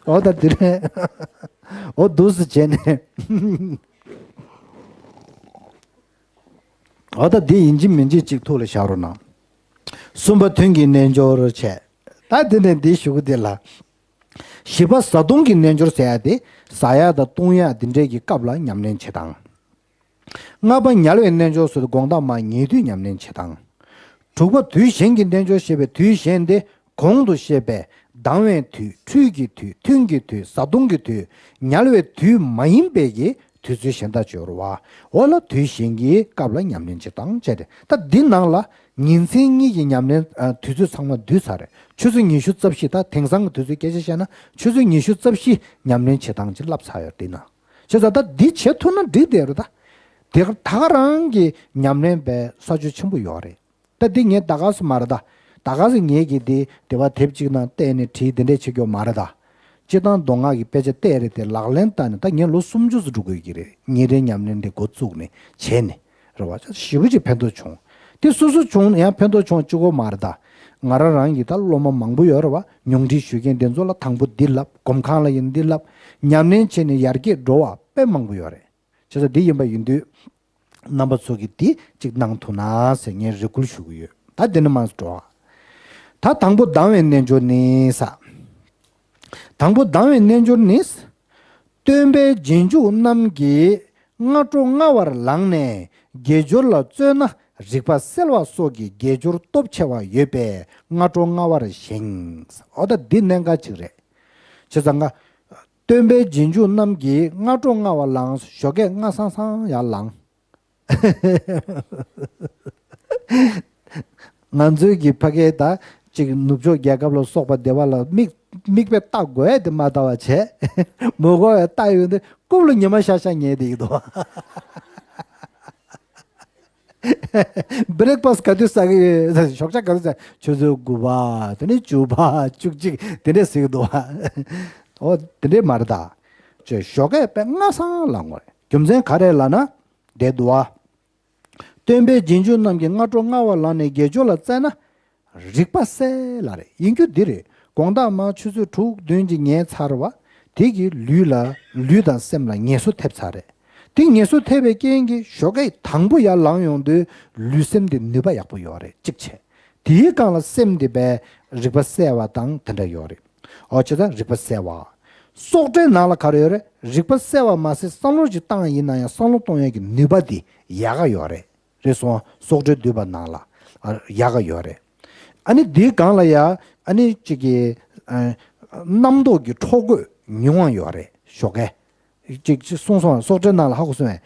ཨོ་ད་དེ་རེད། ཨོ་འདུག་སེ་བྱས་ནས། ཨོ་ད་འདི་ཡིན་གཅིག་མིན་གཅིག་ཅིག་ཐུགས་ལ་བཞག་རོགས་གནང་། གསུམ་པ་ཐུན་གྱི་རྣལ་འབྱོར་བྱས། ད་འདི་ནས་འདི་ཞུ་གི་འདི་ལ། བཞི་པ་བཟའ་བཏུང་གི་རྣལ་འབྱོར་ཟེར་ཡ་དེ་བཟའ་ཡ་དང་བཏུང་ཡ་འདི་འདྲའི་གི་སྐབས་ལ་ཉམས་ལེན་བྱེད་སྟངས། ལྔ་པ་ཉལ་བའི་རྣལ་འབྱོར་ཟེར་དུས་དགོང་དག་མར་ཉལ་དུས་ཉམས་ལེན་བྱེད་སྟངས། དྲུག་པ་དུས་གཞན་གྱི་རྣལ་འབྱོར་ཞེས་པའི་དུས་གཞན་དེ་གོང་དུ་བཤད་པའི་ལྡང་བའི་དུས། ཁྲུས་ཀྱི་དུས། ཐུན་གྱི་དུས། བཟའ་བཏུང་གི་དུས། ཉལ་བའི་དུས་མ་ཡིན་པའི་གི་དུས་ཚོད་གཞན་དག་ཅིག་ཡོད་རེད་བ། འོ་ལ་དུས་གཞན་གྱི་སྐབས་ལ་ཉམས་ལེན་བྱེད་སྟངས་བྱས་ཏེ། ད་འདི་ནང་ལ་ཉིན་མཚན་གཉིས་ཀྱི་ཉམས་ལེན་ཨ་དུས་ཚོད་ཚང་མ་བསྡུས་ཚར་རེད། ཆུ་ཚོད་ཉི་ཤུ་རྩ་བཞི། ད་དེང་སང་གི་དུས་ཚོད་སྐད་ཆ་བཤད་ན་ཆུ་ཚོད་ཉི་ཤུ་རྩ་བཞི་ཉམས་ལེན་བྱེད་སྟངས་ཅིག་བསླབས་ཚར་ཡོད་འདི་ན། བྱས་ཙང་ད་འདི་བྱེད་ཐུབ་ན་འགྲིག་བསྡད་རེད་ད། དེ་ག་ད་ག་རང་གི་ཉམས་ལེན་པའི་ས་ཆོད་ཆེན་པོ་ཡོད་རེད། ད་འདི་ངས་ད་ག་སེ་མ་རེད་ད། ད་ག་སེ་ངས་ཀྱི་འདི་དེ་བ་དེབ་གཅིག་ནང་བལྟས་ནས་བྲིས་དེ་འདྲས་བྱེད་རྒྱུ་མ་རེད་ད། སྤྱིར་བཏང་མདོ་སྔགས་ཀྱི་དཔེ་ཆ་བལྟས་རེད་དེ་ལག་ལེན་བསྟར་ནས་ད་ངས་ལོ་སུམ་ཅུ་ཙམ་འགྲོ་དགོས་ཀྱི་རེད། ཉིན་རེའི་ཉམས་ལེན་འདི་འགོ་བཙུགས་ནས་བྱས་ནས་རེད་བ། ཞེ་པོ་ཅིག་ཕན་ཐོགས་བྱུང་། དེ་སོ་སོ་བྱུང་ཡང་ཕན་ཐོགས་བྱུང་གཅིག་པོ་མ་རེད་ད། ང་རང་རང་གི་ད་སློབ་མ་མང་པོ་ཡོད་རེད་བ། ཉུང་འཕྲི་ཞུ་མཁན་དེ་ཚོ་ལ་དང་པོ་འདི་བསླབ། སྒོམ་ཁང་ལ་ཡིན་འདི་བསླབ། ཉམས་ལེན་བྱས་ནས་ཡར་རྒྱས་འགྲོ་བ་དཔེ་མང་པོ་ཡོད་རེད། བྱས་ཙང་འདི་ཡིན་པ་ཡིན་དུས། རྣམ་པ་ཚོ་གིས་འདི་གཅིག་གནང་ཐུབ་ན་ཟེར་ངས་རེ་སྐུལ་ཞུ་གི་ཡོད། ད་འདི་ནས་མར་འགྲོ་ཨ། ད་དང་པོ་ལྡང་བའི་རྣལ་འབྱོར་ནི་ས། དང་པོ་ལྡང་བའི་རྣལ་འབྱོར་ནི། སྟོན་པའི་རྗེས་འཇུག་རྣམས་ཀྱིས་སྔ་དྲོ་སྔ་བར་ལངས་ནས་དགེ་སྦྱོར་ལ་བརྩོན་ན་རིག་པ་གསལ་བ་སོགས་ཀྱི་དགེ་སྦྱོར་སྟོབས་ཆེ་བ་ཡོད་པས་སྔ་དྲོ་སྔ་བར་བཞེངས། འོ་ད་འདི་གནད་འགག་ཅིག་རེད། བྱས་ཙང་ང་། སྟོན་པའི་རྗེས་འཇུག་རྣམས་ཀྱིས་སྔ་དྲོ་སྔ་བར་ལངས། ཞོགས་ཀས་སྔ་སང་སང་ཡར་ལངས། ང་ཚོའི་གི་ཕ་གིའི་ད་ཅིག་ནུབ་ཕྱོགས་རྒྱལ་ཁབ་ལ་སོགས་པ་སྡེ་བ་ལ་མིག་མིག་དཔེ་ལྟ་དགོས་ཡ་དེ་མ་ལྟ་བ་བྱས། མི་དགོས་པའི་ལྟ་ཡོང་དུས་རྐུབ་ལ་ཉི་མ་ཤར་ཤར་ཉལ་བསྡད་ཀྱི་འདུག། བྷི་རེག་ཕ་སི་ག་དུས་ཟ་གི་ཡོད། ཞོགས་ཇ་ག་དུས་ཟ། ཆུ་ཚོད་དགུ་པ། དེ་ནས་བཅུ་པ། བཅུ་གཅིག་དེ་འདྲས་ཟེར་གི་འདུག་བ། འོ་དེ་འདྲས་མ་རེད་ད། ཅེས་ཞོགས་ཀས་དཔེ་སྔ་སང་ལངས་དགོས་རེད། རྒྱུ་མཚན་ག་རེ་ལབ་ན། བསྡད་འདུག་བ། སྟོན་པའི་རྗེས་འཇུག་རྣམས་ཀྱིས་སྔ་དྲོ་སྔ་བར་ལངས་ནས་དགེ་སྦྱོར་ལ་བརྩོན་ན། རིག་པ་གསལ་ལ་རེད། ཡིན་རྒྱུ་འདི་རེད། དགོང་དག་མར་ཆུ་ཚོད་དྲུག་བདུན་གྱི་ཉལ་ཚར་བ། དེ་གིས་ལུས་ལ་ལུས་དང་སེམས་ལ་ངལ་གསོ་ཐེབས་ཚར་རེད། དེ་ངལ་གསོ་ཐེབས་པའི་རྐྱེན་གྱིས་ཞོགས་ཀས་དང་པོ་ཡར་ལངས་ཡོང་དུས་ལུས་སེམས་དེ་ནུས་པ་ཡག་པོ་ཡོད་རེད། གཅིག་བྱས། དེའི་སྒང་ལ་སེམས་དེ་བས་རིག་པ་གསལ་བ་དང་དེ་འདྲ་ཡོད་རེད། འོ་བྱས་ཙང་རིག་པ་གསལ་བ། སྲོག་གྲོལ་ནང་ལ་ག་རེ་ཡོད་རེད། རིག་པ་གསལ་བ་མ་ཟད་བསམ་བློ་ཅིག་བཏང་ཡིན་ན་ཡང་བསམ་བློ་གཏོང་ཡས་ཀྱི་ནུས་པ་དེ་ཡག་ག་ཡོད་རེད། རེད་སོང་། སྲོག་གྲོལ་བསྡུས་པ་ནང་ལ་ཨ་ཡག་ག་ཡོད་རེད། ཨ་ནི་འདིའི་སྒང་ལ་ཡ་ཨ་ནི་གཅིག་གི་ཨ་རྣམ་རྟོག་གི་འཕྲོ་རྒོད་ཉུང་བ་ཡོད་རེད། ཞོགས་ཀས་གཅིག་གཅིག་གསུངས་སོང་། སྲོག་གྲོལ་ནང་ལ་ཧ་གོ་སོང་བས།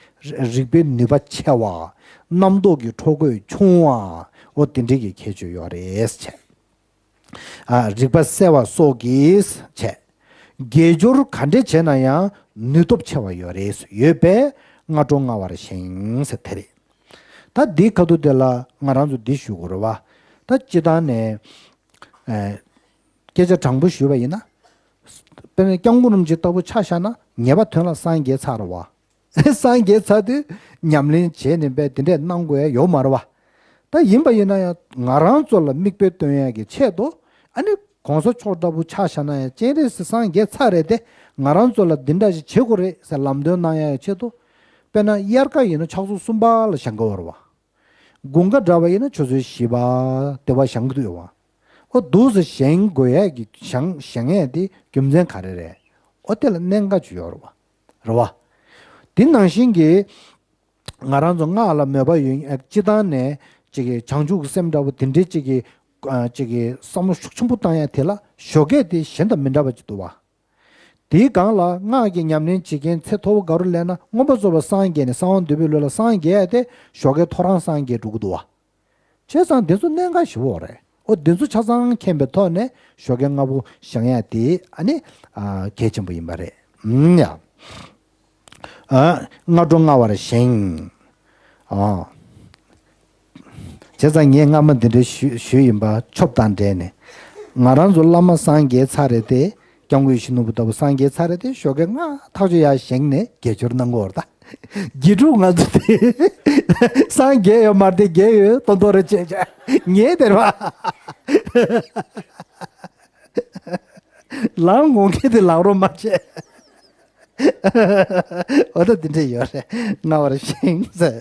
རིག་པའི་ནུས་པ་ཆེ་བ། རྣམ་རྟོག་གི་འཕྲོ་རྒོད་ཆུང་བ། འོ་དེ་འདྲའི་གི་ཁྱད་ཆོས་ཡོད་རེད་བྱས། ཨ་རིག་པ་གསལ་བ་སོགས་ཀྱིས་བྱས། དགེ་སྦྱོར་ག་འདྲས་བྱས་ན་ཡང་ནུས་སྟོབས་ཆེ་བ་ཡོད་རེད། ཡོད་པས་སྔ་དྲོ་སྔ་བར་བཞེངས་ཟེར་དེ་རེད། ད་འདིའི་ཁ་ཐུག་དེ་ལ་ང་རང་ཚོ་འདི་ཞུ་དགོས་རེད་བ། ད་སྤྱིར་བཏང་ནས་ཨེ་སྐད་ཆ་དྲང་པོ་ཞུས་པ་ཡིན་ན། དཔེར་ན་སྐྱབས་མགོན་རིན་པོ་ཆེ་ལྟ་བུ་ཆ་བཞག་ན་ངེས་པ་དོན་ལ་སངས་རྒྱས་ཚར་རེད་བ། སངས་རྒྱས་ཚར་དུས་ཉམས་ལེན་བྱས་ནས་པས་དེ་འདྲས་གནང་དགོས་ཡ་ཡོད་མ་རེད་བ། ད་ཡིན་པ་ཡིན་ན་ཡང་ང་རང་ཚོ་ལ་མིག་དཔེ་སྟོན་ཡ་གི་ཆེད་དུ་ཨ་ནི་གོང་ས་མཆོག་ལྟ་བུ་ཆ་བཞག་ན་ཡང་སྤྱན་རས་གཟིགས་སངས་རྒྱས་ཚར་རེད་དེ། ང་རང་ཚོ་ལ་འདི་འདྲ་ཞིག་བྱེད་དགོས་རེད་ཟེར་ལམ་སྟོན་གནང་ཡ་གི་ཆེད་དུ། དཔེར་ན་དབྱར་ཁ་ཡིན་ན་ཕྱག་ཚོད་གསུམ་པ་ལ་བཞེངས་དགོས་རེད་བ། དགུན་ཁ་འདྲ་བ་ཡིན་ན་ཆུ་ཚོད་བཞི་པ་དེ་བ་བཞེངས་ཀྱི་འདུག་ཡོད་བ། ཨོ་འདུག་སེ་བཞེངས་དགོས་ཡས་ཀྱི་བཞེངས་བཞེངས་ཡས་དེ་རྒྱུ་མཚན་ག་རེ་རེད། ཨོ་དེ་ལ་གནད་འགག་ཅིག་ཡོད་རེད་བ། རེད་བ། དེ་ནང་བཞིན་གྱི་ང་རང་ཚོ་སྔགས་ལ་མོས་པ་ཡོད་ཨ་སྤྱི་བཏང་ནས་ཅིག་གི་བྱང་ཆུབ་ཀྱི་སེམས་འདྲ་བོ་དེ་འདྲའི་ཅིག་གི་ཨ་ཅིག་གི་བསམ་བློ་ཤུགས་ཆེན་པོ་བཏང་ཡས་དེ་ལ་ཞོགས་ཀས་དེ་གཞན་དང་མི་འདྲ་བ་ཅིག་འདུག་བ། དེའི་སྒང་ལ་སྔགས་ཀྱི་ཉམས་ལེན་བྱེད་མཁན་ཚེ་མཐོ་པོ་ག་རུ་སླེབས་ན་མངོན་པར་རྫོགས་པར་སངས་རྒྱས་ནས་གསང་བ་འདུས་པའི་ལུས་ལ་སངས་རྒྱས་ཏེ་ཞོགས་ཀའི་ཐོ་རངས་སངས་རྒྱས་འགྲོ་གི་འདུག་བ། བྱས་ཙང་འདི་ཚོ་གནད་འགག་ཞེ་པོ་རེད། ཨོ་འདི་ཚོ་ཆ་ཚང་མཁྱེན་པའི་ཐོག་ནས་ཞོགས་ཀའི་སྔ་པོ་བཞེངས་ཡ་དེ་ཨ་ནི་ཨ་གལ་ཆེན་པོ་ཡིན་པ་རེད། ཨུམ་ཡ། ཨ་སྔ་དྲོ་སྔ་བར་བཞེངས། ཨ། བྱས་ཙང་ངས་སྔ་མ་འདི་འདྲའི་ཞུས་ཞུས་ཡིན་པ་ཆོབ་དང་འབྲེལ་ནས། ང་རང་ཚོ་བླ་མ་སངས་རྒྱས་ཚར་རེད་དེ། སྐྱབས་མགོན་ཡིད་བཞིན་ནོར་བུ་ལྟ་བུ་སངས་རྒྱས་ཚར་རེད་དེ་ཞོགས་ཀས་སྔ་ཐག་ཆོད་ཡར་བཞེངས་ནས་དགེ་སྦྱོར་གནང་དགོས་རེད་ད། དགེ་ཕྲུག་ང་ཚོ་དེ་སངས་རྒྱས་ཡོད་མ་རེད་དེ་རྒྱས་ཡོད་ཏོན་ཏོན་རེད་བྱས་བྱས་ངས་དེར་བ། ལམ་ངོ་མཁན་དེ་ལག་རོགས་མ་བྱས། འོ་ད་འདི་འདྲས་ཡོད་རེད། སྔ་བར་བཞེངས་ཟེར།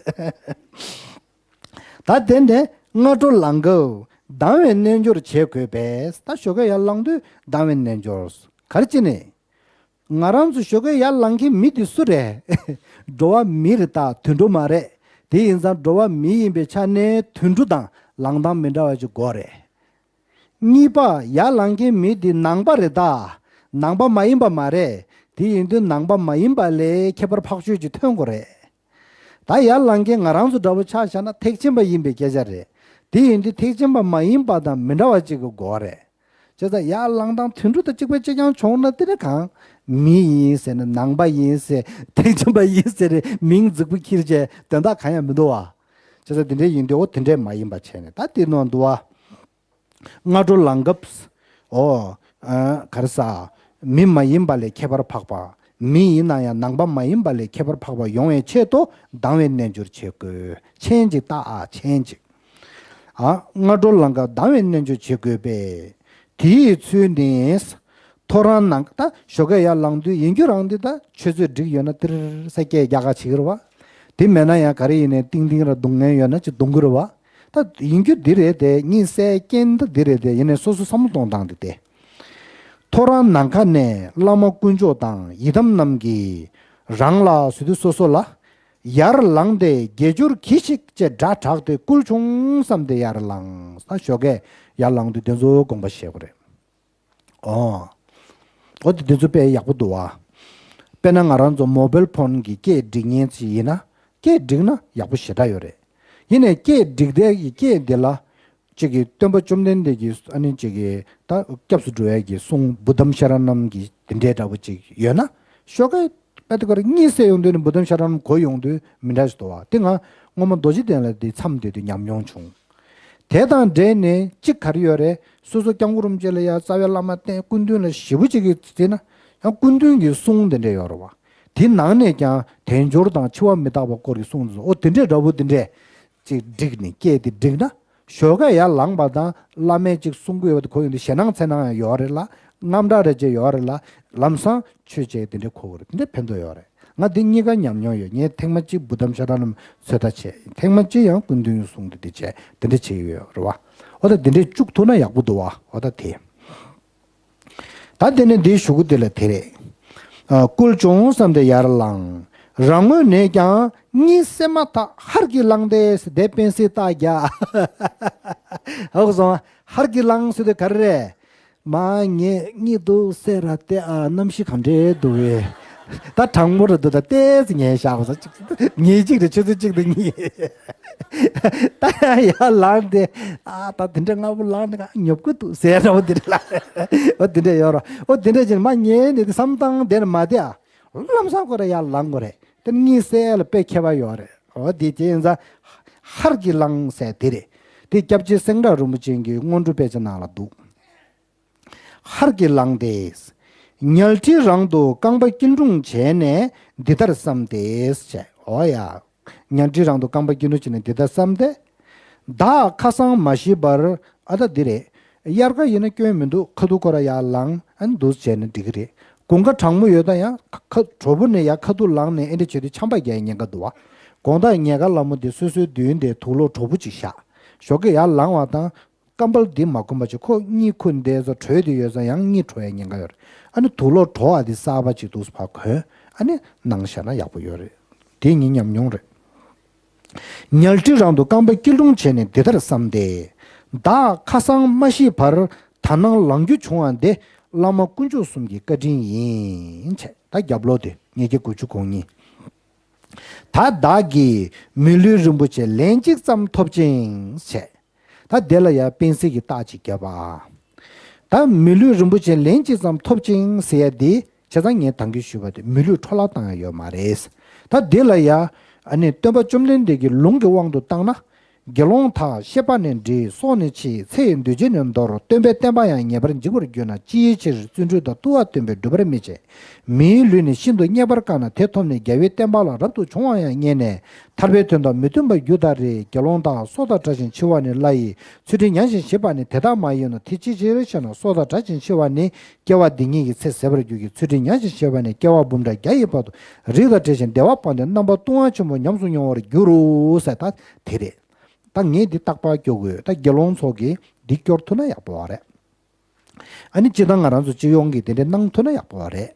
ད་དེ་ནས་སྔ་དྲོ་ལངས་སྐབས་ལྡང་བའི་རྣལ་འབྱོར་བྱེད་དགོས་པས། ད་ཞོགས་ཀས་ཡར་ལངས་དུས་ལྡང་བའི་རྣལ་འབྱོར། ག་རེ་བྱས་ནས། ང་རང་ཚོ་ཞོགས་ཀས་ཡར་ལངས་མཁན་མི་དེ་སུ་རེད། འགྲོ་བ་མི་རེད་ད་དུད་འགྲོ་མ་རེད། དེ་ཡིན་ཙང་འགྲོ་བ་མི་ཡིན་པའི་ཆ་ནས་དུད་འགྲོ་དང་ ལངས་སྟངས་མི་འདྲ་བ་ཅིག་དགོས་རེད། གཉིས་པ། ཡར་ལངས་མཁན་མི་དེ་ནང་པ་རེད་ད། ནང་པ་མ་ཡིན་པ་མ་རེད། དེ་ཡིན་དུས་ནང་པ་མ་ཡིན་པ་ལས་ཁྱད་པར་འཕགས་ཆོས་ཅིག་ཐོན་དགོས་རེད། ད་ཡར་ལངས་མཁན་ང་རང་ཚོ་འདྲ་པོ་ཆ་བཞག་ན་ཐེག་ཆེན་པ་ཡིན་པའི་སྐད་ཆ་རེད། དེ་ཡིན་དུས་ཐེག་ཆེན་པ་མ་ཡིན་པ་དང་མི་འདྲ་བ་ཅིག་གི་དགོས་རེད། བྱས་ཙང་ཡར་ལངས་སྟངས་དུད་འགྲོ་དང་གཅིག་པ་གཅིག་རྐྱང་བྱུང་ན་དེ་ནི་གང་། མི་ཡིན་ཟེར་ནས་ནང་པ་ཡིན་ཟེར་ཐེག་ཆེན་པ་ཡིན་ཟེར་མིང་རྫིག་པོ་ཁྱེར་བྱས་དོན་དག་གང་ཡང་མི་འདུག་བ། བྱས་ཙང་དེ་འདྲའི་ཡིན་དུས་འོ་དེ་འདྲས་མ་ཡིན་པ་བྱས་ནས་ད་དེ་ནང་འདུག་བ། སྔ་དྲོ་ལངས་སྐབས། ཨོ། ཨ། ག་རེ་ཟ། མི་མ་ཡིན་པ་ལས་ཁྱད་པར་འཕགས་པ། མི་ཡིན་ན་ཡང་ནང་པ་མ་ཡིན་པ་ལས་ཁྱད་པར་འཕགས་པ་ཡོང་བའི་ཆེད་དུ་ལྡང་བའི་རྣལ་འབྱོར་བྱེད་དགོས། མཆན་ཅིག་བཏགས་ཨ། མཆན་ཅིག་ཨ། སྔ་དྲོ་ལངས་སྐབས་ལྡང་བའི་རྣལ་འབྱོར་བྱེད་དགོས་པས། དེའི་ཚུལ་ནི། ཐོ་རངས་ནང་ད་ཞོགས་ཀས་ཡར་ལངས་དུས་ཡིན་རྒྱུ་རང་འདི་ད་ཆུ་ཚོད་འགྲིག་ཡོད་ན་ཏིར་ས་སྐད་རྒྱག་ག་བྱེད་ཀྱི་རེད་བ། དེ་མེད་ན་ཡང་ག་རེ་ཡིན་ནའི་ཏིང་ཏིང་ར་རྡུང་མཁན་ཡོད་ན་ཅིག་རྡུང་གི་རེད་བ། ད་ཡིན་རྒྱུ་འདི་རེད་དེ་གཉིད་སད་རྐྱེན་ད་འདི་རེད་དེ་ཡིན་ནའི་སོ་སོ་བསམ་བློ་གཏོང་སྟངས་འདི་དེ། ཐོ་རངས་ནམ་མཁའ་ནས་བླ་མ་དཀོན་མཆོག་དང་ཡི་དམ་རྣམས་ཀྱིས་རང་ལ་ཟེར་དུས་སོ་སོ་ལ། ཡར་ལངས་ཏེ་དགེ་སྦྱོར་གྱིས་ཤིག་ཅེས་སྒྲ་གྲགས་ཏེ་བསྐུལ་བྱུང་བསམ་སྟེ་ཡར་ལངས། ད་ཞོགས་ཀས་ཡར་ལངས་དུས་དེ་ཚོ་དགོངས་པ་བཞེས་དགོས་རེད། ཨོ། ཨོ་དེ་དེ་ཚོ་དཔེ་ཡག་པོ་འདུག་བ། དཔེར་ན་ང་རང་ཚོ་མོ་བེལ་ཕོན་གྱི་སྐད་སྒྲིག་མཁན་ཅིག་ཡིན་ན་སྐད་སྒྲིག་ན་ཡག་པོ་ཞེ་དྲག་ཡོད་རེད། ཡིན་ནའི་སྐད་སྒྲིག་དེ་གི་སྐད་དེ་ལ། གཅིག་གིས་སྟོན་པ་བཅོམ་ལྡན་འདས་ཀྱི་ཨ་ནི་གཅིག་གིས་ད་སྐྱབས་སུ་འགྲོ་ཡས་ཀྱི་གསུང་བུ་དྷམ་ཤ་ར་ནམ་གྱི་དེ་འདྲའི་འདྲ་པོ་ཅིག་ཡོད་ན། ཞོགས་ཀས་པད་ཀར་གཉིད་སད་ཡོང་དུས་ནི་བུ་དྷམ་ཤ་ར་ནམ་གོ་ཡོང་དུས་མི་འདྲ་ཞིག་འདུག་བ། དེ་ང་སྔོན་མ་རྡོ་རྗེ་གདན་ལ་དེ་མཚམས་བསྡད་དུས་ཉམས་མྱོང་བྱུང་། དེ་དང་འབྲེལ་ནས་གཅིག་ག་རེ་ཡོད་རེད། སོ་སོ་སྐྱབས་མགོན་རིན་པོ་ཆེ་ལ་ཡ་རྩ་བའི་བླ་མ་བསྟེན་སྐུ་མདུན་ལ་ཞེ་པོ་ཅིག་གིས་བརྩིས་ན་ཡང་སྐུ་མདུན་གྱི་གསུང་དེ་འདྲ་ཡོད་རེད་བ། དེ་ནང་ནས་ཀྱང་དལ་འབྱོར་དང་འཆི་བ་མི་རྟག་པ་སྐོར་གྱི་གསུང་དེ་ཚོ་ཨོ་དེ་འདྲའི་འདྲ་པོ་དེ་འདྲས་ཅིག་བསྒྲིགས་ནས་སྐད་དེ་བསྒྲིགས་ན། ཞོགས་ཀས་ཡར་ལངས་པ་དང་བླ་མས་ཅིག་གསུང་གི་ཡོད་པ་དེ་གོ་ཡོང་དུས་ཞེད་སྣང་འཚེར་སྣང་ཡང་ཡོད་རེད་ལ། དངངས་སྐྲག་རེ་བྱས་ཡོད་རེད་ལ། ལམ་སང་ཆོས་བྱས་དེ་འདྲའི་གོ་གི་རེད། དེ་འདྲའི་ཕན་ཐོགས་ཡོད་རེད། ང་འདི་གཉིས་ཀ་ཉམས་མྱོང་ཡོད། ངས་ཐེངས་མ་གཅིག་བུ་དྷམ་ཤ་ར་ནམ་ཚོད་ལྟ་བྱས། ཐེངས་མ་གཅིག་ཡང་སྐུ་མདུན་གསུང་དེ་འདྲ་བྱས་དེ་འདྲ་བྱས་ཡོད་རེད་བ། འོ་ད་དེ་འདྲས་བཅུག་ཐུབ་ན་ཡག་པོ་འདུག་བ། འོ་ད་དེ། ད་དེ་ནས་འདིའི་གཞུག་གུ་དེ་ལ་དེ་རེད། ཨ། བསྐུལ་བྱུང་བསམ་སྟེ་ཡར་ལངས། རང་ངོས་ནས་ཀྱང་གཉིད་སད་མ་ཐག་ཧར་གྱིས་ལངས་ཏེ་དེ་པེན་སི་རྟགས་རྒྱག་ཧ་གོ་སོང་། ཧར་གྱིས་ལངས་ཟེར་དུས་ག་རེ་རེད། མ་ངས་གཉིད་འདུག་སེ་ར་ཏེ་ཨ་གནམ་གཤིས་ག་འདྲས་འདུག་གས། ད་གྲང་མོ་རེད་འདུག་ད་ཏོག་ཙམ་ཉལ་བཞག་གོ་ས་གཅིག་ཉིན་གཅིག་རེ་ཆུ་ཚོད་གཅིག་དང་གཉིས། ད་ཡར་ལངས་ཏེ་ཨ་ད་དེ་འདྲ་སྔ་པོ་ལངས་ཏེ་ཉོབ་ཀྱི་འདུག་ཟེར་ར་བ་དེ་འདྲ་ལ། འོ་དེ་འདྲ་ཡོད་ར། འོ་དེ་འདྲ་བྱས་ནས་མ་ཉལ་ནས་དེ་བསམ་སྟངས་དེ་ནས་མ་བསྡད་ཨ། ལམ་སང་ཁོ་ར་ཡར་ལངས་དགོས་རེད། དེ་གཉིད་སད་ལ་དཔེ་ཁྱད་པར་ཡོད་རེད། འོ་དེ་དེ་ཡིན་ཙང་ཧར་གྱིས་ལངས་ཟེར་དེ་རེད། དེ་སྐྱབས་རྗེ་སེང་བྲག་རིན་པོ་ཆེ་གི་སྔོན་འགྲོ་དཔེ་ཆ་ནང་ལ་འདུག་ཧར་གྱིས་ལངས་ཏེ། ཉལ་ཁྲིའི་རང་དུ་རྐང་པ་སྐྱིལ་ཀྲུང་བྱས་ནས་འདི་ལྟར་བསམས་ཏེ་བྱས། འོ་ཡ། ཉལ་ཁྲིའི་རང་དུ་རྐང་པ་སྐྱིལ་ཀྲུང་བྱས་ནས་འདི་ལྟར་བསམས་ཏེ། བདག་ཁ་སང་མ་ཤི་བར་ཨ་ད་འདི་རེད། དབྱར་ཁ་ཡིན་ན་སྐྱོན་མི་འདུག་ཁ་ཐུག་ཁོ་ར་ཡར་ལངས་ཨ་ནི་འདུག་བྱས་ན་འགྲིག་གི་རེད། དགུན་ཁ་གྲང་མོ་ཡོད་ད་ཡང་ཁ་གྲོགས་པོ་ནས་ཡར་ཁ་ཐུག་ལངས་ནས་ཨེ་འདྲ་བྱེད་དུས་ཆམ་པ་རྒྱག་ཉེན་ཁ་འདུག་བ། དགོང་དག་ཉལ་ཁ་ལ་མོ་དེ་སོ་སོའི་མདུན་དེ་དུག་ལོག་གྲོགས་པོ་ཅིག་བཞག་ཞོགས་ཀས་ཡར་ལངས་བ་དང་། རྐང་པ་འདི་མ་གོན་པ་ཅིག་ཁོ་གཉིད་ཁུག་འདས་ཙང་བྲོས་ཏེ་ཡོད་ཙང་ཡང་གཉིད་བྲོ་ཡའི་ཉེན་ཁ་ཡོད་རེད། ཨ་ནི་དུག་ལོག་བྲོ་བ་འདི་གསར་པ་ཅིག་འདུག་ཕར་གོན་ཨ་ནི་ནང་བཞག་ན་ཡག་པོ་ཡོད་རེད། དེ་ངའི་ཉམས་མྱོང་རེད། ཉལ་ཁྲིའི་རང་དུ་རྐང་པ་སྐྱིལ་ཀྲུང་བྱས་ནས་འདི་ལྟར་བསམས་ཏེ། བདག་ཁ་སང་མ་ཤི་བར་ད་ནངས་ལངས་རྒྱུ་བྱུང་བ་འདི་བླ་མ་དཀོན་མཆོག་གསུམ་གྱི་བཀའ་དྲིན་ཡིན་བྱས། ད་རྒྱབ་ལོགས་དེ་ཉིས་བརྒྱ་དགུ་བཅུ་གོ་གཉིས། ད་བདག་གིས་མི་ལུས་རིན་པོ་ཆེ་ལན་གཅིག་ཙམ་ཐོབ་ཅིང་བྱས། ད་དེ་ལ་ཡང་པེན་སི་གི་རྟགས་ཅིག་བརྒྱབ་པ། ད་མི་ལུས་རིན་པོ་ཆེ་ལན་གཅིག་ཙམ་ཐོབ་ཅིང་ཟེར་ཡ་འདི་བྱས་ཙང་ངས་ད་གིན་ཞུས་པ་དེ་མི་ལུས་འཕྲོ་བརླག་བཏང་ཡ་ཡོད་མ་རེད། ད་དེ་ལ་ཡང་ཨ་ནི་སྟོན་པ་བཅོམ་ལྡན་འདས་ཀྱི་ལུང་གི་དབང་དུ་བཏང་ན། དགེ་སློང་དག་ཤེས་པ་ནི་འདྲེ། སྲོག་ནི་འཆི། ཚེ་ཡི་འདུ་བྱེད་ནི་འདོར། སྟོན་པའི་བསྟན་པ་ཡང་ངེས་པར་འཇིག་པར་གྱུར་ན། ཅི་ཡི་ཕྱིར། བརྩོན་འགྲུས་དང་བཏུལ་བ་སྟོན་པས་སྒྲུབ་པར་མི་བྱེད། མིའི་ལུས་ནི་ཤིན་ཏུ་རྙེད་པར་དཀའ་ན། དེ་ཐོབ་ནས་རྒྱལ་བའི་བསྟན་པ་ལ་རབ་ཏུ་བྱུང་བ་ཡང་རྙེད་ནས། ཐར་པའི་དོན་དང་མི་མཐུན་པར་རྒྱུ་ལྟར་རེད། དགེ་སློང་དག་སྲོག་དང་བྲལ་ཞིང་འཆི་བ་ནི་སླ་ཡི། ཚུལ་ཁྲིམས་ཉམས་ཤིང་ཞིག་པ་ནི་དེ་ལྟ་མ་ཡིན་ནོ། དེ་ཅིའི་ཕྱིར་ཞེ་ན། སྲོག་དང་བྲལ་ཞིང་འཆི་བ་ནི་སྐྱེ་བ་འདི་ཉིད་ཀྱི་ཚེ་ཟད་པར་འགྱུར་གྱི། ཚུལ་ཁྲིམས་ཉམས་ཤིང་ཞིག་པ་ནི་སྐྱེ་བ་འབུམ་ཕྲག་བརྒྱ་ཡི་བར་དུ་རིགས་དང་བྲལ་ཞིང་བདེ་བ་སྤངས་ཏེ་རྣམ་པ་ལྟུང་བ་ཆེན་པོ་ཉམས་སུ་མྱོང་བར་འགྱུར་རོ་ཟེར་ད་དེ་རེད། ད་ངས་འདི་རྟག་པར་སྐྱོར་དགོས། ད་དགེ་སློང་ཚོ་གིས་འདི་སྐྱོར་ཐུབ་ན་ཡག་པོ་བ་རེད། ཨ་ནི་སྤྱིར་བཏང་ང་རང་ཚོ་སྤྱི་ཡོངས་ཀྱིས་དེ་འདྲའི་གནང་ཐུབ་ན་ཡག་པོ་བ་རེད།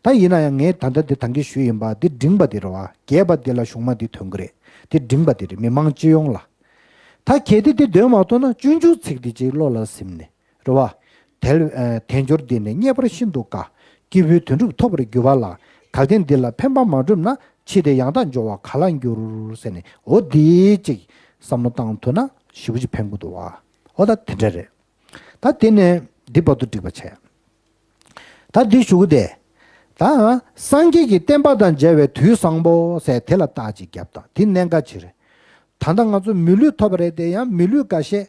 ད་ཡིན་ན་ཡང་ངས་ད་ལྟ་འདི་ད་གིན་ཞུས་ཡིན་པ་འདི་འབྲིང་པ་འདི་རེད་བ། རྒྱས་པ་འདི་ལ་གཞུང་མ་འདི་ཐོན་གི་རེད། འདི་འབྲིང་པ་འདི་རེད། མི་མང་སྤྱི་ཡོངས་ལ། ད་གལ་ཏེ་དེ་འདོན་མ་ཐུབ་ན་སྤྱོད་འཇུག་ཚིག་འདི་གཅིག་བློ་ལ་ཟིན་ནས་རེད་བ། དལ་དལ་འབྱོར་འདི་ནི་རྙེད་པར་ཤིན་ཏུ་དཀའ། སྐྱེས་བུའི་དོན་སྒྲུབ་ཐོབ་པར་འགྱུར་བ་ལ། གལ་ཏེ་འདི་ལ་ཕན་པ་མ་བསྒྲུབས་ན། ཕྱིས་དེ་ཡང་དག་འབྱོར་བ་ག་ལ་འགྱུར་ཟེར་ནས། འོ་འདི་གཅིག་བསམ་བློ་བཏང་ཐུབ་ན་ཞེ་པོ་ཅིག་ཕན་གྱི་འདུག་བ། འོ་ད་དེ་འདྲ་རེད། ད་དེ་ནས་འདི་བར་དུ་འགྲིག་པ་བྱས། ད་འདི་ཞུ་གི་དེ། ད་སངས་རྒྱས་ཀྱི་བསྟན་པ་དང་མཇལ་བའི་དུས་བཟང་པོ་ཟེར་དེ་ལ་རྟགས་ཅིག་བརྒྱབ་དང་། དེ་གནད་འགག་ཅིག་རེད། ད་ལྟ་ང་ཚོ་མི་ལུས་ཐོབ་པ་རེད་དེ། ཡང་མི་ལུས་འགའ་ཤས་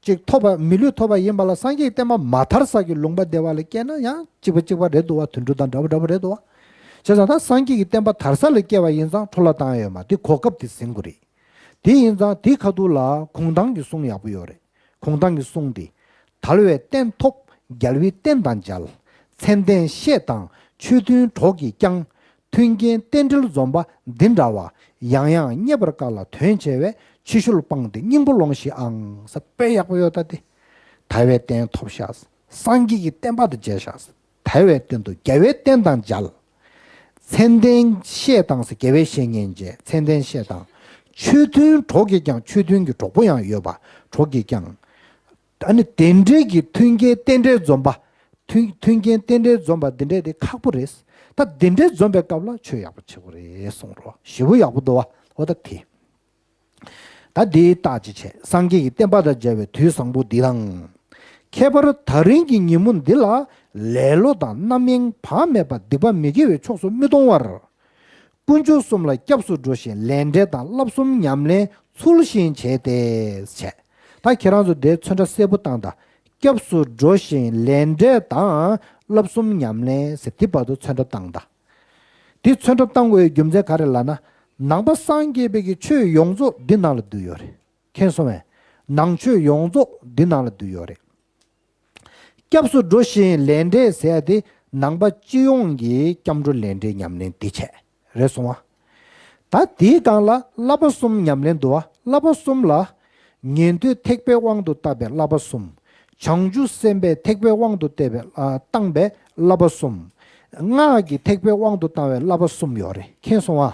ཅིག་ཐོབ་པ། མི་ལུས་ཐོབ་པ་ཡིན་པ་ལ་སངས་རྒྱས་ཀྱི་བསྟན་པ་མ་དར་ས་ཀྱི་ལུང་པ་དེ་བ་ལ་སྐྱེས་ན་ཡང་གཅིག་པ་གཅིག་པ་རེད་འདུག་བ། དུད་འགྲོ་དང་འདྲ་བ་འདྲ་བ་རེད་འདུག་བ། བྱས་ཙང་ད་སངས་རྒྱས་ཀྱི་བསྟན་པ་དར་ས་ལ་སྐྱེས་པ་ཡིན་ཙང་འཕྲོ་བརླག་བཏང་ཡོད་མ་རེད། དེ་གོ་སྐབས་དེ་ཟིན་དགོས་རེད། དེ་ཡིན་ཙང་དེའི་ཁ་ཐུག་ལ་གུང་ཐང་གི་གསུང་ཡག་པོ་ཡོད་རེད། གུང་ཐང་གི་གསུང་དེ། དལ་བའི་རྟེན་ཐོབ་རྒྱལ་བའི་བསྟན་དང་མཇལ། མཚན་ལྡན་བཤེས་དང་ཆོས་མཐུན་གྲོགས་ཀྱིས་ཀྱང་། མཐུན་རྐྱེན་རྟེན་འབྲེལ་འཛོམས་པ་འདི་འདྲ་བ། ཡང་ཡང་རྙེད་པར་དཀའ་ལ་དོན་ཆེ་བས། ཕྱི་བཤོལ་སྤངས་ཏེ་སྙིང་པོ་ལོངས་ཤིག་ཨང་ཟེར། དཔེ་ཡག་པོ་ཡོད་ད་དེ། དལ་བའི་རྟེན་ཐོབ་ཤག། སངས་རྒྱས་ཀྱི་བསྟན་པ་དང་མཇལ་ཤག། དལ་བའི་རྟེན་དུ་རྒྱལ་བའི་བསྟན་དང་མཇལ། མཚན་ལྡན་བཤེས་དང་ཟེར། རྒྱལ་བའི་བཤེས་གཉེན་བྱས། མཚན་ལྡན་བཤེས་དང་། ཆོས་མཐུན་གྲོགས་ཀྱིས་ཀྱང་། ཆོས་མཐུན་གྱི་གྲོགས་པོ་ཡང་ཡོད་པ། གྲོགས་ཀྱིས་ཀྱང་། ཨ་ནི་དེ་འདྲའི་གི་མཐུན་རྐྱེན་རྟེན་འབྲེལ་འཛོམས་པ། མཐུན་མཐུན་རྐྱེན་རྟེན་འབྲེལ་འཛོམས་པ་འདི་འདྲའི་དེ་ཁག་པོ་རེད། ད་འདི་འདྲའི་འཛོམས་པའི་སྐབས་ལ་ཆོས་ཡག་པོ་བྱེད་དགོས་རེད་གསུངས་རོགས། ཞེ་པོ་ཡག་པོ་འདུག་བ། འོ་ད་དེ། ད་འདིའི་རྟགས་ཅིག་བྱས། སངས་རྒྱས་ཀྱི་བསྟན་པ་དང་མཇལ་བའི་དུས་བཟང་པོ་འདི་དང་། ཁྱད་པར་ད་རིང་གི་ཉིན་མོ་འདི་ལ། ལེ་ལོ་དང་རྣམ་གཡེང་བག་མེད་པ་སྡིག་པ་མི་དགེ་བའི་ཕྱོགས་སུ་མི་ལྟུང་བར། དཀོན་མཆོག་གསུམ་ལ་སྐྱབས་སུ་འགྲོ་ཞིང་ལས་འབྲས་དང་བསླབ་གསུམ་ཉམས་ལེན་ཚུལ་བཞིན་བྱས་ཏེ། བྱས། ད་ཁྱེད་རང་ཚོ་དེའི་ཚོན་ཁྲ་གསལ་པོ་བཏང་དང་། སྐྱབས་སུ་འགྲོ་ཞིང་ལས་འབྲས་དང་བསླབ་གསུམ་ཉམས་ལེན་ཟེར་དེ་བར་དུ་ཚོན་ཁྲ་བཏང་དང་། དེ་ཚོན་ཁྲ་བཏང་དགོས་པའི་རྒྱུ་མཚན་ག་རེ་ལབ་ན། ནང་པ་སངས་རྒྱས་པའི་གི་ཆོས་ཡོངས་རྫོགས་འདི་ནང་ལ་འདུས་ཡོད་རེད། མཁྱེན་སོང་བས། ནང་ཆོས་ཡོངས་རྫོགས་འདི་ནང་ལ་འདུས་ཡོད་རེད། སྐྱབས་སུ་འགྲོ་ཞིང་ལས་འབྲས་ཟེར་ཡ་དེ་ནང་པ་སྤྱི་ཡོངས་ཀྱི་སྐྱབས་འགྲོ་ལས་འབྲས་ཉམས་ལེན་དེ་བྱས། རེད་སོང་བ། ད་དེའི་སྒང་ལ་བསླབ་པ་གསུམ་ཉམས་ལེན་འདུག་བ། བསླབ་པ་གསུམ་ལ། ཉན་ཐོས་ཐེག་པའི་དབང་དུ་བཏགས་པའི་བསླབ་པ་གསུམ། བྱང་ཆུབ་སེམས་དཔའི་ཐེག་པའི་དབང་དུ་བཏགས་པའི་ཨ་བཏང་པའི་བསླབ་པ་གསུམ། སྔགས་ཀྱི་ཐེག་པའི་དབང་དུ་བཏང་བའི་བསླབ་པ་གསུམ་ཡོད་རེད། མཁྱེན་སོང་ཨ།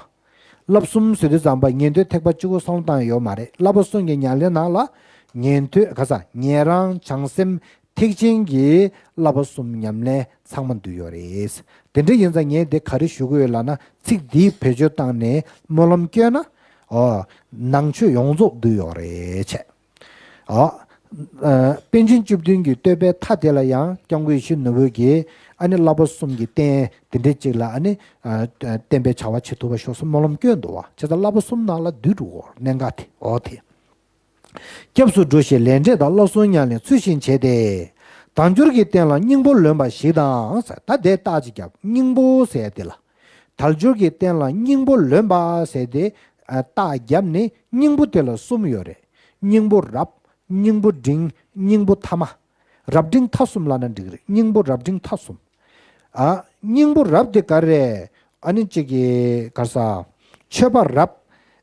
བསླབ་གསུམ་ཟེར་དུས་ཙམ་པ་ཉན་ཐོས་ཐེག་པ་གཅིག་པུ་བསམ་བློ་བཏང་ཡོད་མ་རེད། བསླབ་པ་གསུམ་གྱི་ཉམས་ལེན་ནང་ལ། ཉན་ཐོས་ག་ས་ཉན་རང་བྱང་སེམས་ཐེག་ཆེན་གྱི་བསླབ་པ་གསུམ་ཉམས་ལེན་ཚང་མ་འདུས་ཡོད་རེད། དེ་འདྲ་ཡིན་ཙང་ངས་འདི་ག་རེ་ཞུ་གི་ཡོད་ལབ་ན། ཚིག་འདིའི་བེད་སྤྱོད་བཏང་ནས་སྨོན་ལམ་བསྐྱོན་ན། ཨོ། ནང་ཆོས་ཡོངས་རྫོགས་འདུས་ཡོད་རེད་བྱས། ཨོ། ཨ། པཎ་ཆེན་བཅུ་བདུན་གྱི་བསྟོད་པའི་མཐའ་དེ་ལ་ཡང་སྐྱབས་མགོན་ཡིད་བཞིན་ནོར་བུ་གིས་ཨ་ནི་བསླབ་པ་གསུམ་གྱི་རྟེན་དེ་འདྲའི་ཅིག་ལ་ཨ་ནི། ཨ། བརྟེན་པའི་བྱ་བ་བྱེད་ཐུབ་པ་ཤོག་གསུངས་སྨོན་ལམ་བསྐྱོན་འདུག་བ། བྱས་ཙང་བསླབ་པ་གསུམ་ནང་ལ་འདུས་འགྲོ་གི་ཡོད་རེད། གནད་འགག་དེ། ཨོ་དེ། སྐྱབས་སུ་འགྲོ་ཞིང་ལས་འབྲས་དང་བསླབ་གསུམ་ཉམས་ལེན་ཚུལ་བཞིན་བྱས་ཏེ། དལ་འབྱོར་གྱི་རྟེན་ལ་སྙིང་པོ་ལོན་པ་ཞིག་དང་ཟེར། ད་དེ་རྟགས་ཅིག་བརྒྱབ། སྙིང་པོ་ཟེར་དེ་ལ། དལ་འབྱོར་གྱི་རྟེན་ལ་སྙིང་པོ་ལོན་པ་ཟེར་དེ། ཨ། རྟགས་བརྒྱབ་ནས་སྙིང་པོ་དེ་ལ་གསུམ་ཡོད་རེད། སྙིང་པོ་རབ། སྙིང་པོ་འབྲིང་། སྙིང་པོ་ཐ་མ། རབ་འབྲིང་ཐ་གསུམ་ལབ་ན་འགྲིག་རེད། སྙིང་པོ་རབ་འབྲིང་ཐ་གསུམ། ཨ། སྙིང་པོ་རབ་དེ་ག་རེ། ཨ་ནི་གཅིག་གི་ག་རེ་ཟ། ཆོས་པ་རབ།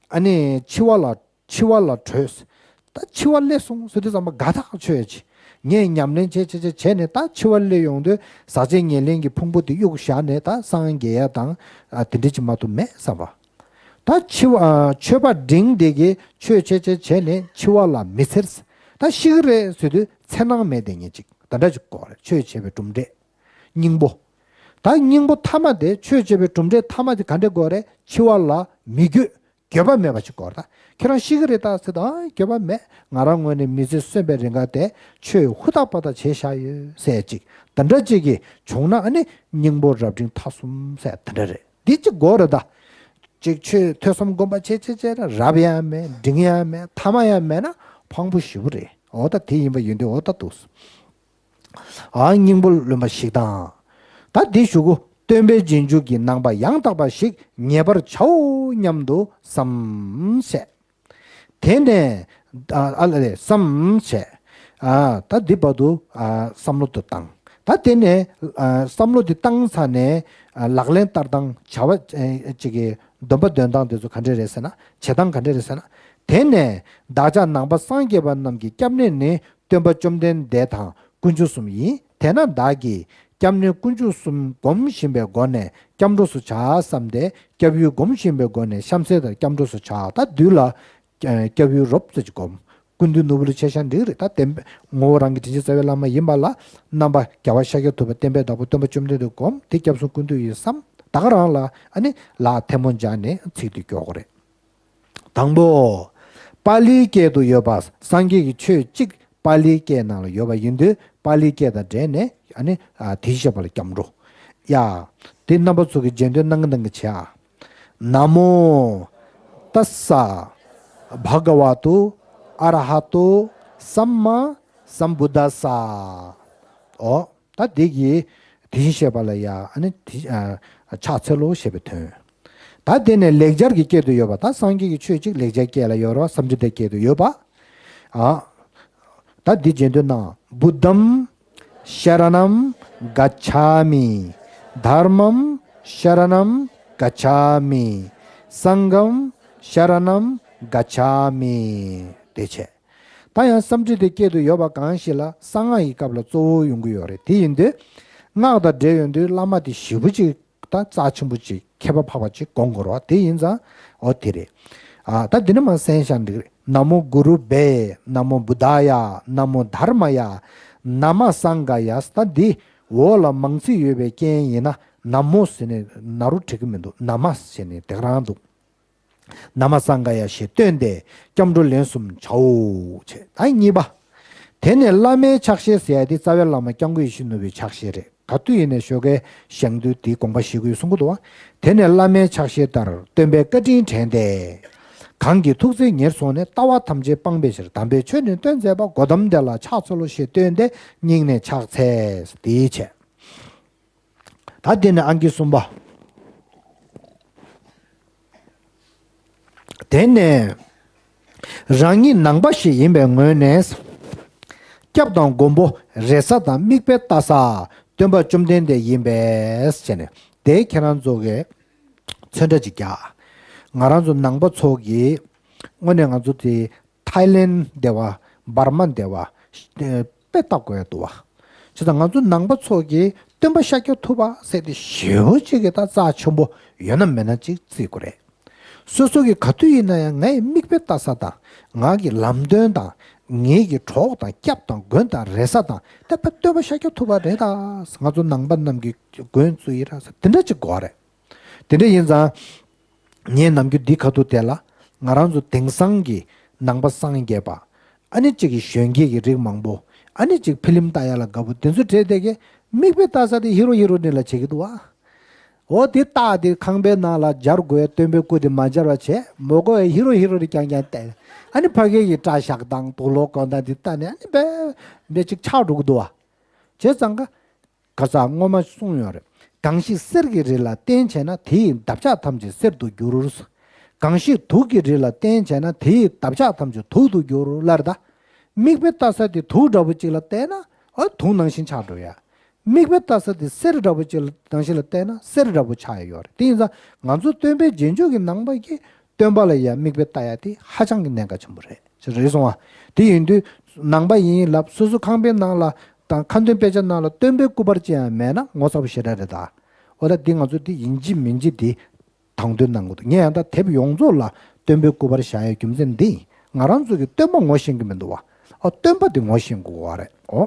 ཨ་ནི་འཆི་བ་ལ། འཆི་བ་ལ་བྲོས། ད་འཆི་བ་སླེབས་སོང་ཟེར་དུས་ཙམ་པ་དགའ་ཐག་ཆོད་ཅིག། ངས་ཉམས་ལེན་བྱས་བྱས་བྱས་བྱས་ནས་ད་འཆི་བ་སླེབས་ཡོང་དུས་ཟག་བཅས་ཉེར་ལེན་གྱི་ཕུང་པོ་དེ་གཡུག་བཞག་ནས་ད་སངས་རྒྱས་ཡ་དང་། ཨ། དེ་འདྲ་ཅིག་མ་གཏོགས་མེད་བསམ་པ། ད་འཆི་བ། ཨ། ཆོས་པ་འབྲིང་དེ་གིས་ཆོས་བྱས་བྱས་བྱས་ནས་འཆི་བ་ལ་མི་འཚེར། ད་ཤི་གི་རེད་ཟེར་དུས་འཚེར་སྣང་མེད་དེ་ངས་ཅིག་ད་འདྲ་ཅིག་དགོས་རེད། ཆོས་བྱས་པའི་གྲུབ་འབྲས། སྙིང་པོ། ད་སྙིང་པོ་ཐ་མ་དེ། ཆོས་བྱས་པའི་གྲུབ་འབྲས་ཐ་མ་དེ་ག་འདྲ་དགོས་རེད། འཆི་བ་ལ་མི་འགྱོད། འགྱོད་པ་མེད་པ་ཅིག་དགོས་རེད། ད་ཁྱེད་རང་ཤི་གི་རེད་ད་ཟེར་དུས། ཨ། འགྱོད་པ་མེད། ང་རང་ངོས་ནས་མི་ཚེ་གསོན་པའི་རིང་ག་དེ་ཆོས་ཧུར་ཐག་པ་ཐག་བྱས་བཞག་ཡོད་ཟེར་ཅིག་ད་འདྲ་ཅིག་གིས་བྱུང་ན་ཨ་ནི་སྙིང་པོ་རབ་འབྲིང་ཐ་གསུམ་ཟེར་དེ་འདྲ་རེད། འདི་གཅིག་དགོས་རེད་ད། གཅིག་ཆོས་ཐོས་བསམ་སྒོམ་པ་བྱས་བྱས་བྱས་ན་རབ་ཡང་མེད། འབྲིང་ཡང་མེད། ཐ་མ་ཡང་མེད་ན་ཕངས་པོ་ཞེ་པོ་རེད། འོ་ད་དེ་ཡིན་པ་ཡིན་དུས་འོ་ད་འདུག། ཨ། སྙིང་པོ་ལོན་པ་ཞིག་དང་། ད་འདི་ཞུ་གུ། སྟོན་པའི་རྗེས་འཇུག་གི་ནང་པ་ཡང་དག་པ་ཞིག་ངེས་པར་བྱའོ་སྙམ་དུ་བསམ་བྱས། དེ་ནས། ཨ། ཨ་ལ་ལས་བསམ་བྱས། ཨ། ད་འདི་བར་དུ། ཨ། བསམ་བློ་དུ་བཏང་། ད་དེ་ནས། ཨ། བསམ་བློ་དེ་བཏང་ཚར་ནས། ཨ། ལག་ལེན་བསྟར་སྟངས་བྱ་བ། ཨེ། ཅིག་གི་སྡོམ་པ་འདོན་སྟངས་དེ་ཚོ་ག་འདྲ་རེད་ཟེར་ན། བྱེད་སྟངས་ག་འདྲ་རེད་ཟེར་ན། དེ་ནས་བདག་ཅག་ནང་པ་སངས་རྒྱས་པ་རྣམས་ཀྱི་སྐྱབས་གནས་ནི་སྟོན་པ་བཅོམ་ལྡན་འདས་དང་དཀོན་མཆོག་གསུམ་ཡིན། དེས་ན་བདག་གིས་སྐྱབས་གནས་དཀོན་མཆོག་གསུམ་སྒོམ་བཞིན་པའི་སྒོ་ནས་སྐྱབས་འགྲོ་སུ་བྱ་བསམ་སྟེ། སྐྱབས་ཡུལ་སྒོམ་བཞིན་པའི་སྒོ་ནས་གཤམ་གསལ་ལྟར་སྐྱབས་འགྲོ་སུ་བྱ། ད་བདུད་ལ་སྐྱབས་ཡུལ་རོབ་ཙམ་ཅིག་སྒོམ། ཀུན་འདུས་ནོར་བུ་ལ་བྱས་ཤག་འགྲིག་རེད། ད་བསྟན་པའི་ངོ་བོ་རང་གི་དྲིན་ཅན་རྩ་བའི་བླ་མ་ཡིན་པ་ལ་རྣམ་པ་རྒྱལ་བ་ཤཱཀྱ་ཐུབ་པ་བསྟན་པའི་བདག་པོ་སྟོན་པ་བཅོམ་ལྡན་འདས་སྒོམ་དེ་སྐྱབས་གསུམ་ཀུན་འདུས་ཡིན་བསམ། ད་ག་རང་ལ་ཨ་ནི་ལ་ཐལ་མོ་སྦྱར་ནས་ཚིག་དེ་སྐྱོར་དགོས་རེད། དང་པོ། པཱ་ལིའི་སྐད་དུ་ཡོད་པ། སངས་རྒྱས་ཀྱི་ཆོས་གཅིག་པཱ་ལིའི་སྐད་ནང་ལ་ཡོད་པ་ཡིན་དུས་པཱ་ལིའི་སྐད་དང་འབྲེལ་ནས་ཨ་ནི་ཨ་དེ་བཤད་པ་ལ་སྐྱབས་འགྲོ། ཡ། དེ་རྣམ་པ་ཚོ་གི་རྗེས་ཟློས་གནང་གི་གནང་གི་བྱེད་ཨ། ན་མོ་ཏཱ་ས་བྷ་ག་ཝ་ཏུ་ཨ་ར་ཧ་ཏུ་སམ་མ་སམ་བུ་དྷ་ས། ཨོ། ད་འདི་གིས་དེ་བཞིན་གཤེགས་པ་ལ་ཡ་ཨ་ནི་དེ་ཨ་ཕྱག་འཚལ་ལོ་ཞེས་པའི་དོན། ད་དེ་ནས་ལེགས་སྦྱར་གྱི་སྐད་དུ་ཡོད་པ། ད་སངས་རྒྱས་ཀྱི་ཆོས་གཅིག་ལེགས་སྦྱར་སྐད་ལ་ཡོད་རེད་བ། སཾ་སྐྲྀ་ཏའི་སྐད་དུ་ཡོད་པ། ཨ། ད་འདི་རྗེས་ཟློས་གནང་། བུདྡྷམ་ཤ་ར་ཎམ་ག་ཆ་མི། དྷརྨམ་ཤ་ར་ཎམ་ག་ཆ་མི། སངྒྷམ་ཤ་ར་ཎམ་ག་ཆ་མི། དེ་བྱས། ད་ཡང་སཾ་སྐྲྀ་ཏའི་སྐད་དུ་ཡོད་པ་གང་ཞིག་ལ་གསང་སྔགས་ཀྱི་སྐབས་ལ་གཙོ་བོ་ཡོང་གི་ཡོད་རེད། དེ་ཡིན་དུས་སྔགས་དང་འབྲེལ་ཡོང་དུས་བླ་མ་དེ་ཞེ་པོ་ཅིག་ད་རྩ་ཆེན་པོ་ཅིག་ཁྱད་པར་འཕགས་པ་ཅིག་དགོངས་དགོས་རེད་བ། དེ་ཡིན་ཙང་འོ་དེ་རེད། ཨ་ད་འདི་ནས་མར་གསན་བཞག་འགྲིག་རེད། ན་མོ་གུ་རུ་བྷྱཿ། ན་མོ་བུདྡྷཱ་ཡ། ན་མོ་དྷརྨཱ་ཡ། ན་མ་སངྒྷཱ་ཡ། ད་འདི་འོག་ལ་མང་ཚིག་ཡོད་པའི་རྐྱེན་ཡིན་ན་ན་མོ་ཟེར་ནས་ན་རོ་བྲི་གི་མི་འདུག་ན་མ་ཟེར་ནས་དེ་ག་རང་འདུག་ན་མ་སངྒྷཱ་ཡ་ཞེས་བཏོན་ཏེ་སྐྱབས་འགྲོ་ལན་གསུམ་བྱའོ། བྱས། ད་གཉིས་པ། དེ་ནས་བླ་མའི་ཕྱག་བཞེས་ཟེར་ཡ་དེ་རྩ་བའི་བླ་མ་སྐྱབས་མགོན་ཡིད་བཞིན་ནོར་བུའི་ཕྱག་བཞེས་རེད། ག་དུས་ཡིན་ནའི་ཞོགས་ཀས་བཞེངས་དུས་དེའི་དགོངས་པ་བཞེས་དགོས་གསུང་གི་འདུག་བ། དེ་ནས་བླ་མའི་ཕྱག་བཞེས་ལྟར་སྟོན་པའི་བཀའ་དྲིན་དྲན་ཏེ། གང་གི་ཐུགས་བརྩེ་ཉེར་བཟུང་ནས། ལྟ་བ་ཐམས་ཅད་སྤང་བའི་ཕྱིར། དམ་པའི་ཆོས་ནི་སྟོན་མཛད་པ། གོ་ཏམ་དེ་ལ་ཕྱག་འཚལ་ལོ་ཞེས་བཏོན་ཏེ་སྙིང་ནས་ཕྱག་འཚལ། དེའི་ཆེད། ད་དེ་ནས་ཨང་ཀི་གསུམ་པ། དེ་ནས་རང་ཉིད་ནང་པ་ཞིག་ཡིན་པའི་ངོས་ནས། སྐྱབས་དང་མགོན་པོ་རེ་ས་དང་མིག་དཔེ་ལྟ་ས་སྟོན་པ་བཅོམ་ལྡན་འདས་ཡིན་པས་བྱས་ནས་དེ་ཁྱེད་རང་ཚོ་གིས་ཚོན་ཁྲ་ཅིག་རྒྱག་ང་རང་ཚོ་ནང་པ་ཚོ་གིས་དངོས་གནས་ང་ཚོ་དེ། ཐའི་ལེན་སྡེ་བ། འབར་མ་སྡེ་བ། དཔེ་ལྟ་དགོས་འདུག་བ། བྱས་ཙང་ང་ཚོ་ནང་པ་ཚོ་གིས་སྟོན་པ་ཤཱཀྱ་ཐུབ་པ་ཟེར་དེ་ཞེ་པོ་ཅིག་གི་ད་རྩ་ཆེན་པོ་ཡོད་ན་མེད་ན་ཅིག་བརྩི་དགོས་རེད། སོ་སོ་གི་ག་དུས་ཡིན་ན་ཡང་ངའི་མིག་དཔེ་ལྟ་ས་དང་ང་གི་ལམ་སྟོན་དང་ངེད་ཀྱི་གྲོགས་དང་སྐྱབས་དང་མགོན་དང་རེ་ས་དང་དེ་དཔེ་སྟོན་པ་ཤཱཀྱ་ཐུབ་པ་རེད། ད་ང་ཚོ་ནང་པ་རྣམས་ཀྱི་མགོན་བཙུགས་ཡིན་ར་ས་དེ་འདྲ་ཅིག་དགོས་རེད། དེ་འདྲ་ཡིན་ཙང་། ངས་ནམ་རྒྱུན་འདི་ཁ་ཐུག་དེ་ལ་ང་རང་ཚོ་དེང་སང་གི་ནང་པ་སངས་རྒྱས་པ། ཨ་ནི་གཅིག་གི་གཞོན་སྐྱེས་ཀྱི་རིགས་མང་པོ། ཨ་ནི་གཅིག་ཕི་ལིམ་ལྟ་ཡ་ལ་དགའ་པོ་དེ་ཚོ་གྲས་དེ་གས་མིག་དཔེ་ལྟ་ས་དེ་ཧི་རོ་ཧི་རོ་ནི་ལ་བྱེད་ཀྱི་འདུག་བ། འོ་དེ་ལྟ་དེ་ཁང་པའི་ནང་ལ་སྦྱར་དགོས་སྟོན་པའི་སྐུ་དེ་མ་སྦྱར་བ་བྱས་མོ་གོ་ཧི་རོ་ཧི་རོ་རེ་རྐྱང་རྐྱང་བལྟས། ཨ་ནི་ཕ་གི་གི་སྐྲ་བཞག་སྟངས་དུག་ལོག་གོན་སྟངས་དེ་ལྟ་ནས་ཨ་ནི་བས་འདྲ་ཅིག་ཆགས་འགྲོ་གི་འདུག་བ། བྱས་ཙང་ཀ་ག་ས་སྔོན་མ་གསུངས་ཡོད་རེད། གང་ཞིག་གསེར་གྱི་རི་ལ་བརྟེན་བྱས་ན། དེ་ཡི་འདབ་ཆགས་ཐམས་ཅད་གསེར་དུ་འགྱུར། གང་ཞིག་དུག་གི་རི་ལ་བརྟེན་བྱས་ན། དེ་ཡི་འདབ་ཆགས་ཐམས་ཅད་དུག་ཏུ་འགྱུར་ལབ་རེད་ད། མིག་དཔེ་ལྟ་ས་དེ་དུག་འདྲ་པོ་གཅིག་ལ་བལྟས་ན་ཨ་དུག་ནང་བཞིན་ཆགས་འགྲོ་ཡ། མིག་དཔེ་ལྟ་ས་དེ་གསེར་འདྲ་པོ་གཅིག་ལ་ནང་བཞིན་ལ་བལྟས་ན་གསེར་འདྲ་པོ་ཆགས་ཡ་ཡོད་རེད། དེ་ཡིན་ཙང་ང་ཚོ་སྟོན་པའི་རྗེས་འཇུག་གི་ནང་པ་གིས་སྟོན་པ་ལ་ཡ་མིག་དཔེ་ལྟ་ཡ་དེ་ཧ་ཅང་གི་གནད་འགག་ཆེན་པོ་རེད། རེད་སོང་བ། དེ་ཡིན་དུས་ནང་པ་ཡིན་ལབ་སོ་སོ་ཁང་པའི་ནང་ལ་དང་ཁ་འདོན་དཔེ་ཆ་ནང་ལ་སྟོན་པའི་སྐུ་པར་ཅི་ཡང་མེད་ན་ངོ་ཚ་པོ་ཞེ་དྲག་རེད་ད། འོ་ད་འདི་ང་ཚོ་འདི་ཡིན་གཅིག་མིན་གཅིག་འདི་དང་དོད་གནང་དགོས་འདུག་ངས་ཡང་ད་དེབ་ཡོངས་རྫོགས་ལ་སྟོན་པའི་སྐུ་པར་བཞག་ཡའི་རྒྱུ་མཚན་འདི་ཡིན། ང་རང་ཚོ་གི་སྟོན་པ་ངོ་ཤེས་ཀྱི་མི་འདུག་བ། ཨ་སྟོན་པ་འདི་ངོ་ཤེས་དགོས་བ་རེད། འོ།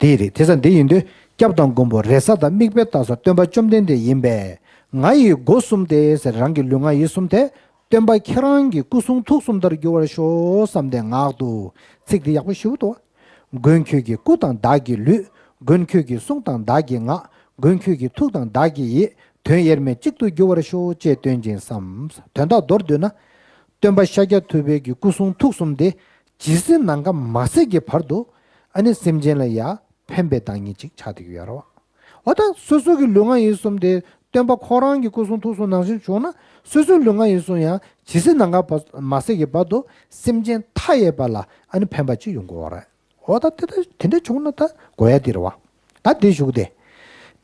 དེ་རེད། དེ་ཙང་འདི་ཡིན་དུས་སྐྱབས་དང་མགོན་པོ་རེ་ས་དང་མིག་དཔེ་ལྟ་ས་སྟོན་པ་བཅོམ་ལྡན་འདས་ཡིན་པས། ང་ཡི་སྒོ་གསུམ་སྟེ་ཟེར་རང་གི་ལུས་ངག་ཡིད་གསུམ་སྟེ། སྟོན་པ་ཁྱེད་རང་གི་སྐུ་གསུང་ཐུགས་གསུམ་ལྟར་འགྱུར་བར་ཤོག་བསམ་སྟེ་ངག་ཏུ། ཚིག་འདི་ཡག་པོ་ཞུ་འདུག་མགོན་ཁྱོད་ཀྱི་སྐུ་དང་བདག་གི་ལུས། མགོན་ཁྱོད་ཀྱི་གསུང་དང་བདག་གི་ངག་མགོན་ཁྱོད་ཀྱི་ཐུགས་དང་བདག་གི་ཡིད། དོན་དབྱེར་མེད་གཅིག་ཏུ་འགྱུར་བར་ཤོག་ཅེས་སྟོན་ཅིང་བསམ། དོན་དག་མདོར་བསྡུས་ན། སྟོན་པ་ཤཱཀྱ་ཐུབ་པའི་གི་སྐུ་གསུང་ཐུགས་གསུམ་དེ་ཇི་སྲིད་ནམ་མཁའ་མ་ཟད་ཀྱི་བར་དུ་ཨ་ནི་སེམས་ཅན་ལ་ཡ་ཕན་པའི་བདག་ཉིད་ཅིག་ཆགས་བསྡད་ཀྱི་ཡོད་རེད་བ། འོ་ད་སོ་སོ་གི་ལུས་ངག་ཡིད་གསུམ་དེ་སྟོན་པ་ཁོ་རང་གི་སྐུ་གསུང་ཐུགས་གསུམ་ནང་བཞིན་བྱུང་ན་སོ་སོའི་ལུས་ངག་ཡིད་གསུམ་ཡང་ཇི་སྲིད་ནམ་མཁའ་མ་ཟད་ཀྱི་བར་དུ་སེམས་ཅན་མཐའ་ཡས་པ་ལ་ཨ་ནི་ཕན་པ་ཅིག་ཡོང་གི་ཡོད་རེད། འོ་ད་དེ་ད་དེ་འདྲ་བྱུང་ན་ད་དགོས་ཡ་དེ་རེད་བ། ད་དེ་ཞུ་གི་དེ།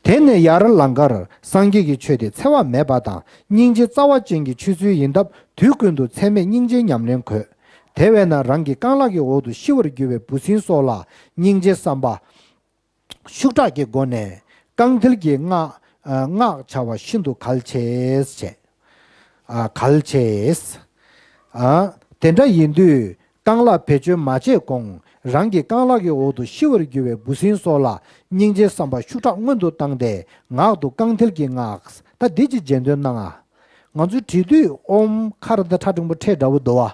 དེ་ནས་ཡར་ལང་ཀར་སངས་རྒྱས་ཀྱི་ཆོས་དེ་འཚེ་བ་མེད་པ་དང་སྙིང་རྗེ་རྩ་བ་ཅན་གྱི་ཆོས་ཚུལ་ཡིན་སྟབས་དུས་ཀུན་ཏུ་ཚད་མེད་སྙིང་རྗེའི་ཉམས་ལེན་དགོས། དེ་བས་ན་རང་གི་རྐང་ལག་གི་འོག་ཏུ་ཤི་བར་འགྱུར་བའི་འབུ་སྲིན་སོགས་ལ་སྙིང་རྗེའི་བསམ་པ་ཤུགས་དྲག་གི་སྒོ་ནས་རྐང་མཐིལ་གྱི་སྔགས་སྔགས་བྱ་བ་ཤིན་ཏུ་གལ་ཆེ། གལ་ཆེ། དེ་འདྲ་ཡིན་དུས། རྐང་ལག་བེད་སྤྱོད་མ་བྱས་གོང་རང་གི་རྐང་ལག་གི་འོག་ཏུ་ཤི་བར་འགྱུར་བའི་འབུ་སྲིན་སོགས་ལ་སྙིང་རྗེའི་བསམ་པ་ཤུགས་དྲག་སྔོན་དུ་བཏང་སྟེ་ངག་ཏུ་རྐང་མཐིལ་གྱིས་བསྔགས། ད་འདི་ཅིག་རྗེས་ཟློས་གནང་ང་། ང་ཚོས་བྲིས་དུས་ཨོམ་ཁར་ད་ཁྲ་འགྲེང་བུ་འཕྲད་འདྲ་བོ་འདུག་བ།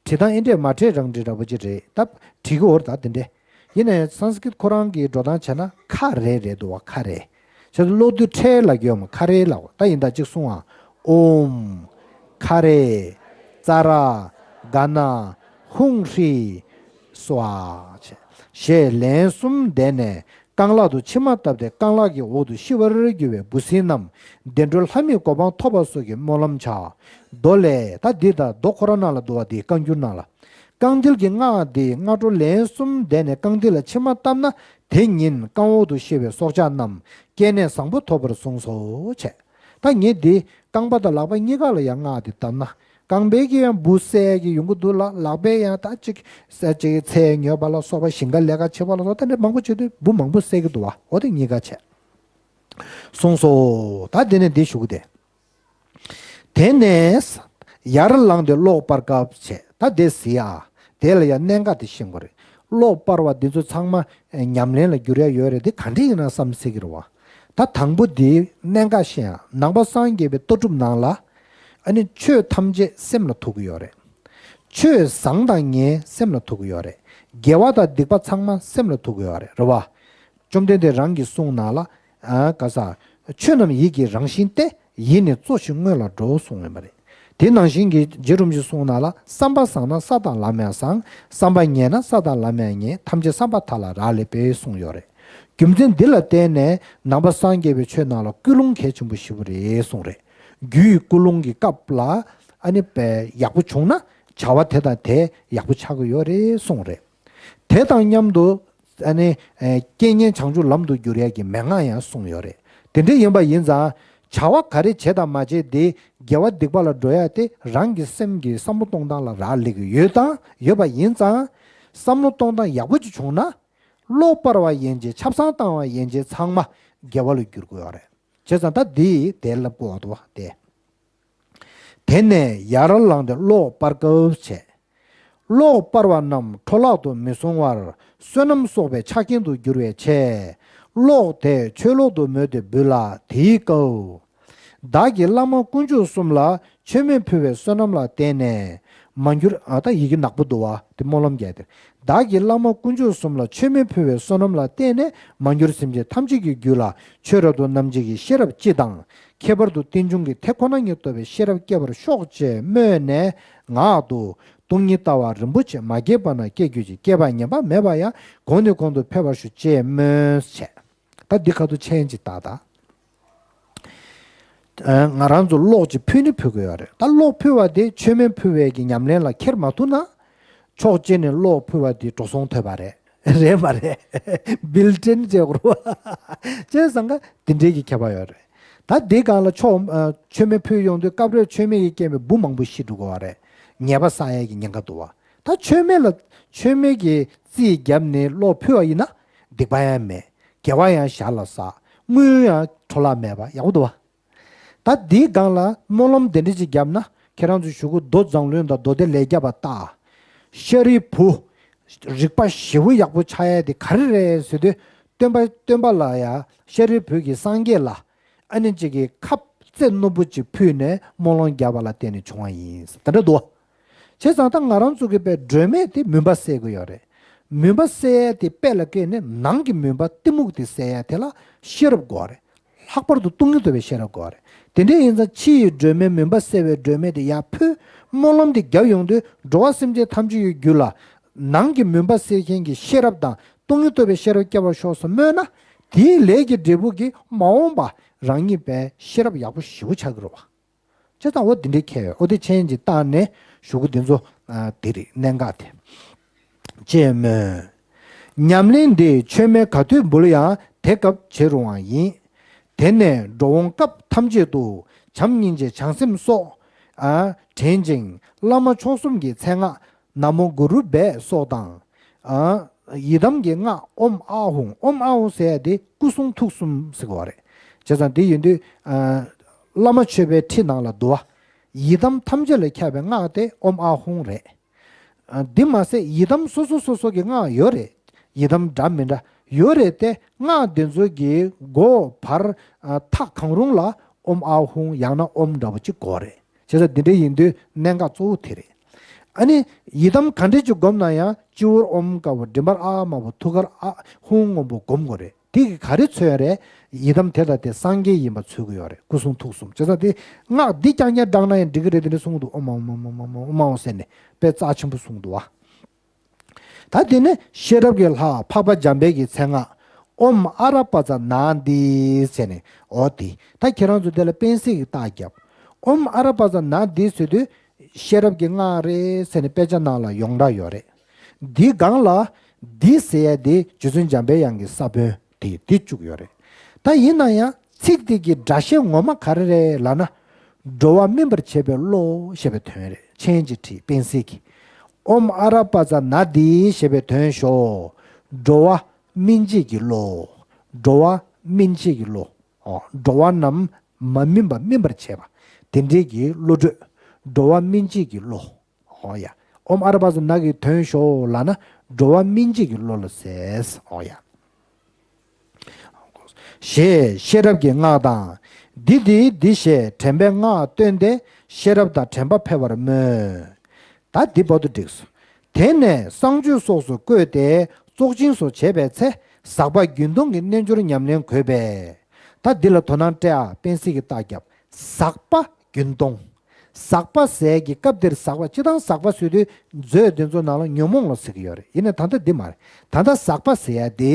བྲིས་སྟངས་ཨེ་འདྲས་མ་འཕྲད་རང་འགྲིག་འདྲ་བོ་ཅིག་རེད། ད་བྲིས་ཀྱི་འོར་ད་དེ་འདྲས། ཡིན་ནའི་སཾ་སྐྲྀཏ་ཁོ་རང་གི་འགྲོ་སྟངས་བྱས་ན་ཁ་རེ་རེད་འདུག་བ། ཁ་རེ། བྱས་ཙང་ཀློག་དུས་ཁྲེ་ལབ་ཀྱི་ཡོད་མ། ཁ་རེ་ལབ། ད་ཡིན་ད་གཅིག་གསུང་ཨ། ཨོམ། ཁ་རེ། ཙ་ར། ག་ན། ཧཱུྃ་ཧྲཱིཿ་སྭཱ་ཧཱ། ཞེས་ལན་གསུམ་བཟླས་ནས་རྐང་ལག་ཏུ་མཆིལ་མ་བཏབ་སྟེ་རྐང་ལག་གི་འོག་ཏུ་ཤི་བར་འགྱུར་བའི་འབུ་སྲིན་རྣམས་བདེ་འགྲོའི་ལྷ་མིའི་གོ་འཕང་ཐོབ་པ་སོགས་ཀྱི་སྨོན་ལམ་བྱ། མདོ་ལས། ད་འདི་ད་མདོ་ཁོ་ར་ནང་ལ་འདུག་བ། འདི་བཀའ་འགྱུར་ནང་ལ། རྐང་མཐིལ་གྱིས་བསྔགས་ཏེ་སྔ་དྲོ་ལན་གསུམ་བཟླས་ནས་རྐང་མཐིལ་ལ་མཆིལ་མ་བཏབ་ན་དེ་ཉིན་རྐང་འོག་ཏུ་ཤི་བའི་སྲོག་ཆགས་རྣམས་སྐྱེ་གནས་བཟང་པོ་ཐོབ་པར་གསུངས་སོ། བྱས། ད་ངས་འདི་རྐང་པ་དང་ལག་པ་གཉིས་ཀ་ལ་ཡང་བསྔགས་ཏེ་བཏབ་ན། རྐང་པའི་གི་ཡང་འབུ་བསད་ཀྱི་ཡོང་གི་འདུག་ལ། ལག་པའི་ཡང་ད་ཅིག་ས་ཅིག་ཚལ་ཉོས་པ་ལ་སོགས་པ། ཞིང་ཁ་ལས་ཀ་བྱེད་པ་ལ་སོགས། ད་འདྲ་མང་པོ་བྱེད་དུས་འབུ་མང་པོ་བསད་ཀྱི་འདུག་བ། འོ་དེ་གཉིས་ཀ་བྱས། གསུངས་སོ། ད་དེ་ནས་འདི་ཞུ་གི་དེ། དེ་ནས་ཡར་ལངས་ཏེ་གློག་སྤར་སྐབས་བྱས། ད་དེ་གཟིགས་ཨ། དེ་ལ་ཡང་གནད་འགག་དེ་ཤེས་དགོས་རེད། གློག་སྤར་བ་འདི་ཚོ་ཚང་མ་ཉམས་ལེན་ལ་འགྱུར་ཡ་ཡོད་རེད། དེ་ག་འདྲ་ཡིན་ན་བསམ་སྲིད་ཀྱི་རེད་བ། ད་དང་པོ་འདིའི་གནད་འགག་ཤེས་ཡ། ནང་པ་སངས་རྒྱས་པའི་ལྟ་གྲུབ་ནང་ལ་ཨ་ནི་ཆོས་ཐམས་ཅད་སེམས་ལ་ཐུག་གི་ཡོད་རེད། ཆོས་བཟང་དང་ངན་སེམས་ལ་ཐུག་གི་ཡོད་རེད། དགེ་བ་དང་སྡིག་པ་ཚང་མ་སེམས་ལ་ཐུག་གི་ཡོད་རེད། རེད་བ། བཅོམ་ལྡན་འདས་རང་གི་གསུང་ནང་ལ། ཨ། ག་ས། ཆོས་རྣམས་ཡིད་ཀྱི་རང་བཞིན་ཏེ། ཡིད་ནི་གཙོ་ཞིང་སྔོན་ལ་འགྲོ་གསུངས་ཡོད་པ་རེད། དེ་ནང་བཞིན་གྱི་རྗེ་རིན་པོ་ཆེའི་གསུང་ནང་ལ། བསམ་པ་བཟང་ན་ས་དང་ལམ་ཡང་བཟང་། བསམ་པ་ངན་ན་ས་དང་ལམ་ཡང་ངན། ཐམས་ཅད་བསམ་པ་དག་ལ་རག་ལས་པས་གསུངས་ཡོད་རེད། རྒྱུ་མཚན་འདི་ལ་བརྟེན་ནས་ནང་པ་སངས་རྒྱས་པའི་ཆོས་ནང་ལ་ཀུན་སློང་གལ་ཆེན་པོ་ཞེ་པོ་རེད་གསུངས་རེད། རྒྱུ་ཡི་ཀུན་སློང་གི་སྐབས་ལ་ཨ་ནི་པའི་ཡག་པོ་བྱུང་ན་བྱ་བ་དེ་དང་དེ་ཡག་པོ་ཆགས་ཀྱི་ཡོད་རེད་གསུངས་རེད། དེ་དང་མཉམ་དུ་ཨ་ནི་ཨེ་རྐྱེན་ངན་བྱང་ཆུབ་ལམ་དུ་བསྒྱུར་ཡས་ཀྱི་མན་ངག་ཡང་གསུངས་ཡོད་རེད། དེ་འདྲ་ཡིན་པ་ཡིན་ཙང་བྱ་བ་ག་རེ་བྱེད་དང་མ་བྱེད་དེ་དགེ་བ་སྡིག་པ་ལ་འགྲོ་ཡ་དེ་རང་གི་སེམས་ཀྱི་བསམ་བློ་གཏོང་སྟངས་ལ་རག་ལས་ཀྱི་ཡོད་དང་ཡོད་པ་ཡིན་ཙང་། བསམ་བློ་གཏོང་སྟངས་ཡག་པོ་ཅིག་བྱུང་ན། གློག་སྤར་བ་ཡན་ཆད། ཆབ་གསང་བཏང་བ་ཡན་ཆད་ཚང་མ་དགེ་བ་ལ་འགྱུར་དགོས་པ་རེད། བྱས་ཙང་ད་འདི་དེ་ལབ་དགོས་པ་འདུག་བ་དེ། དེ་ནས་ཡར་ལངས་ཏེ་གློག་སྤར་སྐབས་བྱས། གློག་སྤར་བ་རྣམས་འཕྲོ་བརླག་ཏུ་མི་སོང་བར་བསོད་ནམས་གསོག་པའི་ཆ་རྐྱེན་དུ་འགྱུར་བའི་ཕྱིར། གློག་དེ་མཆོད་གློག་ཏུ་མོས་ཏེ་འབུལ་ལ། དེའི་སྐབས། བདག་གིས་བླ་མ་དཀོན་མཆོག་གསུམ་ལ་མཆོད་མེ་ཕུལ་བའི་བསོད་ནམས་ལ་བརྟེན་ནས་མ་གྱུར། ཨ། ད་ཡི་གེ་ནག་པོ་འདུག་བ། དེ་སྨོན་ལམ་རྒྱག་དེ། བདག་གིས་བླ་མ་དཀོན་མཆོག་གསུམ་ལ་མཆོད་མེ་ཕུལ་བའི་བསོད་ནམས་ལ་བརྟེན་ནས་མ་གྱུར་སེམས་ཅན་ཐམས་ཅད་ཀྱི་རྒྱུད་ལ་ཆོས་རབ་ཏུ་རྣམ་འབྱེད་ཀྱི་ཤེས་རབ་སྤྱི་དང་། ཁྱད་པར་དུ་རྟེན་འབྱུང་གི་དེ་ཁོ་ན་ཉིད་རྟོགས་པའི་ཤེས་རབ་སྐྱེ་བར་ཤོག་ཅེས་སྨོན་ནས། ངག་ཏུ། སྟོང་ཉིད་ལྟ་བ་རིན་པོ་ཆེ་མ་སྐྱེས་པ་ན་སྐྱེ་གྱུར་ཅིག། སྐྱེས་པ་ཉམས་པ་མེད་པ་ཡང་། གོང་ནས་གོང་དུ་འཕེལ་བར་ཤོག་ཅེས་སྨོན་བྱས། ད་འདི་ཁ་ཐུག་མཆན་ཅིག་བཏགས་དང་། ཨ། ང་རང་ཚོ་གློག་ཅིག་ཕུལ་ནི་ཕུལ་དགོས་ཡོད་རེད། ད་གློག་ཕུལ་བ་དེ་མཆོད་མེ་ཕུལ་བའི་གི་ཉམས་ལེན་ལ་འཁྱེར་མ་ཐུབ་ན། ཕྱོགས་གཅིག་ནས་གློག་ཕུལ་བ་དེ་འགྲོ་སོང་ཐོབ་པ་རེད། རེད་མ་རེད། བིལ་ཊིན་བྱེད་དགོས་རེད་བ། བྱས་ཙང་ཀ་དེ་འདྲའི་གི་ཁྱད་པར་ཡོད་རེད། ད་འདི་སྒང་ལ་ཕྱོགས། ཨ། མཆོད་མེ་ཕུལ་ཡོང་དུས་སྐབས་རེ་མཆོད་མེ་ཡི་རྐྱེན་པས་འབུ་མང་པོ་ཤི་འགྲོ་གི་ཡོད་རེད། ཉེས་པ་བསགས་ཡས་ཀྱི་ཉེན་ཁ་འདུག་བ། ད་མཆོད་མེ་ལ། མཆོད་མེ་གི་རྩིས་བརྒྱབ་ནས་གློག་ཕུལ་བ་ཡིན་ན། སྡིག་པ་ཡང་མེད། དགེ་བ་ཡང་ཞར་ལ་བསགས། དངུལ་ཡང་འཕྲོ་བརླག་མེད་པ་ཡག་པོ་འདུག་བ། ད་འདིའི་སྒང་ལ་སྨོན་ལམ་དེ་འདྲ་ཅིག་བརྒྱབ་ན། ཁྱེད་རང་ཚོ་གཞུག་གུ་མདོ་མཛངས་བླུན་དང་མདོ་སྡེ་ལས་བརྒྱ་པ་ལྟ། ཤཱ་རིའི་བུ། རིག་པ་ཞེ་པོ་ཡག་པོ་ཆགས་ཡས་དེ་ག་རེ་རེད་ཟེར་དུས། སྟོན་པ། སྟོན་པ་ལ་ཡ། ཤཱ་རིའི་བུ་གིས་སངས་རྒྱས་ལ། ཨ་ནི་ཅིག་གི་ཁབ་རྩེ་རྣོན་པོ་ཅིག་ཕུལ་ནས་སྨོན་ལམ་བརྒྱབ་པ་ལ་བརྟེན་ནས་བྱུང་བ་ཡིན་ཟེར་དེ་འདྲ་འདུག་བ། བྱས་ཙང་ད་ང་རང་ཚོ་གི་པའི་སྒྲོན་མེ་དེ་མུན་པ་སེལ་གི་ཡོད་རེད། མུན་པ་སེལ་ཡས་དེ་དཔེ་ལ་བཀལ་ནས་ནང་གི་མུན་པ་གཏི་མུག་དེ་སེལ་ཡས་དེ་ལ་ཤེས་རབ་དགོས་རེད། ལྷག་པར་དུ་སྟོང་ཉིད་རྟོགས་པའི་ཤེས་རབ་དགོས་རེད། དེ་འདྲ་ཡིན་ཙང་ཕྱི་ཡི་སྒྲོན་མེ་མུན་པ་སེལ་བའི་སྒྲོན་མེ་དེ་ཡར་ཕུལ། སྨོན་ལམ་དེ་བརྒྱབ་ཡོང་དུས་འགྲོ་བ་སེམས་ཅན་ཐམས་ཅད་ཀྱི་རྒྱུད་ལ་ནང་གི་མུན་པ་སེལ་མཁན་གྱི་ཤེས་རབ་དང་སྟོང་ཉིད་རྟོགས་པའི་ཤེས་རབ་སྐྱེ་བར་ཤོག་ཟེར་སྨོན་ན། དེའི་ལས་ཀྱི་འབྲས་བུ་གིས་མ་འོངས་པ་རང་ཉིད་པའི་ཤེས་རབ་ཡག་པོ་ཞེ་པོ་ཆགས་ཀྱི་རེད་བ། བྱས་ཙང་འོ་འདི་འདྲའི་ཁྱད་ཡོད། འོ་དེ་མཆན་ཅིག་བཏགས་ནས་གཞུག་གུ་འདི་ཚོ། ཨ། འདི་རེད་གནད་འགག་དེ། ཅེས་སྨོས། ཉམས་ལེན་འདི་མཆོད་མེ་ག་དུས་འབུལ་ཡང་དེ་སྐབས་བྱེད་རུང་བ་ཡིན། དེ་ནས་འགྲོ་འོང་སྐབས་ཐམས་ཅད་དུ་བྱམས་སྙིང་རྗེ་བྱང་སེམས་སོགས། ཨ། དྲན་ཅིང་བླ་མ་མཆོག་གསུམ་གྱི་མཚན་སྔགས་ན་མོ་གུ་རུ་བྷཻ་སོགས་དང་། ཨ། ཡི་དམ་གྱི་སྔགས་ཨོཾ་ཨཱཿཧཱུྃ། ཨོཾ་ཨཱཿཧཱུྃ་ཟེར་ཡ་དེ་སྐུ་གསུང་ཐུགས་གསུམ་ཟེར་གོ་བ་རེད། བྱས་ཙང་དེ་ཡིན་དུས། ཨ། བླ་མ་མཆོད་པའི་ཁྲི་ནང་ལ་འདུ་བ། ཡི་དམ་ཐམས་ཅད་ལ་ཁྱབ་པའི་སྔགས་དེ་ཨོཾ་ཨཱཿཧཱུྃ་རེད། འདི་མ་ཟད་ཡི་དམ་སོ་སོ་སོ་སོ་གི་སྔགས་ཡོད་རེད། ཡི་དམ་འདྲ་མི་འདྲ་ཡོད་རེད་དེ། སྔགས་འདི་ཚོ་གི་མགོ་བར་ཐག་གང་རུང་ལ་ཨོཾ་ཨཱཿ་ཧཱུྃ་ཡང་ན་ཨོཾ་འདྲ་པོ་གཅིག་དགོས་རེད། བྱས་ཙང་འདི་འདྲ་ཡིན་དུས་གནད་འགག་གཙོ་བོ་དེ་རེད། ཨ་ནི་ཡི་དམ་ག་འདྲ་ཅིག་སྒོམ་ན་ཡང་སྤྱི་བོར་ཨོཾ་དཀར་པོ། མགྲིན་པར་ཨཱཿ་དམར་པོ། ཐུགས་ཀར་ཨཱཿཧཱུྃ་སྔོན་པོ་སྒོམ་དགོས་རེད། དེ་གི་ག་རེ་མཚོན་རེད། ཡི་དམ་དེ་དང་དེ་སངས་རྒྱས་ཡིན་པ་མཚོན་གྱི་ཡོད་རེད། སྐུ་གསུང་ཐུགས་གསུམ། བྱས་ཙང་དེ་སྔགས་འདི་རྐྱང་རྐྱང་བགྲངས་ན་ཡང་འགྲིག་གི་རེད། དེ་འདྲ་གསུང་གི་འདུག་ཨོཾ་ཨཱཿཧཱུྃ་ཨོཾ་ཨཱཿཧཱུྃ་ཨོཾ་ཨཱཿཧཱུྃ་ཟེར་ནས་དཔེ་རྩ་ཆེན་པོ་གསུང་གི་འདུག་བ། ད་དེ་ནས་ཤེས་རབ་ཀྱི་ལྷ་འཕགས་པ་འཇམ་དཔལ་གྱི་མཚན་སྔགས་ཨོཾ་ཨ་ར་པ་ཙ་ན་དྷཱིཿཟེར་ནས། འོ་དེ་ད་ཁྱེད་རང་ཚོ་དེ་ལ་པེན་སྲིད་ཀྱི་རྟགས་བརྒྱབ། ཨོཾ་ཨ་ར་པ་ཙ་ན་དྷཱིཿཟེར་དུས་ཤེས་རབ་ཀྱི་སྔགས་རེད་ཟེར་ནས་དཔེ་ཆ་ནང་ལ་ཡོངས་གྲགས་ཡོད་རེད། འདིའི་སྒང་ལ་དྷཱིཿཟེར་ཡ་དེ་རྗེ་བཙུན་འཇམ་པའི་དབྱངས་ཀྱི་ས་བོན་དེ་དེ་བཅུག་ཡོད་རེད། ད་ཡིན་ན་ཡང་ཚིག་དེ་གི་སྒྲ་བཤད་ངོ་མ་ག་རེ་རེད་ལབ་ན། འགྲོ་བ་སྨིན་པར་བྱེད་པའི་བློ་ཞེས་པའི་དོན་རེད། མཆན་གྱིས་བྲིས་པེན་སྲིད་ཀྱིས། ཨོཾ་ཨ་ར་པ་ཙ་ན་དྷཱིཿཞེས་པའི་དོན་ཞོག་འགྲོ་བ་སྨིན་བྱེད་ཀྱི་བློ། འགྲོ་བ་སྨིན་བྱེད་ཀྱི་བློ། འོ། འགྲོ་བ་རྣམས་མ་སྨིན་པ་སྨིན་པར་བྱེད་པ། དེ་འདྲའི་གི་བློ་གྲོས། འགྲོ་བ་སྨིན་བྱེད་ཀྱི་བློ། འོ་ཡ། ཨོཾ་ཨ་ར་པ་ཙ་ན་གི་དོན་ཞོག་ལབ་ན་འགྲོ་བ་སྨིན་བྱེད་ཀྱི་བློ་ལ་ཟེར། འོ་ཡ། ཞེས་ཤེས་རབ་ཀྱི་སྔགས་དང་། འདི་འདི་འདི་ཞེས་དྲན་པའི་སྔགས་བཏོན་ཏེ་ཤེས་རབ་དང་དྲན་པ་འཕེལ་བར་སྨོན། ད་འདི་བར་དུ་འགྲིགས་སོ། དེ་ནས་གསང་སྤྱོད་སོགས་སུ་བཀོད་དེ་བཙོག་བྱིང་སོགས་བྱེད་པའི་ཚེ་ཟག་པ་རྒྱུན་གཏོང་གི་རྣལ་འབྱོར་ཉམས་ལེན་དགོས་པས། ད་འདི་ལ་དོ་སྣང་སྤྲད་ཨ། པེན་སྲིད་ཀྱི་རྟགས་བརྒྱབ། ཟག་པ་རྒྱུན་གཏོང་། ཟག་པ་ཟེར་གྱི་སྐབས་འདིར་ཟག་པ་སྤྱིར་བཏང་ཟག་པ་ཟེར་དུས་མཛོད་འདི་ཚོ་ནང་ལ་ཉོན་མོངས་ལ་ཟེར་གྱི་ཡོད་རེད། ཡིན་ནའི་ད་ལྟ་འདི་མ་རེད། ད་ལྟ་ཟག་པ་ཟེར་ཡ་དེ་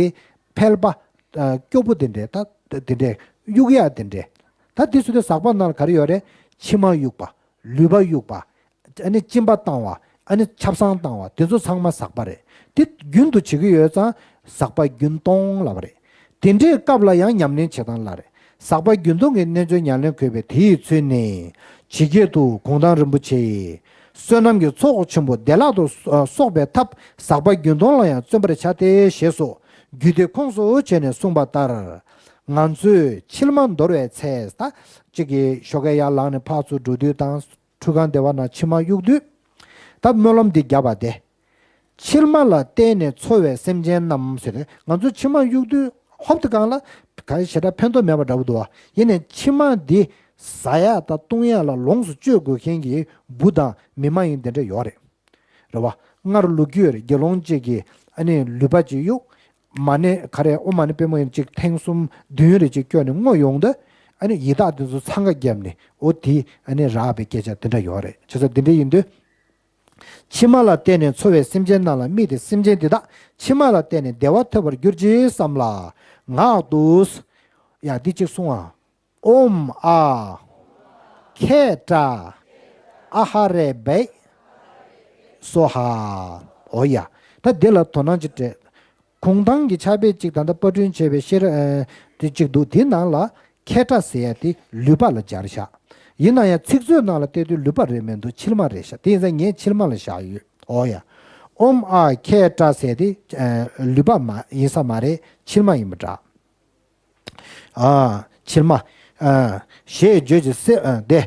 ཕལ་པ། ཨ། སྐྱོ་པོ་དེ་འདྲས། ད་དེ་འདྲས་གཡུག་ཡ་དེ་འདྲས། ད་དེ་ཚོ་དེ་ཟག་པ་ནང་ལ་ག་རེ་ཡོད་རེད། མཆི་མ་གཡུག་པ། ལུད་པ་གཡུག་པ། ཨ་ནི་གཅིན་པ་བཏང་བ། ཨ་ནི་ཆབ་གསང་བཏང་བ། དེ་ཚོ་ཚང་མ་ཟག་པ་རེད། དེ་རྒྱུན་དུ་བྱེད་ཀྱི་ཡོད་ཙང་ཟག་པ་རྒྱུན་གཏོང་ལབ་པ་རེད། དེ་འདྲའི་སྐབས་ལ་ཡང་ཉམས་ལེན་བྱེད་སྟངས་ལ་རེད། ཟག་པ་རྒྱུན་གཏོང་གི་རྣལ་འབྱོར་ཉམས་ལེན་དགོས་པས་དེ་ཡི་ཚུལ་ནི། ཇི་སྐད་དུ་གུང་ཐང་རིན་པོ་ཆེ་ཡི། བསོད་ནམས་ཀྱི་ཚོགས་ཆེན་པོ་བདེ་བླག་ཏུ་གསོག་པའི་ཐབས་ཟག་པ་རྒྱུན་གཏོང་ལ་ཡང་བརྩོན་པར་བྱ་སྟེ་ཞེས་སོགས་རྒྱུད་སྡེ་ཁོངས་སུ་བྱས་ནས་གསུངས་པ་ལྟར། ང་ཚོས་མཆིལ་མ་འདོར་བའི་ཚེ། ད་གཅིག་གིས་ཞོགས་ཀས་ཡར་ལངས་ནས་ཕར་ཚུར་འགྲོ་དུས་དང་། ཁྲུས་ཁང་བདེ་བ་ནང་མཆིལ་མ་གཡུག་དུས། ད་སྨོན་ལམ་འདི་བརྒྱབ་པ་དེ། མཆིལ་མ་ལ་བརྟེན་ནས་འཚོ་བའི་སེམས་ཅན་རྣམས་ཟེར་ཏེ། ང་ཚོ་མཆིལ་མ་གཡུག་དུས་ཧོབ་ཏེ་སྒང་ལ་ག་རེ་ཞེ་དྲག་ཕན་ཐོགས་མེད་པ་འདྲ་པོ་འདུག་བ། ཡིན་ནའི་མཆིལ་མ་འདི་ཟ་ཡ་དང་བཏུང་ཡ་ལ་ལོངས་སུ་སྤྱོད་དགོས་མཁན་གྱི་བུ་དང་མི་མ་ཡིན་དེ་འདྲ་ཡོད་རེད། རེད་བ། སྔར་ལོ་རྒྱུས་རེད། དགེ་སློང་གཅིག་གིས་ཨ་ནི་ལུད་པ་ཅིག་གཡུག་མ་ཎི་ག་རེ། ཨོཾ་མ་ཎི་པདྨེ་ཧཱུྃ་ཅིག་ཐེངས་གསུམ་བདུན་རེ་ཅིག་སྐྱོར་ནས་བསྔོ་ཡོང་དུས། ཨ་ནི་ཡི་དྭགས་དེ་ཚོ་འཚང་ཁ་བརྒྱབ་ནས་འོ་དེ་ཨ་ནི་རག་པའི་སྐད་ཆ་དེ་འདྲ་ཡོད་རེད། བྱས་ཙང་དེ་འདྲ་ཡིན་དུས། མཆིལ་མ་ལ་བརྟེན་ནས་འཚོ་བའི་སེམས་ཅན་རྣམས་ལ་དམིགས་ཏེ། སེམས་ཅན་འདི་དག་མཆིལ་མ་ལ་བརྟེན་ནས་བདེ་བ་ཐོབ་པར་གྱུར་ཅིག་བསམ་ལ། ངག་ཏུ། ཡ་འདི་གཅིག་གསུང་ཨ། ཨོཾ་ཨཱཿ་ཁེ་ཏྲ་ཨ་ཧ་རེ་བེ་སྭཱ་ཧཱ། འོ་ཡ། ད་འདི་ལ་དོ་སྣང་ཅིག་སྤྲད། གུང་ཐང་གི་ཕྱག་དཔེ་གཅིག་ད་ལྟ་པར་སྐྲུན་བྱས་པའི་ཤེས་རབ་ཨ་དེ་གཅིག་འདུག་དེའི་ནང་ལ་ཁེ་ཏྲ་ཟེར་ཡ་དེ་ལུད་པ་ལ་སྦྱར་བཞག་ཡིན་ན་ཡང་ཚིག་མཛོད་ནང་ལ་བལྟས་དུས་ལུད་པ་རེད་མི་འདུག་མཆིལ་མ་རེད་ཤག་དེ་ཡིན་ཙང་ངས་མཆིལ་མ་ལ་བཞག་ཡོད། འོ་ཡ། ཨོཾ་ཨཱཿ་ཁེ་ཏྲ་ཟེར་དེ་ཨ་ལུད་པ་མ་ཡིན་ས་མ་རེད། མཆིལ་མ་ཡིན་པ་འདྲ། ཨ། མཆིལ་མ། ཨ། ཞེས་བརྗོད་ཅིང་སེ། ཨ། དེ།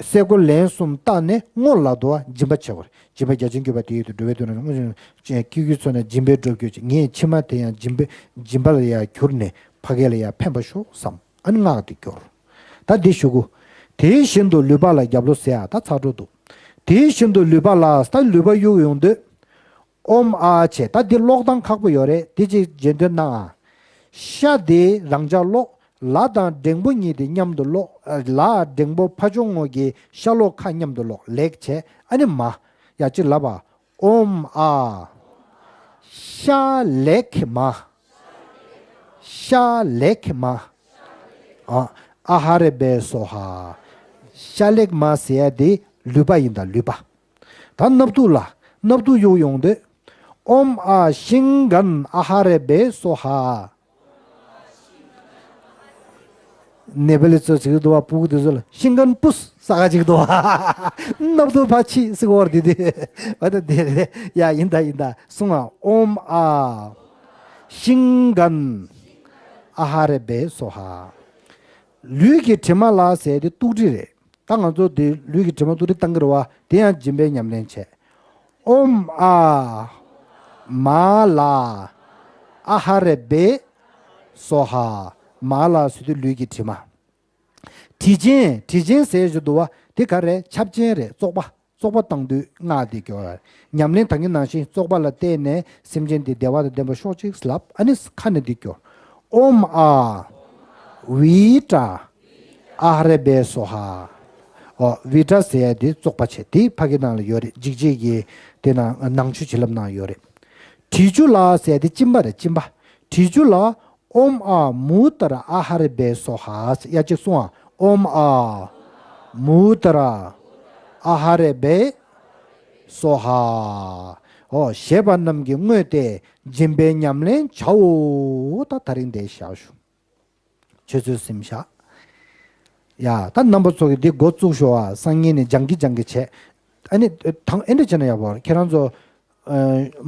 སེ་གོལ་ལན་གསུམ་བཏགས་ནས་བསྔོ་ལ་དོ་བ་སྦྱིན་པ་བྱེད་དགོས། སྦྱིན་པ་རྒྱ་ཆེན་གྱུར་པ་དེ་ཡོད་དུ་འགྲོ་བའི་དོན་ལ་བསྔོ་ཞིང་སྐྱེ་རྒྱུའི་ཚོགས་རྣམས་སྦྱིན་པས་འགྲུབ་གྱུར་ཅིག་ངས་མཆིལ་མ་དེ་ཡང་སྦྱིན་པའི་སྦྱིན་པ་ལ་ཡང་གྱུར་ནས་ཕ་གི་ལ་ཡང་ཕན་པ་ཤོག་བསམ། ཨ་ནི་སྔགས་དེ་སྐྱོར། ད་འདི་ཞུ་གུ། དེ་བཞིན་དུ་ལུད་པ་ལ་རྒྱབ་ལོགས་ཟེར་ཡ་ད་ཚར་འགྲོ་འདུག་དེ་བཞིན་དུ་ལུད་པ་ལ་ད་ལུད་པ་གཡུག་ཡོང་དུས། ཨོཾ་ཨཱཿ་བྱས། ད་འདི་ཀློག་སྟངས་ཁག་པོ་ཡོད་རེད། འདི་ཅིག་རྗེས་ཟློས་གནང་ཨ། ཤ་དེ་རང་འཇགས་ཀློག་ལ་དང་འགྲེང་བུ་གཉིས་དེ་མཉམ་དུ་ཀློག་ལ་འགྲེང་བུ་ཕ་ཆུང་ངུ་གི་ཤ་ལོག་ཁ་མཉམ་དུ་ཀློག་ལེགས་བྱས། ཨ་ནི་མ། ཡ་གཅིག་ལབ་ཨ། ཨོཾ་ཨཱཿ་ཤ་ལེགས་མ། ཤ་ལེགས་མ། ཨ། ཨ་ཧ་རེ་བེ་སྭཱ་ཧཱ། ཤ་ལེགས་མ་ཟེར་ཡ་དེ་ལུད་པ་ཡིན་ད་ལུད་པ། ད་སྣབས་དུག་ལ། སྣབས་དུག་གཡུག་ཡོང་དུས། ཨོཾ་ཨཱཿ་ཤིང་གན་ཨ་ཧ་རེ་བེ་སྭཱ་ཧཱ། ནེ་པ་ལི་ཚོ་ཟེར་གྱི་འདུག་བ། ཕྲུ་གུ་དེ་ཚོ་ལ་ཤིང་གན་པུས་ཟེར་གྱི་འདུག་བ། སྣབས་དུག་ཕར་ཕྱིས་ཟེར་གྱི་ཡོད་རེད་དེ། འོ་ད་དེ་རེད། ཡ་ཡིན་ད་ཡིན་ད་གསུང་ཨ། ཨོཾ་ཨཱཿ་ཤིང་གན་ཨ་ཧ་རེ་བེ་སྭཱ་ཧཱ། ལུས་ཀྱི་དྲི་མ་ལ་ཟེར་དེ་དུག་དྲི་རེད། ད་ང་ཚོ་དེ་ལུས་ཀྱི་དྲི་མ་དུག་དྲི་བཏང་གི་རེད་བ། དེ་ཡང་སྦྱིན་པའི་ཉམས་ལེན་བྱས། ཨོཾ་ཨཱཿཧཱུྃ་མ་ལ་ཨཱཿཧ་རེ་བྷེ་སྭཱ་ཧཱ། མ་ལ་ཟེར་དུས་ལུས་ཀྱི་དྲི་མ། དྲི་ཅན། དྲི་ཅན་ཟེར་ཞིག་འདུག་བ། དེ་ག་རེ། ཆབ་ཆེན་རེད། བཙོག་པ། བཙོག་པ་བཏང་དུས་སྔགས་འདི་སྐྱོར། ཉམས་ལེན་ད་གིན་ནང་བཞིན་བཙོག་པ་ལ་བརྟེན་ནས་སེམས་ཅན་འདི་བདེ་བ་དང་ལྡན་པ་ཤོག་ཅིག་ལབ། ཨ་ནི་ཁ་ནས་འདི་སྐྱོར། ཨོཾ་ཨཱཿཧཱུྃ་བི་ཊ་ཨཱཿཧ་རེ་བྷེ་སྭཱ་ཧཱ། ཨོ། བི་ཊ་ཟེར་ཡ་འདི་བཙོག་པ་བྱས། དེ་ཕ་གི་ནང་ལ་ཡོད་རེད། འཇིགས་བྱེད་ཀྱི་དེ་ནང་ནང་ཆོས་བྱིན་རླབས་ནང་ཡོད་རེད། དྲི་ཆུ་ལ་ཟེར་ཡ་དེ་གཅིན་པ་རེད། གཅིན་པ། དྲི་ཆུ་ལ། ཨོཾ་ཨཱཿཧཱུྃ་མུ་ཏྲ་ཨཱཿཧ་རེ་བྷེ་སྭཱ་ཧཱ། ཡ་གཅིག་གསུང་ཨ། ཨོཾ་ཨཱཿཧཱུྃ་མུ་ཏྲ་ཨཱཿཧ་རེ་བྷེ་སྭཱ་ཧཱ། ཨོ། ཞེས་པ་རྣམས་ཀྱིས་བསྔོས་ཏེ་སྦྱིན་པའི་ཉམས་ལེན་བྱའོ། ད་དེ་རིང་འདིར་བཞག་ཞུ། ཆོས་ཚུལ་གཟིམ་ཤག་ཡ། ད་རྣམ་པ་ཚོ་གིས་འདི་འགོ་བཙུགས་ཤོག་ཨ། སང་ཉིན་ནས་སྦྱང་གི་སྦྱང་གི་བྱས། ཨ་ནི་དང་ཨེ་འདྲ་བྱས་ན་ཡག་པོ་རེད། ཁྱེད་རང་ཚོ་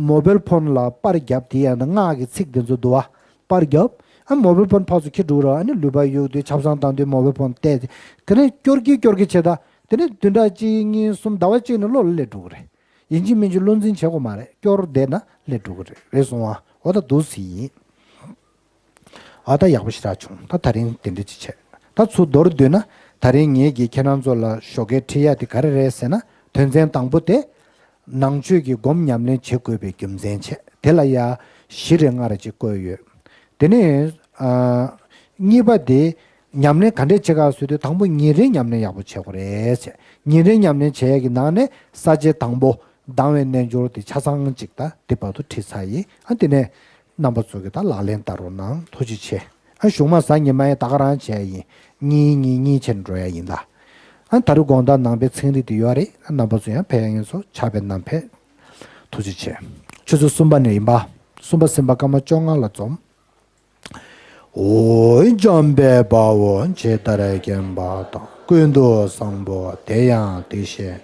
མོ་བེལ་ཕོན་ལ་པར་བརྒྱབ། དེ་ཡང་ན་སྔགས་ཀྱི་ཚིག་དེ་ཚོ་འདུག་བ། པར་བརྒྱབ། ཨ། མོ་བེལ་ཕོན་ཕར་ཚུར་འཁྱེར་འགྲོ་ར། ཨ་ནི་ལུས་པ་གཡུག་དུས་ཆབ་གསང་བཏང་དུས་མོ་བེལ་ཕོན་བལྟས་ཏེ། དེ་ནས་སྐྱོར་གི་སྐྱོར་གི་བྱེད་ད། དེ་ནས་བདུན་ཕྲག་གཅིག་གཉིས་གསུམ་ཟླ་བ་གཅིག་ནས་བློ་ལ་སླེབས་འགྲོ་གི་རེད། ཡིན་གཅིག་མིན་གཅིག་བློ་འཛིན་བྱེད་དགོས་མ་རེད། སྐྱོར་བསྡད་ན་སླེབས་འགྲོ་གི་རེད། རེད་སོང་བ། འོ་ད་འདུག་སེ་ཡིན། ཨ། ད་ཡག་པོ་ཞེ་དྲག་བྱུང་། ད་དེ་རིང་དེ་འདྲ་ཅིག་བྱས། ད་ཚུར་མདོར་བསྡུས་ན། དེ་རིང་ངེད་ཀྱིས་ཁྱེད་རང་ཚོ་ལ་ཞོགས་ཀས་ཁྲིད་ཡ་དེ་ག་རེ་རེད་ཟེར་ན། དོན་ཚན་དང་པོ་དེ་ནང་ཆོས་ཀྱི་སྒོམ་ཉམས་ལེན་བྱེད་དགོས་པའི་རྒྱུ་མཚན་བྱས། དེ་ལ་ཡ་བཞི་རེ་ལྔ་རེ་ཅིག་བཀོད་ཡོད། དེ་ནས་ཨ། གཉིས་པ་དེ་ཉམས་ལེན་ག་འདྲས་བྱེད་ག་ཟེར་དུས། དང་པོ་ཉིན་རེའི་ཉམས་ལེན་ཡག་པོ་བྱེད་དགོས་རེད་བྱས། ཉིན་རེའི་ཉམས་ལེན་བྱེད་ཡ་གི་ནང་ནས་ས་བཅད་དང་པོ་སྡང་བའི་རྣལ་འབྱོར་དེ་ཆ་ཚང་ཅིག་ད་དེ་བར་དུ་ཁྲིད་ཚར་ཡིན། ཨ། དེ་ནས་རྣམ་པ་ཚོ་གིས་ད་ལག་ལེན་བསྟར་རོགས་གནང་། ཐུགས་རྗེ་ཆེ། ཨ། གཞུང་མ་གཟའ་ཉི་མ་ཡང་ད་ག་རང་བྱས་ཡིན། གཉིས་གཉིས་གཉིས་བྱས་འགྲོ་ཡ་ཡིན་ད། ཨ། ད་རུང་དགོང་དག་ནང་པའི་ཚན་རིག་དེ་ཡོད་རེད། རྣམ་པ་ཚོ་ཡང་ཕེབས་ཡ་ཡིན་ཚོ། ཕྱག་དཔེ་ནང་ཕེབས། ཐུགས་རྗེ་ཆེ། ཆུ་ཚོད་གསུམ་པ་ནས་ཡིན་པ། གསུམ་པ་གསུམ་པ་སྐར་མ་བཅོ་ལྔ་ལ་འཛོམས། འོ། འཇམ་དཔལ་དཔའ་བོས་ཇི་ལྟར་མཁྱེན་པ་དང་། ཀུན་ཏུ་བཟང་པོ་དེ་ཡང་དེ་བཞིན་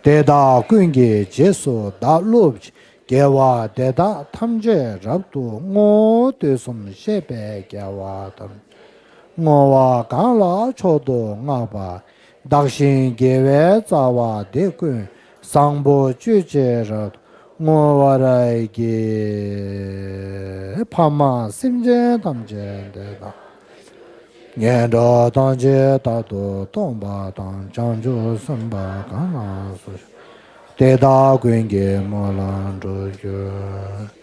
ཏེ། དེ་དག་ཀུན་གྱི་རྗེས་སུ་བདག་སློབ་ཅིང་། དགེ་བ་འདི་དག་ཐམས་ཅད་རབ་ཏུ་བསྔོ། དུས་གསུམ་གཤེགས་པའི་རྒྱལ་བ་དང་། བསྔོ་བ་གང་ལ་མཆོག་ཏུ་བསྔགས་པ། བདག་གཞན་དགེ་བའི་རྩ་བ་འདི། ཀུན་བཟང་པོ་སྤྱོད་ཕྱིར་རབ་ཏུ་བསྔོ་བར་བགྱི། ཕ་མ་སེམས་ཅན་ཐམས་ཅད་བདེ་དང་། ངན་འགྲོ་ཐམས་ཅད་རྟག་ཏུ་སྟོངས་པ་དང་། བྱང་ཆུབ་སེམས་དཔའ་གང་ལ་སོགས། དེ་དག་ཀུན་གྱི་སྨོན་ལམ་འགྲུབ་གྱུར།